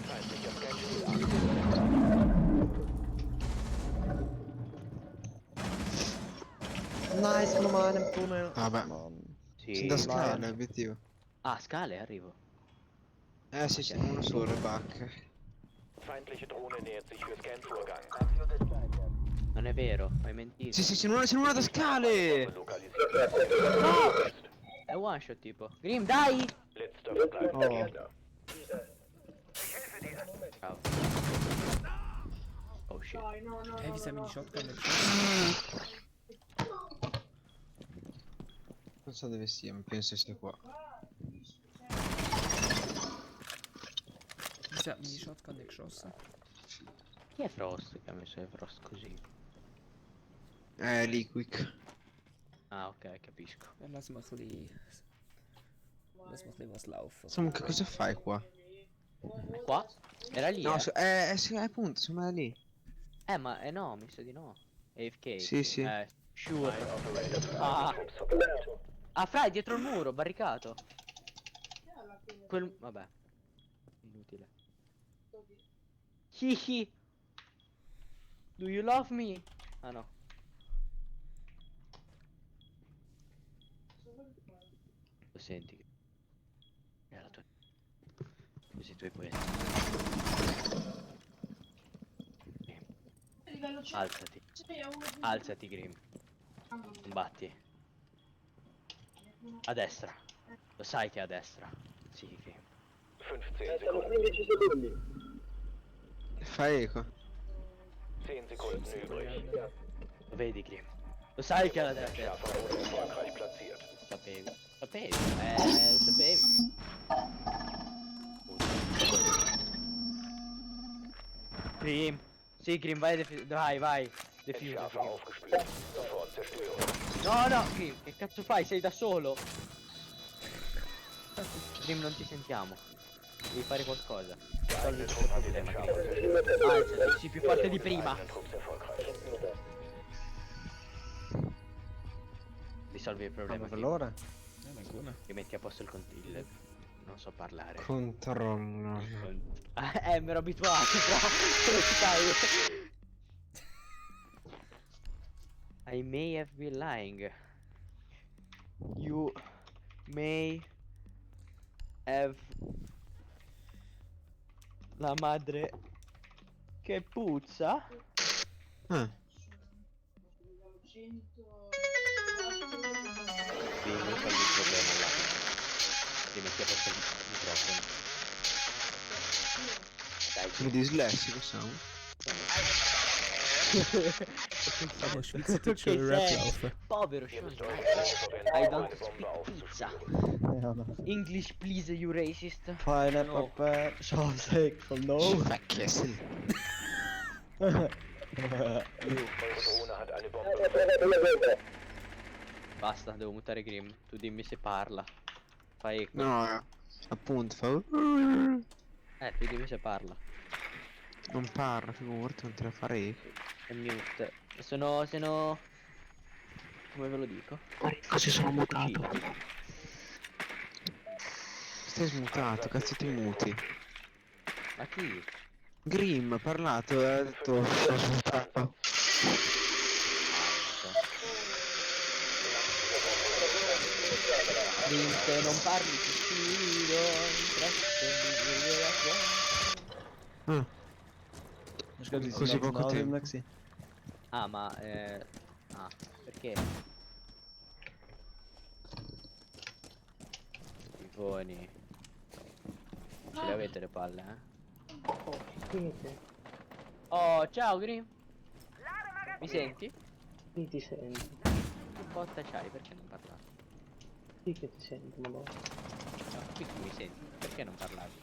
Feindlicher Scanspiel aktiviert. Nice, nochmal in einem Tunnel. Vabbè. Mann. Sì. Sono da scale, obiettivo. Ah, scale, arrivo. Sì, sì, uno solo, back. Feindliche Drohne nähert sich für Scanvorgang. Non è vero, hai mentito. Sì, sì, c'è una da scale! Lokalisiert. No! È one shot tipo. Grim, dai! Letzter verbleibender Gegner. Bravo. Oh shit. Wie sei meine Shotgun nicht geschossen? Non so dove sia, ma penso sia qua. Wieso hat meine Shotgun nicht geschossen? Chi è Frost che ha messo il Frost così? Liquid. Ah, ok, capisco. Ja, lass mal ein bisschen... Lass mal ein bisschen was laufen. Insomma, che cosa fai qua? Qua? Era lì, No, eh? sì, appunto, sono lì. Ma no, mi sa di no. AFK. Sì, sì. Sure. Ein Operator Ah. Trupps verbleibt. Ah, fra, è dietro il muro, barricato. Vabbè. Inutile. Hihi. Do you love me? Ah no. Lo senti? È la tua... Così tu puoi... Alzati. Alzati, Grim. Combatti. A destra. Lo sai che è a destra. Sì, Grim. 15 secondi. Fa eco. 10 Sekunden übrig. Lo vedi, Grim? Lo sai che è a destra. Entschärfer wurde erfolgreich platziert. Sapevi. Lo sapevi. Grim. Sì, Grim, vai. Defuser. Entschärfer aufgespürt. Sofort zerstören. No, Grim, che cazzo fai? Sei da solo. Grim, non ti sentiamo. Devi fare qualcosa. Risolvi il tuo problema, Grim. Alzati, sii più forte di prima. Risolvi il problema. Per l'ora? Rimetti a posto il contiglio. Non so parlare. Controllo. Mi ero abituato, però stai. I may have been lying. You may have la madre che puzza. Quindi risolvi il problema là. Rimetti a posto il microfono. Dai, Sono dislessico, siamo. Oh, Schweizerdeutsch Rap-Laufen. Povero Sean. I don't speak pizza. English please, you racist. Pineapple pear, sausage from no. Kessel. Eure Drohne hat eine Bombe. Basta, devo mutare Grim. Tu dimmi se parla. Fai eco. No, appunto fa. Tu dimmi se parla. Non parla, figurati, non te la farei. È mute. Sono... Come ve lo dico? Così sono mutato. Stai smutato, cazzo ti muti. Ma chi? Grim ha parlato e ha detto sono smutato. Grim, se non parli ti sfido. Così poco tempo. Ah, ma perché? Schifoni. Ce le avete le palle, Oh, ciao Grim. Mi senti? Sì, ti sento. Che botta c'hai? Perché non parlavi? Sì che ti sento, ma no. No, qui tu mi senti, perché non parlavi?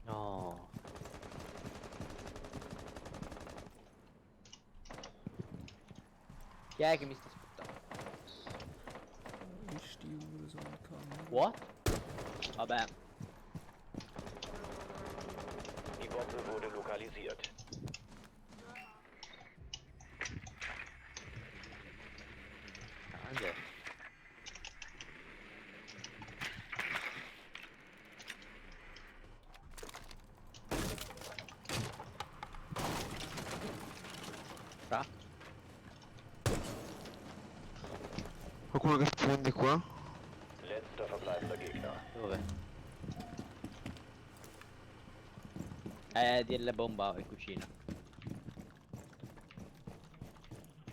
No. Chi è che mi sta aspettando? What? Vabbè. Die Bombe wurde lokalisiert. Grande. Fra? Qualcuno che risponde qua? Letzter verbleibender Gegner. Dove? Della bomba in cucina.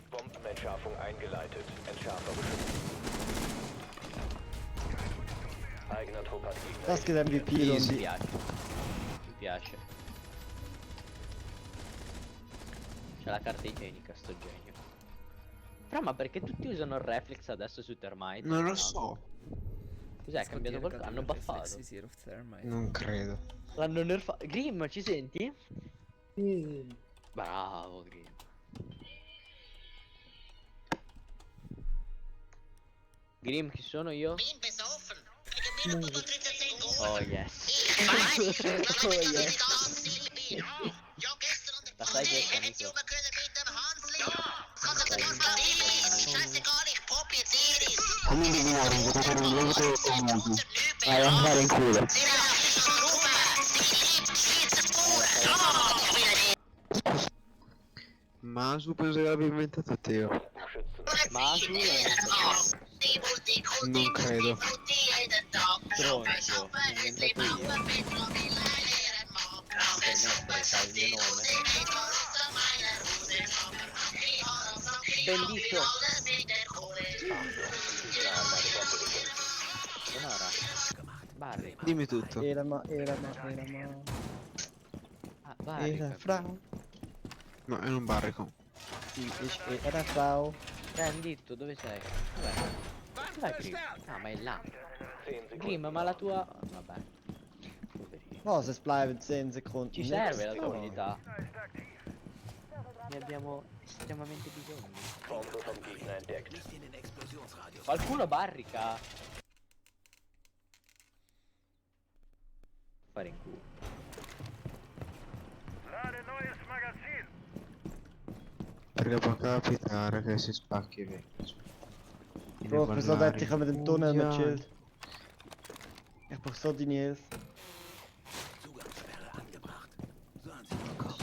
Bombenentschärfung eingeleitet. Entschärfer geschützt. Eigener Trupp hat Gegner. Das geht MVP Mi non piace. Mi piace. C'è la carta igienica sto genio. Però ma perché tutti usano il reflex adesso su Termite? Non lo so. Cos'è? È cambiato qualcosa? Hanno buffato. Non credo. L'hanno nerfato. Grim, ci senti? Bravo Grim. Grim, chi sono io? Oh yes. Oh yes. La sai questa, amico? Come devi muovere un giocatore di mente e muti? Vai a andare in culo. Masu penso che l'abbia inventato Teo. Masu Non credo. Stronzo, l'ho inventato io. Permettere, sai il mio nome. Bellissimo. Sonora. Barry. Dimmi tutto. Ah, Barry. Frau. No, è un barrico. Era Frau. Ditto, dove sei? Dov'è Grim? Ah, ma è là. Grim, ma la tua... Vabbè. Poverino. Cosa bleiben 10 Sekunden? Ci serve la tua unità. Ne abbiamo estremamente bisogno. Bombe vom Gegner entdeckt. Nicht in den Explosionsradius. Qualcuno barrica. Fare in culo. Perché può capitare che si spacchi vecchio. Bro, ich bin so weit, ich habe mit dem Tunnel mit Schild. Ich brauch so deine Hilfe. Zugangssperre angebracht. Sollen Sie nur kommen.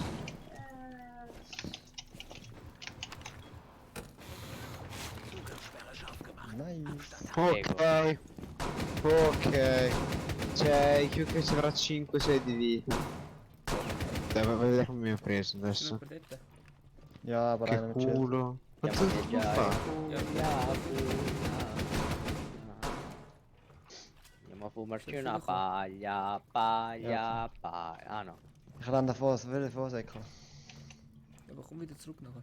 Zugangssperre scharf gemacht. Nice. Ok. Cioè, io che ci avrà 5-6 di vita. Dai, vai a vedere come mi ho preso adesso. Ja, aber Che einer mit Schild. culo. Ma Andiamo a cosa viaggiare. fa? Andiamo a fumarci una paglia. Ah no. Ich renne davor, so will ich vorsäckeln. Ja, aber komm wieder zurück nachher.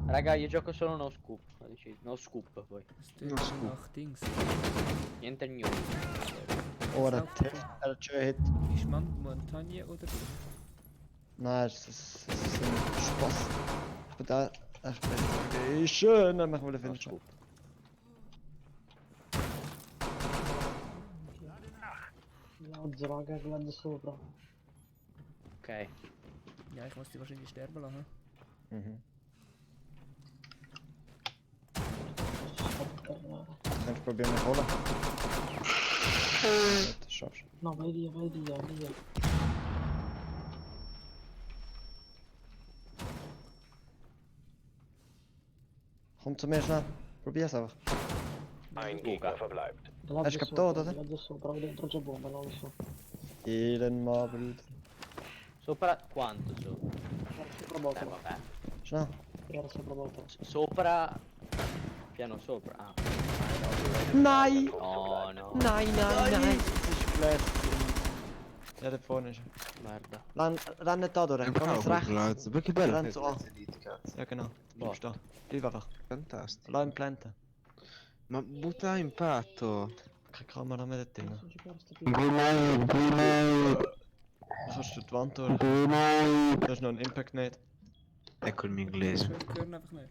Raga, io gioco solo no scoop. No scoop poi. Das tönt nach Dings. Niente new. Oh, der Test, der hat schön Hit. Ist Montagne oder du? Nein, es ist ein Spaß. Ich bin da. Ich bin schön, dann machen wir den Finish. Raga, guarda sopra. Ok. Ja, ich muss die wahrscheinlich sterben lassen. Mhm. Kannst du probieren mit holen? Das schaffst du. No, vai via, vai via, via. Komm zu mir schnell. Probier's einfach. Ein Gegner verbleibt. Hast du captato, oder? Là sopra, dentro c'è bomba, non lo so. Elend mal, Bruder. Sopra quanto so? Sopra botto. Vabbè. Schnell. Era sopra botto. Sopra. Piano sopra. Ah. Nein! Oh no. Nein, nein, nein! Das ist blöd. Ja, da vorne ist er. Merda. Renn nicht da durch, komm Bravo, jetzt rechts. Glazzo. Perché bello Renn questo so an. pezzo di cazzo. Ja, genau. Bleibst da. Bleib einfach. Fantastico. Lass ihn planten. Ma butta impatto. Keine Kamera mehr dort drin. Bruno. Dann kannst du die Wand durch. Da ist noch ein Impact nicht. Ecco il mio inglese. Ich höre einfach nicht.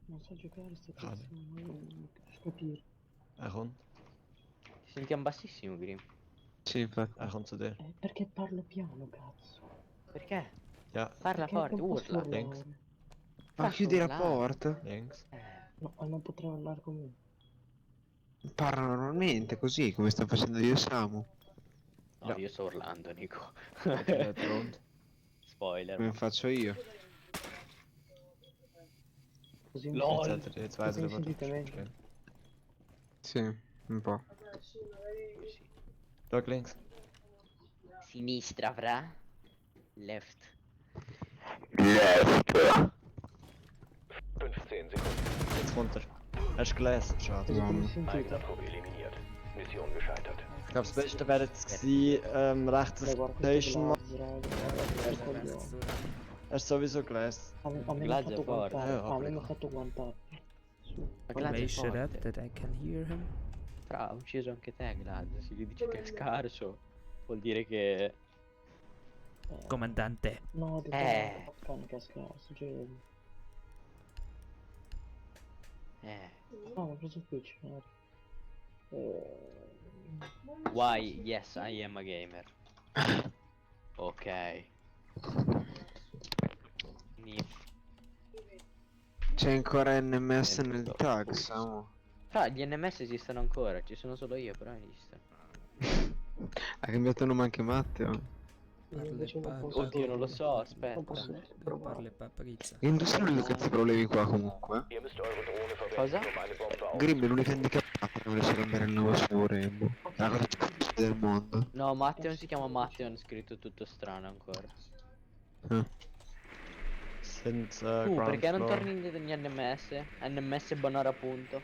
Non so giocare sto Cade. cazzo, non capire. Er kommt. Ti sentiamo bassissimo, Grim. Sì, infatti. Er kommt zu dir. Perché parlo piano, cazzo? Perché? Ja, Parla Perché forte, non posso urla. urlare? Links. Ma Faccio chiudi la urlare. porta. links. No, non potrei urlare con me. Parla normalmente, così come sto facendo io e Samu. No, Ja. io sto urlando, Nico. Rund. Spoiler. Come faccio io. Così Jetzt weiß così er, wo du sentite meglio. stehst. Sì, un po'. Schau links. Sinistra, fra. Left. 15 Sekunden. Jetzt kommt er. Er ist gelesen. Schade. Così come Mamma. sentite? Gegnertrupp eliminiert. Mission gescheitert. Ich glaube, das Beste wäre jetzt gewesen, rechts Dai, auf guarda Station questo machen. Glaz, raga. Er ist sowieso gelesen. A me mi Glaz ha è fatto forte. guantare. A me apri mi ha qua. fatto guantare. Su. Ma Glad è Information forte. that I can hear him. Fra, ha ucciso anche te, Glad. Se gli dici che è scarso, vuol dire che... Comandante. No, ti fanno cascare, succede. No, ho preso Twitch. Why? Yes, I am a gamer. Ok. Nif. C'è ancora NMS nel tag, Samu. Gli NMS esistono ancora, ci sono solo io, però esistono. Ha cambiato nome anche Matteo. Oddio, non lo so, aspetta. Parle paparizza. Industria è l'unico che ha questi problemi qua comunque. Ihr müsst eure Drohne verwenden, Cosa? um eine Bombe Grim è l'unica handicappata che non riesce a cambiare il nome su Rainbow. È la cosa più difficile del mondo. No, Matteon si chiama Matteon, scritto tutto strano ancora. Senza Perché non torni negli NMS? NMS Bonara punto.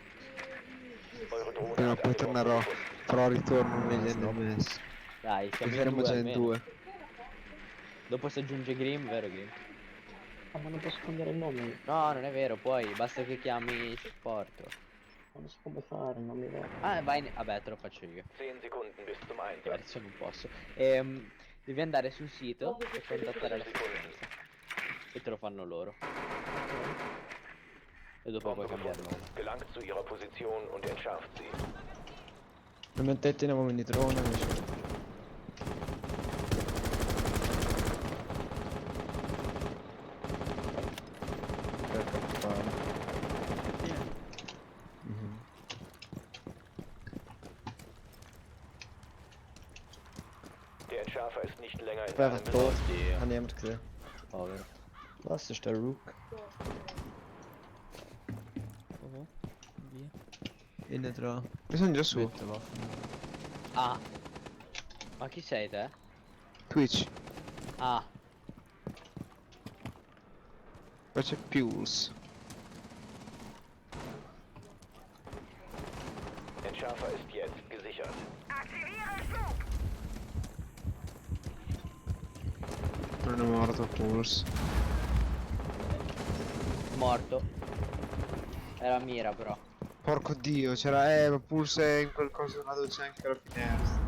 Prima o poi tornerò. Farò ritorno negli NMS. Dai, Mi siamo in fermo due già in almeno. 2. Dopo si aggiunge Grim, vero Grim? Ah, ma non posso cambiare il nome. No, non è vero, puoi, basta che chiami supporto. Ma non so come fare, non mi va. Ah, vai, vabbè, te lo faccio io. 10 Sekunden bis zum Einsatz. Adesso non posso. Devi andare sul sito e contattare l'assistenza. E te lo fanno loro. E dopo puoi cambiare nome. Gelangt zu ihrer Position und entschärft sie. Non mettete in drone, amici. Der Entschärfer ist nicht länger in Ich bin einfach deinem tot. Besitz. Hat niemand gesehen. Povero. Was ist der Rook? Oh, via. Innen dran. Io sono già su. Mit der Waffe. Ah. Ma chi sei te? Twitch. Ah. Poi c'è Pulse. Entschärfer ist jetzt gesichert. Non è morto Pulse. Morto. Era mira però. Porco dio, c'era. Ma Pulse è in quel coso là dove c'è anche la finestra.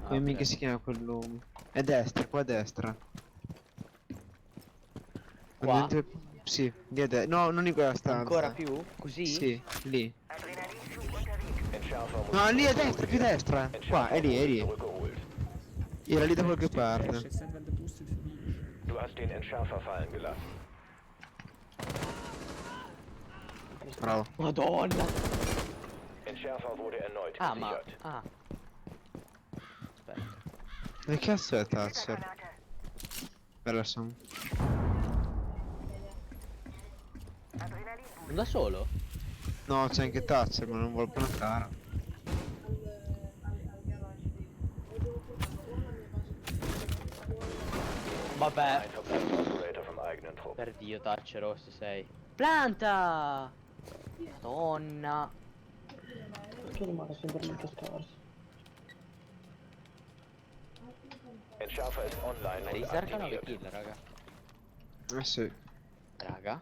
Come mica si chiama quel nome? È destra, qua a destra. Qua? Sì, lì a destra. No, non in quella stanza. Ancora più? Così? Sì, lì. Entschärfer muss No, lì a destra, più a destra. Qua, è lì, è lì. zurückgeholt. Era lì da qualche parte. Jetzt nicht, wenn der Booster vorbei ist. Du hast den Entschärfer fallen gelassen. Bravo. Madonna. Entschärfer wurde erneut Ah, ma... gesichert. Ah. Aspetta. Che cazzo è Thatcher? Bella song. Non da solo? No, c'è anche Thatcher, ma non vuole plantare. Vabbè. Ein Verbrennungsoperator vom eigenen Trupp. Per Dio, Tacce rosso sei. Planta! Madonna. Perché rimane sempre molto scarso? Entschärfer ist online Ma und ricerca 9 aktiviert. kill, raga. Sì. Raga?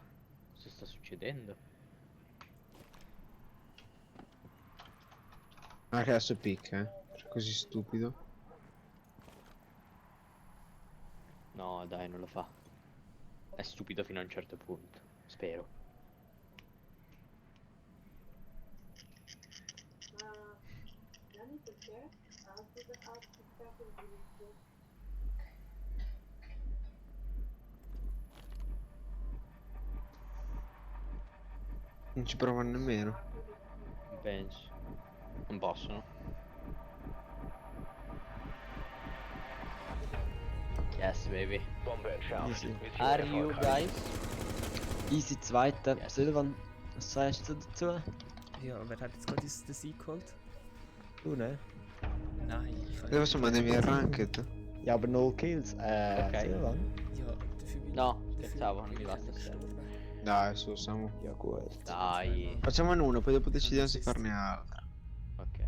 Cosa sta succedendo? Ma che adesso picca, Cioè, così stupido. No, dai, non lo fa. È stupido fino a un certo punto. Spero. Non ci prova nemmeno. Non penso. Non possono. Yes, baby. Bombe entschärft. Easy. Mission Are you erfolgreich. guys? Easy zweite. Yes. Silvan, was sagst du dazu? Ja, wer hat jetzt gerade den Sieg geholt? Du, ne? Nein, ich kann Dove sono mandami ranked? Ja, aber 0 Kills. Ok. Silvan? Ja, dafür bin No, dafür scherzavo, non bin mi ich basta nicht stare. gestorben. Dai, su, siamo. Ja, gut. Dai. Facciamone uno, poi dopo decidiamo se farne altre. Ok.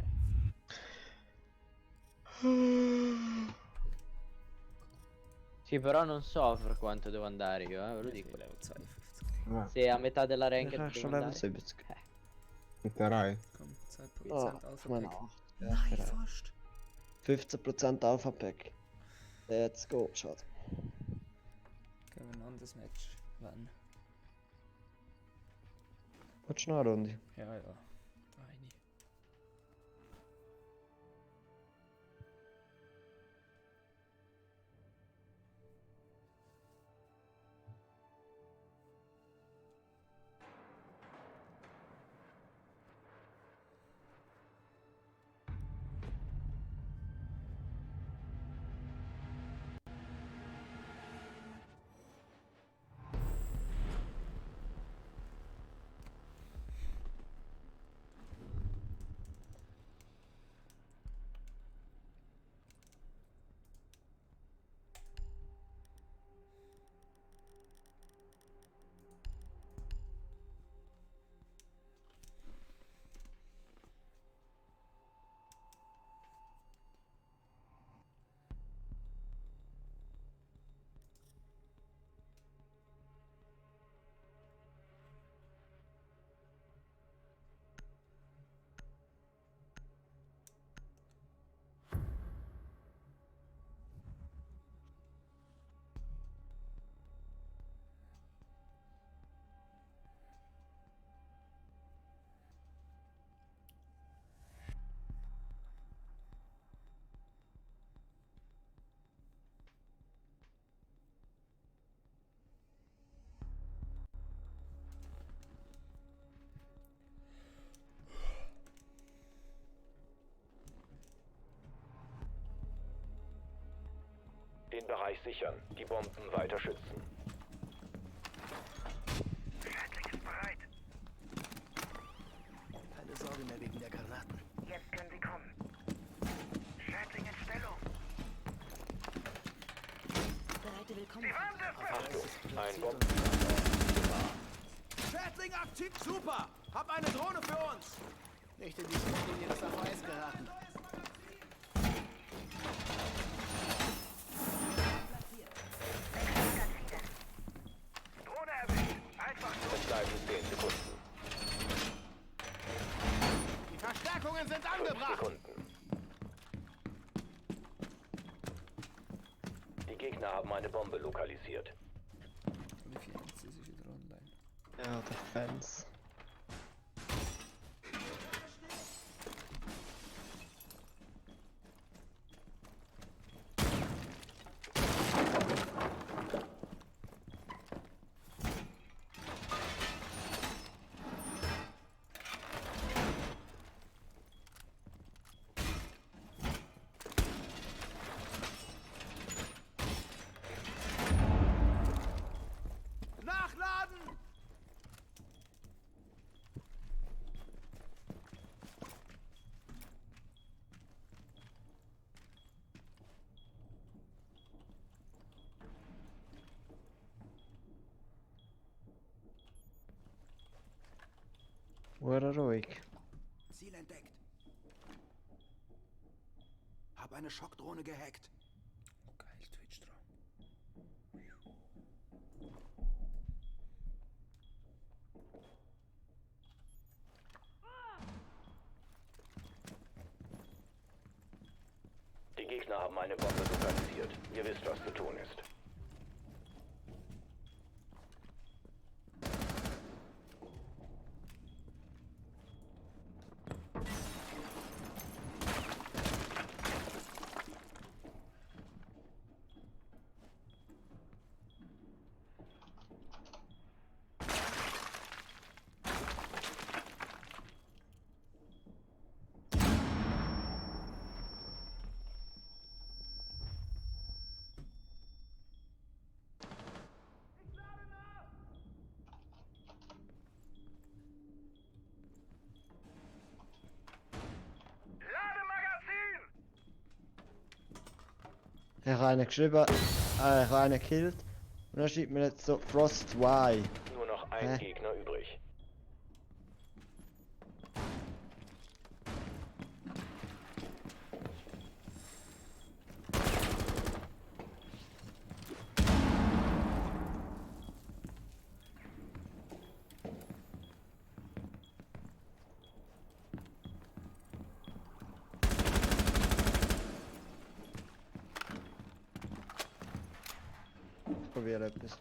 Sì, però non so per quanto devo andare io, ve lo dico. Level 52. Se a metà della rank Ja, devo schon Level andare. 70. Metterai. Komm, 2% Oh, Alpha Mann. Pack. Ja, Nein, genau. fast. 15% Alpha Pack. Let's go, schade. Gehen wir ein anderes Match. Wann? Willst du noch eine Runde? Ja, ja. Eine. Bereich sichern. Die Bomben weiter schützen. Keine Sorge mehr wegen der Granaten. Jetzt können sie kommen. Schädling in Stellung. Bereite Willkommen. Achtung, ein Bomben. Schädling aktiv, super! Hab eine Drohne für uns! Nicht in die Linie des AVS geraten. Drohne erwischt. Einfach Es bleiben 10 Sekunden. Die Verstärkungen sind 5 angebracht! Sekunden. Die Gegner haben eine Bombe lokalisiert. Wie viel ist wieder online? Ja, der Fans. Nachladen! Hure ruhig. Ziel entdeckt. Hab eine Schockdrohne gehackt. Oh geil, Twitch drauf. Die Gegner haben eine Bombe lokalisiert. Ihr wisst, was zu tun ist. Ich habe einen geschrieben, ich habe einen gekillt. Und dann schreibt mir jetzt so Frost 2. Nur noch ein Gegner übrig. Ich probiere etwas.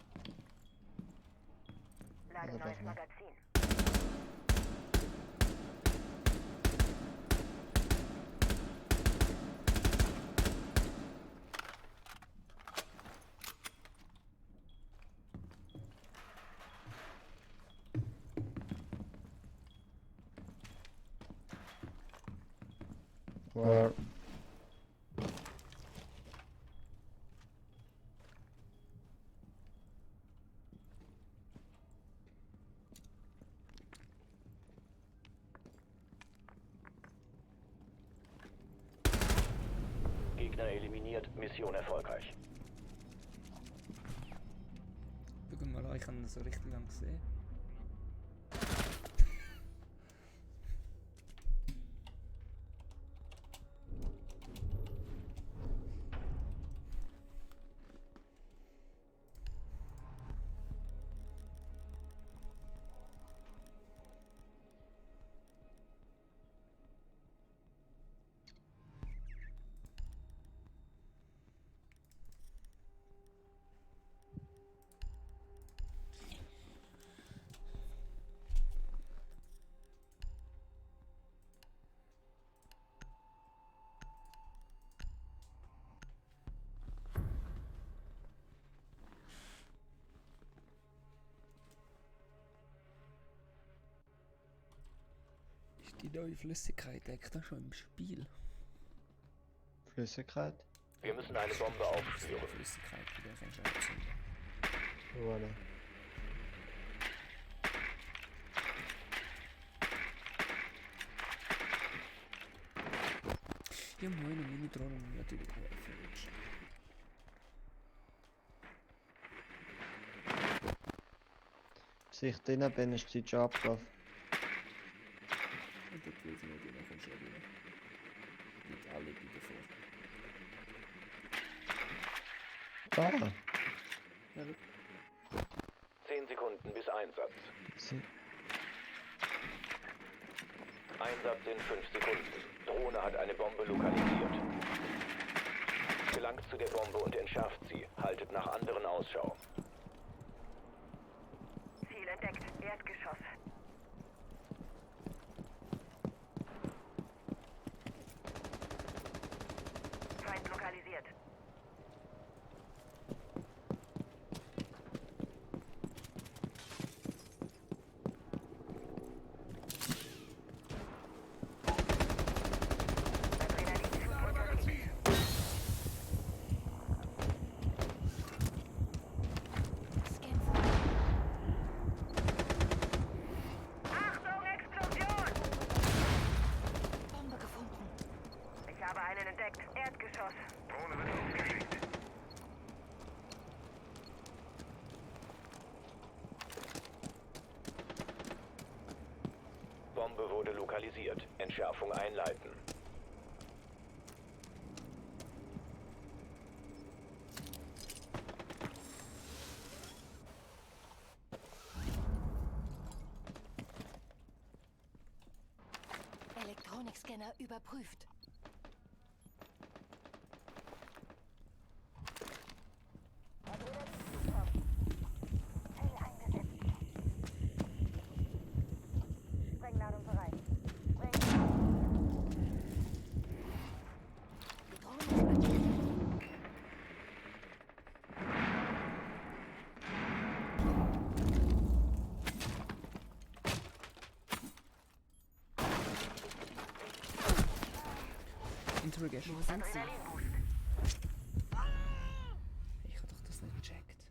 Lade Also neues doch mal. Magazin. Where? Gegner eliminiert. Mission erfolgreich. Guck mal an, ich habe ihn so richtig lang gesehen. Ist die neue Flüssigkeit extra schon im Spiel? Flüssigkeit? Wir müssen eine Bombe aufspüren. Flüssigkeit wieder von Scheiße. Voilà. Ja, meine Minitronen natürlich auch falsch. Bis ich drin bin, ist die Zeit schon abgelaufen. Und dort will ich nicht rein, kommst du auch rein. Nicht alle bei davor. Ah, 10 Sekunden bis Einsatz. sie- Einsatz in 5 Sekunden. Drohne hat eine Bombe lokalisiert. Gelangt zu der Bombe und entschärft sie. Haltet nach anderen Ausschau. Ziel entdeckt. Erdgeschoss. Feind lokalisiert. Scan vor. Achtung, Explosion! Bombe gefunden. Ich habe einen entdeckt. Erdgeschoss. Drohne wird aufgeschickt. Bombe wurde lokalisiert. Entschärfung einleiten. Elektronikscanner überprüft. Sprengladung bereit. Die Drohne ist aktiviert. Interrogation. Wo sind sie? Ich hab doch das nicht gecheckt.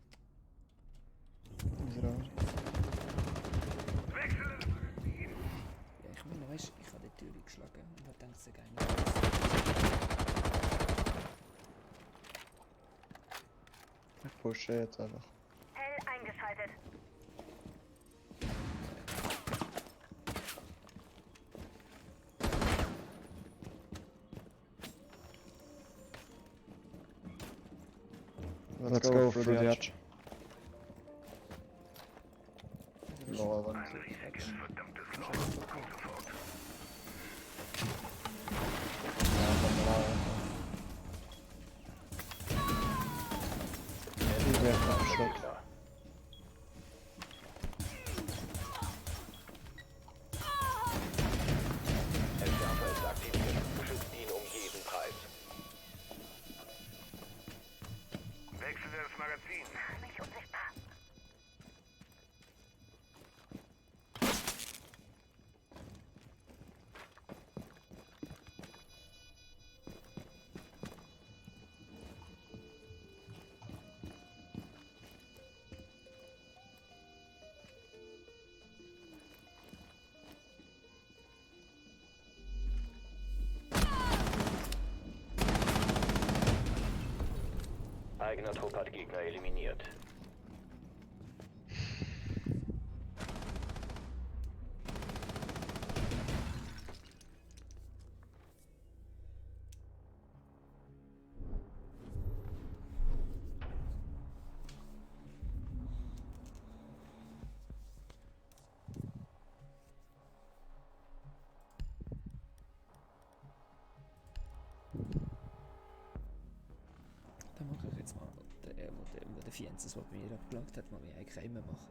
Wieso? Ja, ich meine, weißt du, ich habe die Tür geschlagen und hab gedacht, sie gehen nicht. Ich pushe jetzt einfach. Hell eingeschaltet. Let's go for the edge. Lol, wann Gegner. Entschärfer ist aktiviert. Beschützt ihn um jeden Preis. Wechsel das Magazin. Nicht unsichtbar. Eigener Trupp hat Gegner eliminiert. Dann mache ich jetzt mal wo der Fienzes, der bei mir abgelagt hat, mal wie ein Creme machen.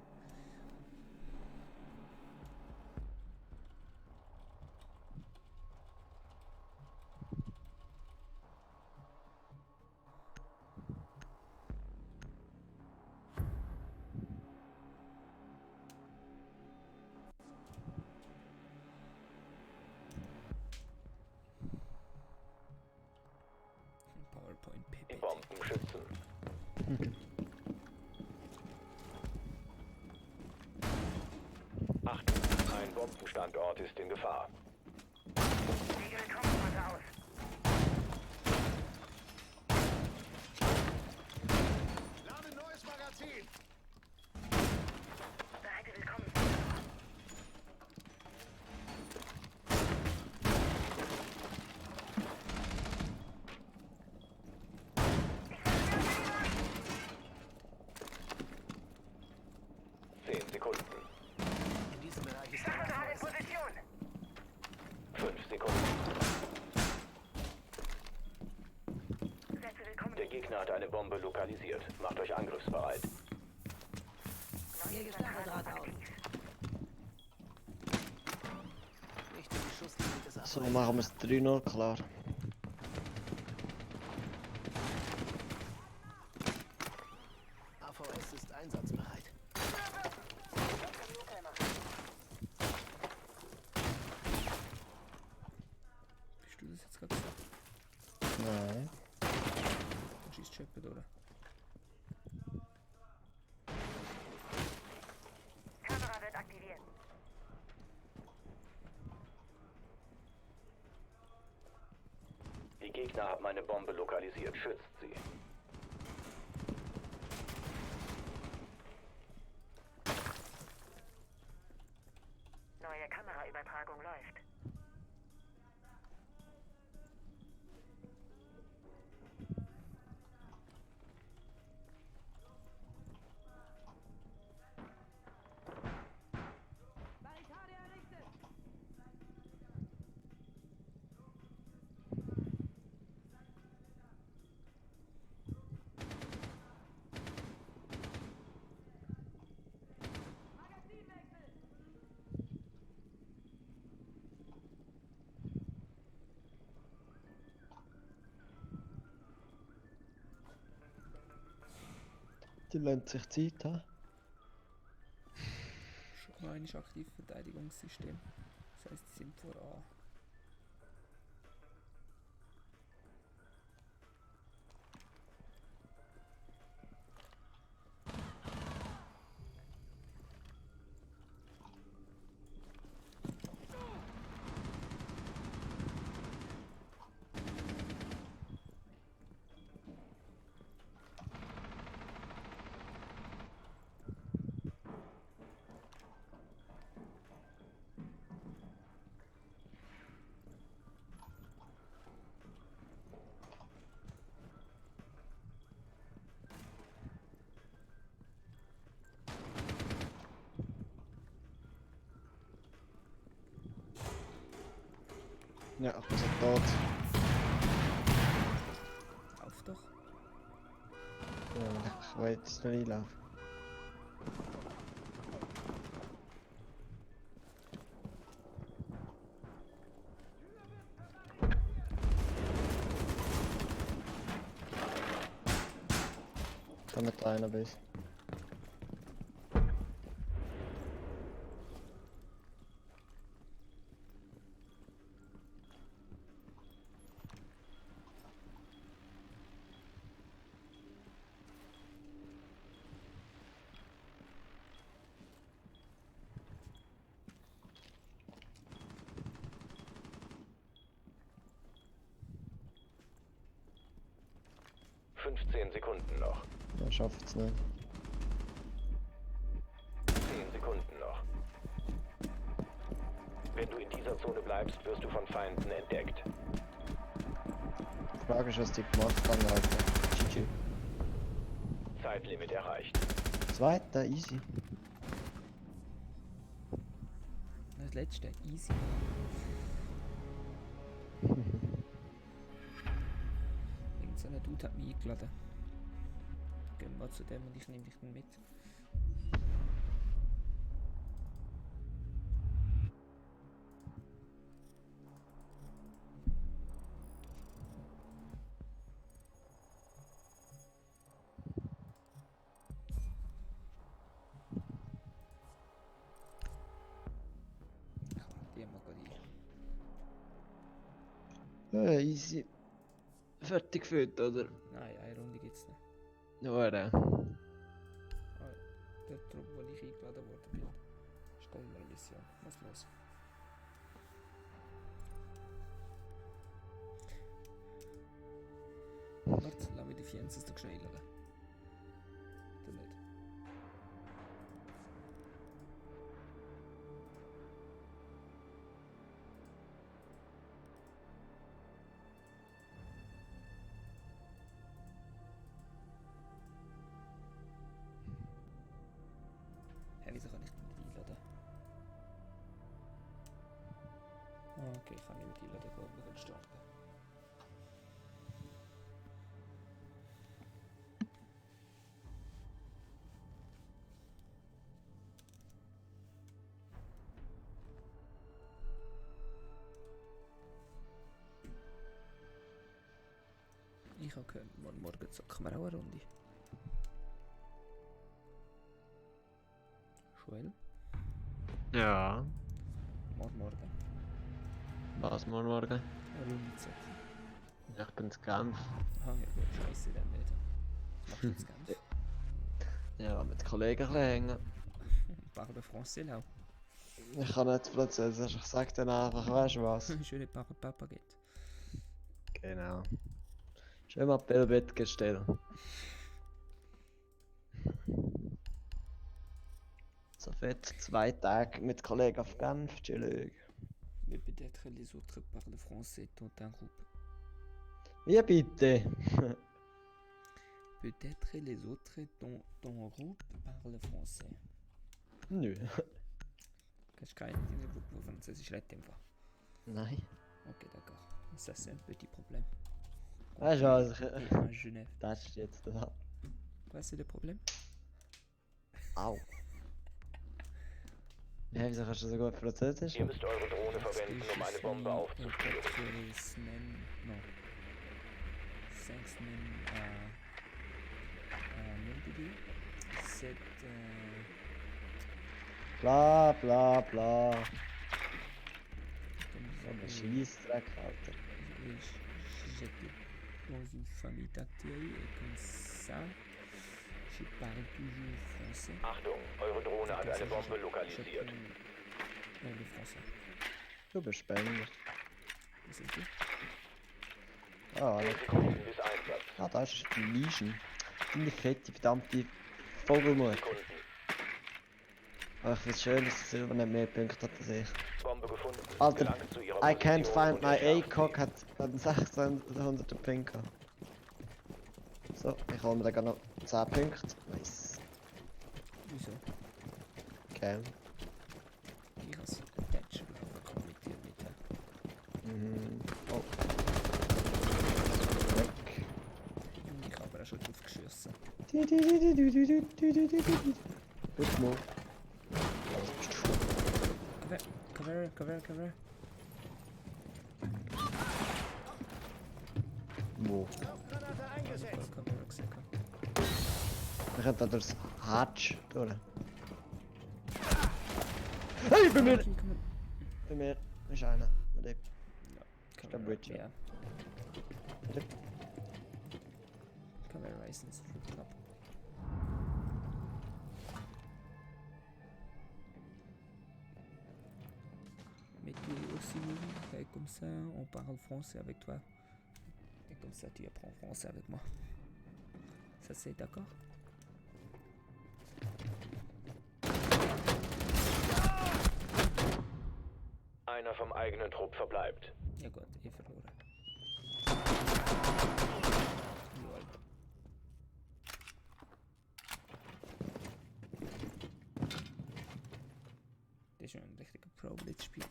Point Die PPT. Bomben schützen. Achtung, ein Bombenstandort ist in Gefahr. Lade neues Magazin! Seid willkommen. Zehn Sekunden. In diesem Bereich ist ein Gerade in Position. 5 Sekunden. Sätze willkommen. Der Gegner hat eine Bombe lokalisiert. Macht euch angriffsbereit. Lege Stacheldraht aus. nicht für die Schusslinie des So machen wir es 3-0 klar. AVS ist einsatzbereit. Bist du das jetzt gerade gesagt? Nein. Dann schießt Shepard, oder? Kamera wird aktiviert. Die Gegner haben eine Bombe lokalisiert. Schützt sie. Neue Kameraübertragung läuft. Die lassen sich Zeit haben. Schon noch ein aktives Verteidigungssystem. Das heisst, sie sind vor A. Ja, wir sind tot. Lauf doch. Ja, ich will jetzt noch einlaufen. Da mit einer bist. Sekunden noch. Der schafft es nicht. 10 Sekunden noch. Wenn du in dieser Zone bleibst, wirst du von Feinden entdeckt. Die Frage ist, was die gemacht haben, Alter. GG. Zeitlimit erreicht. Zweiter, easy. Das letzte, easy. Irgend so ein Dude hat mich eingeladen. Gehen wir zu dem und ich nehme dich dann mit. Ja, easy. fertig gefühlt, oder? Nein, eine Runde gibt's nicht. Nur, Der Trupp, wo ich eingeladen worden bin, stellt mir eine Mission. Was los? Warte, lass mich die Fienzes da schnell einladen. Du nicht. Hä, wieso kann ich nicht einladen? Ah, okay, ich kann nicht mit einladen, wir können starten. Ich habe gehört, morgen zocken wir auch eine Runde. Joel? Ja. Morgen. Was morgen? Eine Runde zocken. Ich bin zu Genf. Ah, ja gut, scheiße, dann nicht. Machst du jetzt Genf? Ja, mit Kollegen ein bisschen hängen. Parle français auch. Ich kann nicht Französisch, ich sag dann einfach, weißt du was? Schöne Papa geht. Genau. Schön mal Billbett gestellt. So fett, 2 Tage mit Kollegen auf Genf, chillig. Mais peut-être les autres parlent français dans ta groupe. Wie bitte? Peut-être les autres dans ton groupe parlent français. Nö. Kannst du keinen in der Gruppe, der Französisch redet im Fall? Nein. Ok, d'accord. Ça c'est un petit problème. Weißt du was? Et à Genève. Das ist jetzt da. Quoi c'est le problème? Au. Ja, wieso kannst du so gut Französisch? Ihr müsst eure Drohne verwenden, um eine Bombe aufzuspüren. 4 semaines, non. 5 semaines à Montpellier. 7 Bla bla bla. Aber Scheissdreck, Alter. J'étais dans une famille d'accueil et comme ça, je parle toujours français. Achtung, eure Drohne hat eine Bombe lokalisiert. Le français. Du bist Spender. Was ist das? Ah, 10 Sekunden bis Einsatz. ah, da ist die Legion. Die fette, verdammte Vogelmutter. Aber ich finde es schön, dass Silber nicht mehr Punkte hat als ich. Bombe gefunden. Alter, Gelangt zu ihrer I can't Position find und my entschärft ACOG hat einen 1600 Punkte. So, ich hole mir dann noch 10 Punkte. Nice. Wieso? Okay. Ich habe es attached und kommentiert mit der. Oh. Weg. Ich habe auch schon drauf geschossen. Gut move. Cover. Move. Cover, Rucksack. Wir können da durchs Hatsch durch. Hey, bei mir! Bei mir ist einer. Mit dem. Ist der Bridge. Ja. Cover License Club. Mais tu es aussi nouveau, et comme ça on parle français avec toi. Et comme ça tu apprends français avec moi. Ça c'est d'accord? Einer vom eigenen Trupp verbleibt. Ja gut, ich verloren. Lol. Das ist schon ein richtiger Pro-Blitzspieler.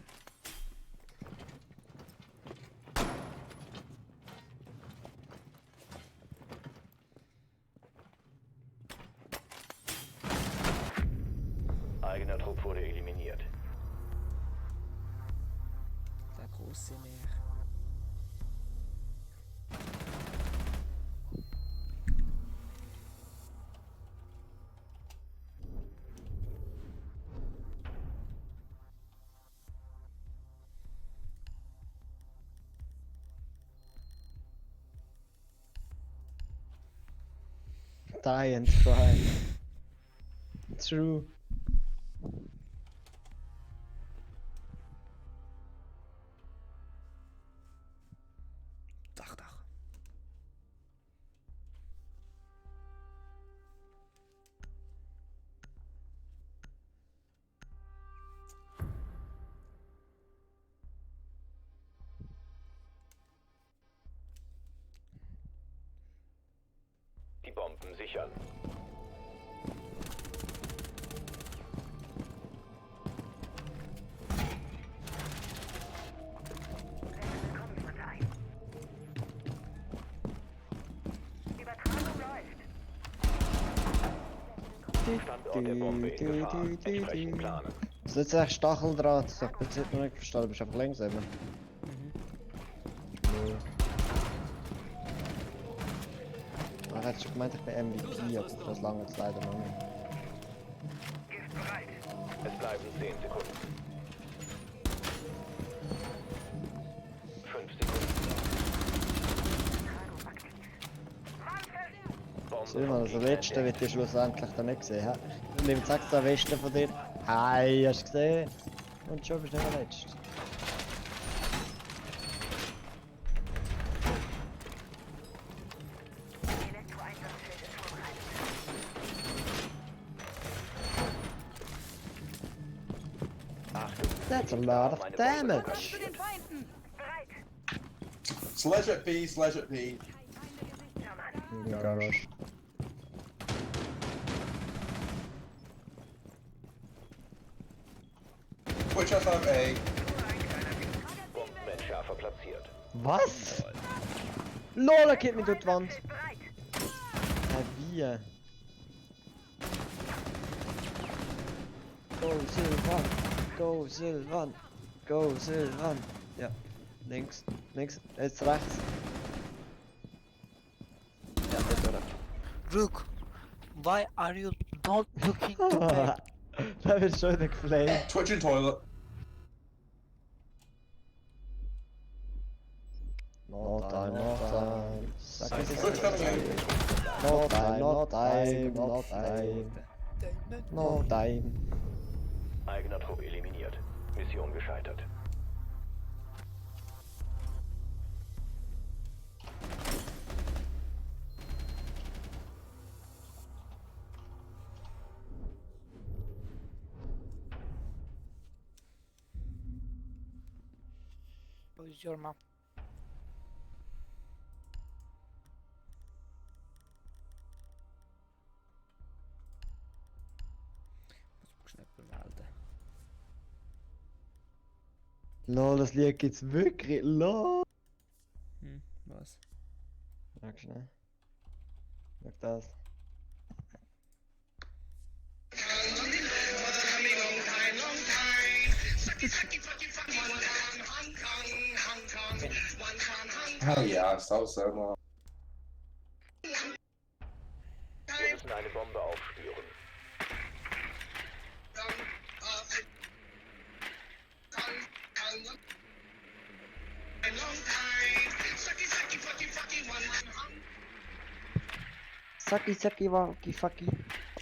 Eigener Trupp wurde eliminiert. La große Meer. die and try. True. Dach. Die Bomben sichern. Standort der Bombe in Gefahr. Entsprechend planen. Das ist jetzt echt Stacheldraht. Ich hab jetzt noch nicht verstanden, du bist einfach links eben. Nö. Ich hätte schon gemeint, ich bin MVP, aber das lange jetzt leider noch nicht. Es bleiben 10 Sekunden. 5 Sekunden. Simon, also letzte wird ich schlussendlich dann nicht gesehen. He? Ich nehme 6 am Westen von dir. Hey, hast du gesehen? Und schon bist du nicht der Letzte. That's a lot of damage. Sledge at B, sledge at B. Garage. Switch us on A. Bombenentschärfer platziert. Was? LOL, er geht mir durch die Wand. Wie? Go Silvan! Go Silvan! Go Silvan! Ja. Links. Links. Jetzt rechts. Ja, dort oder? Rook, why are you not looking to me? Da wird schon wieder geflamed. Twitch in toilet. No time, no time. Switch coming in. No time, no time, no time. No time. Eigener Trupp eliminiert. Mission gescheitert. What is your map? Schnell bemelden. Lol, das Lied gibt's wirklich. Lol. Was? Sag schnell. Sag das. Oh yeah, so long. Wir müssen eine Bombe aufspüren. Saki, waki, fucky.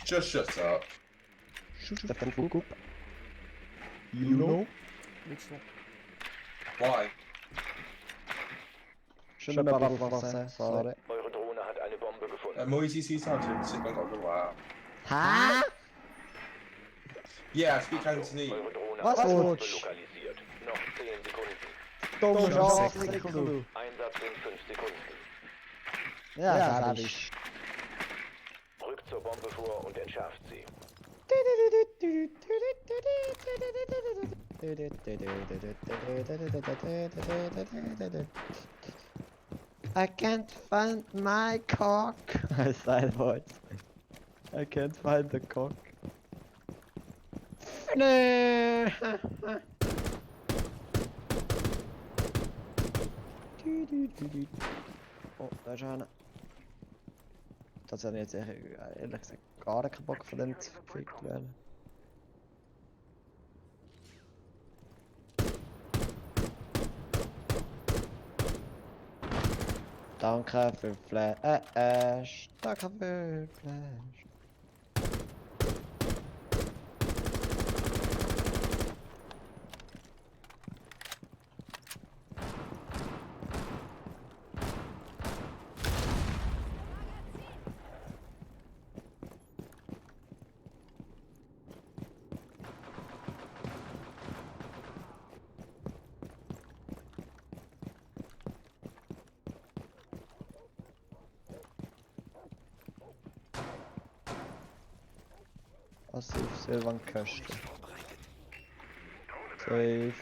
Just shut up. Shut the fuck up. You know? Why? Je ne parle pas français, sorry. Eure Drohne hat eine Bombe gefunden. Moisey sees how to sit on the wow. Huh? Yeah, I speak Cantonese. Eure Drohne Was hat eine Bombe Lutsch? lokalisiert. Noch 10 Sekunden. Dumme Chance, Einsatz in 5 Sekunden. Ja, das hab ich. Rückt zur Bombe vor und entschärft sie. I can't find my cock. I side voice. I can't find the cock. No. Oh, da ist einer. Das hat jetzt ehrlich gesagt gar keinen Bock von dem zu gefickt werden. Danke für Flash. Danke für Flash. Also auf Silvan Kösten. Safe.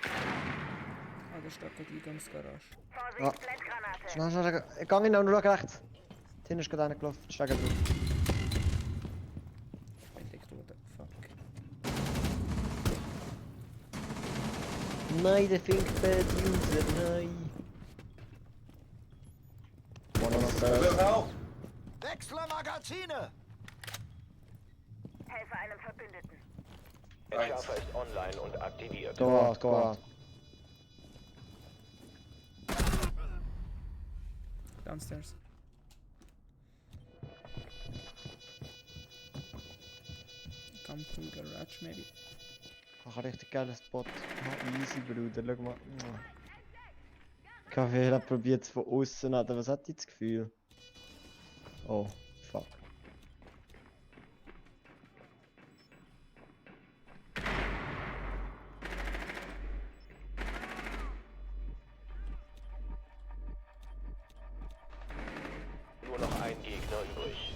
Ah, da steht gerade die Eingangsgarage. Ah. Schnell, schnell, ich geh in und schau rechts. Tin ist gerade reingelaufen, steig drauf. Entdeckt wurde. Fuck. Nein, der Thinkpad-User, nein. One on us. Wechsle Magazine! Helfe einem Verbündeten. Entschärfer ist online und aktiviert. Go out, go out. Downstairs. Come through garage, maybe. Ach, ein richtig geiler Spot. Ah, easy, Bruder, schau mal. Kaffee hat probiert es von außen, aber was hat jetzt das Gefühl? Oh, fuck. Nur noch ein Gegner übrig.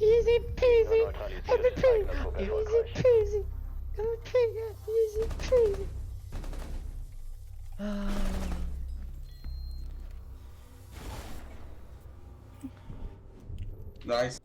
Easy peasy, Neutralisiert ist eigener Trupp erfolgreich. peasy, easy peasy. Nice.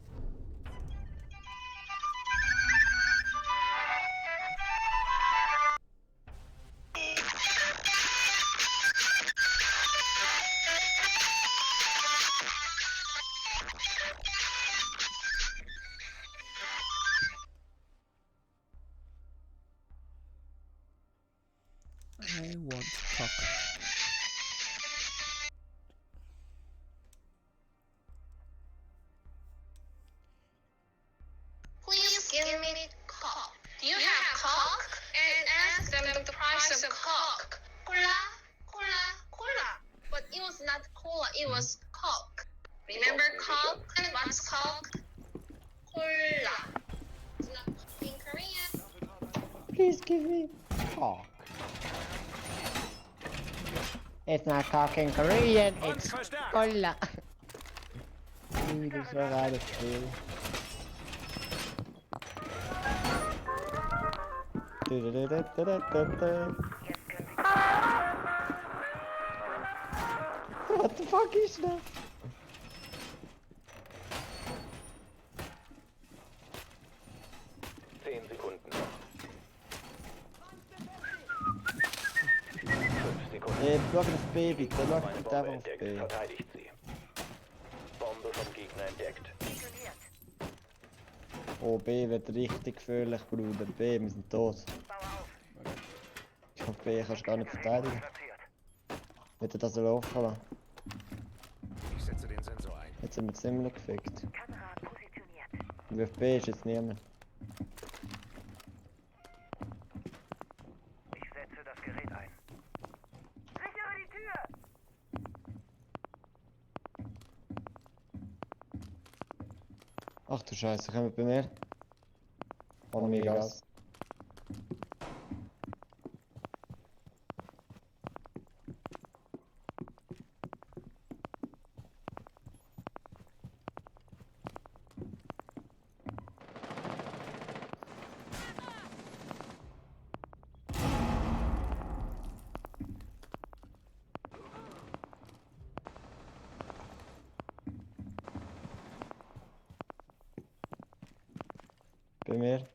I want cock. Please give me cock. Do you have cock? And ask them the price of cock. Cola, cola, cola. But it was not cola, it was cock. Remember cock? What's cock? Cola. It's not in Korean. Please give me cock. It's not cock in Korean, it's cola. Das war gerade Spiel. What the fuck is that? Sekunden noch. 5 Sekunden. Schau auf B bitte, schau Meine bitte Bombe einfach auf entdeckt. B. Verteidigt sie. Bombe vom Gegner entdeckt. Oh, B wird richtig gefährlich, Bruder. B, wir sind tot. Ich hoffe, B kannst du gar nicht verteidigen. Wird er das laufen lassen? Ich setze den Sensor ein. Jetzt sind wir ziemlich gefickt. Und auf B ist jetzt niemand. Ich setze das Gerät ein. Sichere die Tür! Ach du Scheiße, kommen wir bei mir? Ohne mir Gas. Bei mir.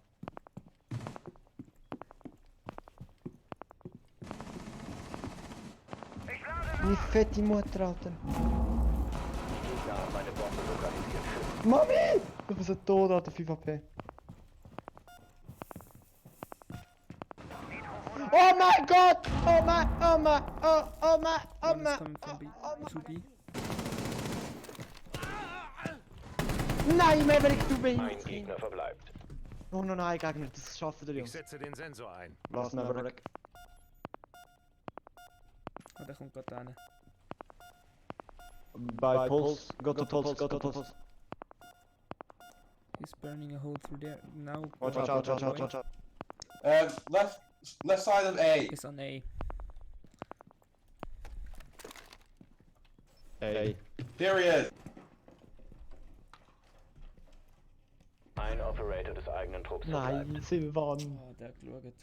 Die fette Mutter, Alter. Gegner haben eine Bombe lokalisiert. Mami! Ich bin so tot, Alter, 5 AP. Oh mein Gott! Oh mein, oh mein, oh mein, oh One is mein. coming from B. To B. Nein, Maverick, du bist. Ein Gegner verbleibt. Oh nein, Gegner, das schaffen wir, Ich Jungs. setze den Sensor ein. Lass Maverick. Ah, der kommt gerade hin. By Pulse. Go to Pulse, go to Pulse. He's burning a hole through there. Now. Watch out, watch out, watch out. Left side of A. He's on A. Hey. There he is. Ein Operator des eigenen Trupps Nein, verbleibt. Silvan. Ah, der geschaut.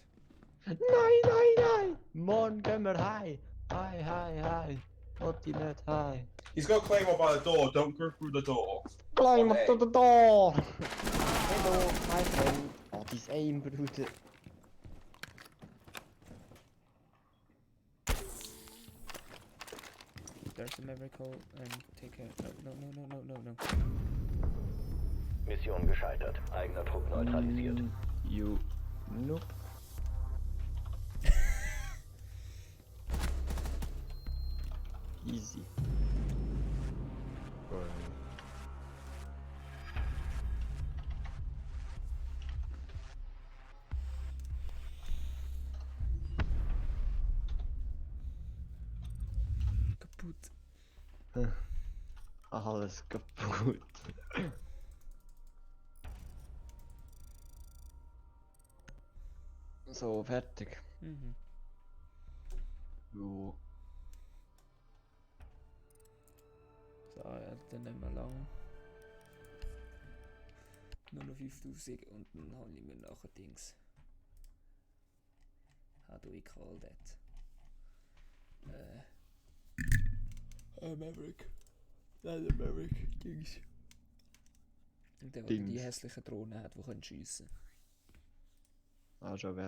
Nein! Morgen gehen wir heim. Hi. Wollte ich nicht heim. He's got Claymore by the door. Don't go through the door. Climb On A. to the door! Hello, my friend. Oh, dein Aim, Bruder. There's a Maverick hole and take a. No. Mission gescheitert. Eigener Trupp neutralisiert. You. Nope. Easy. Kaputt. Alles kaputt. So, fertig. Mhm. Jo. So, ja, dann nicht mehr lang. Nur noch 5000 und dann hole ich mir nachher Dings. How do we call that? Maverick. Nein, der Maverick. Dings. Und der, der die hässlichen Drohnen hat, die können schiessen. Ah, schon, wer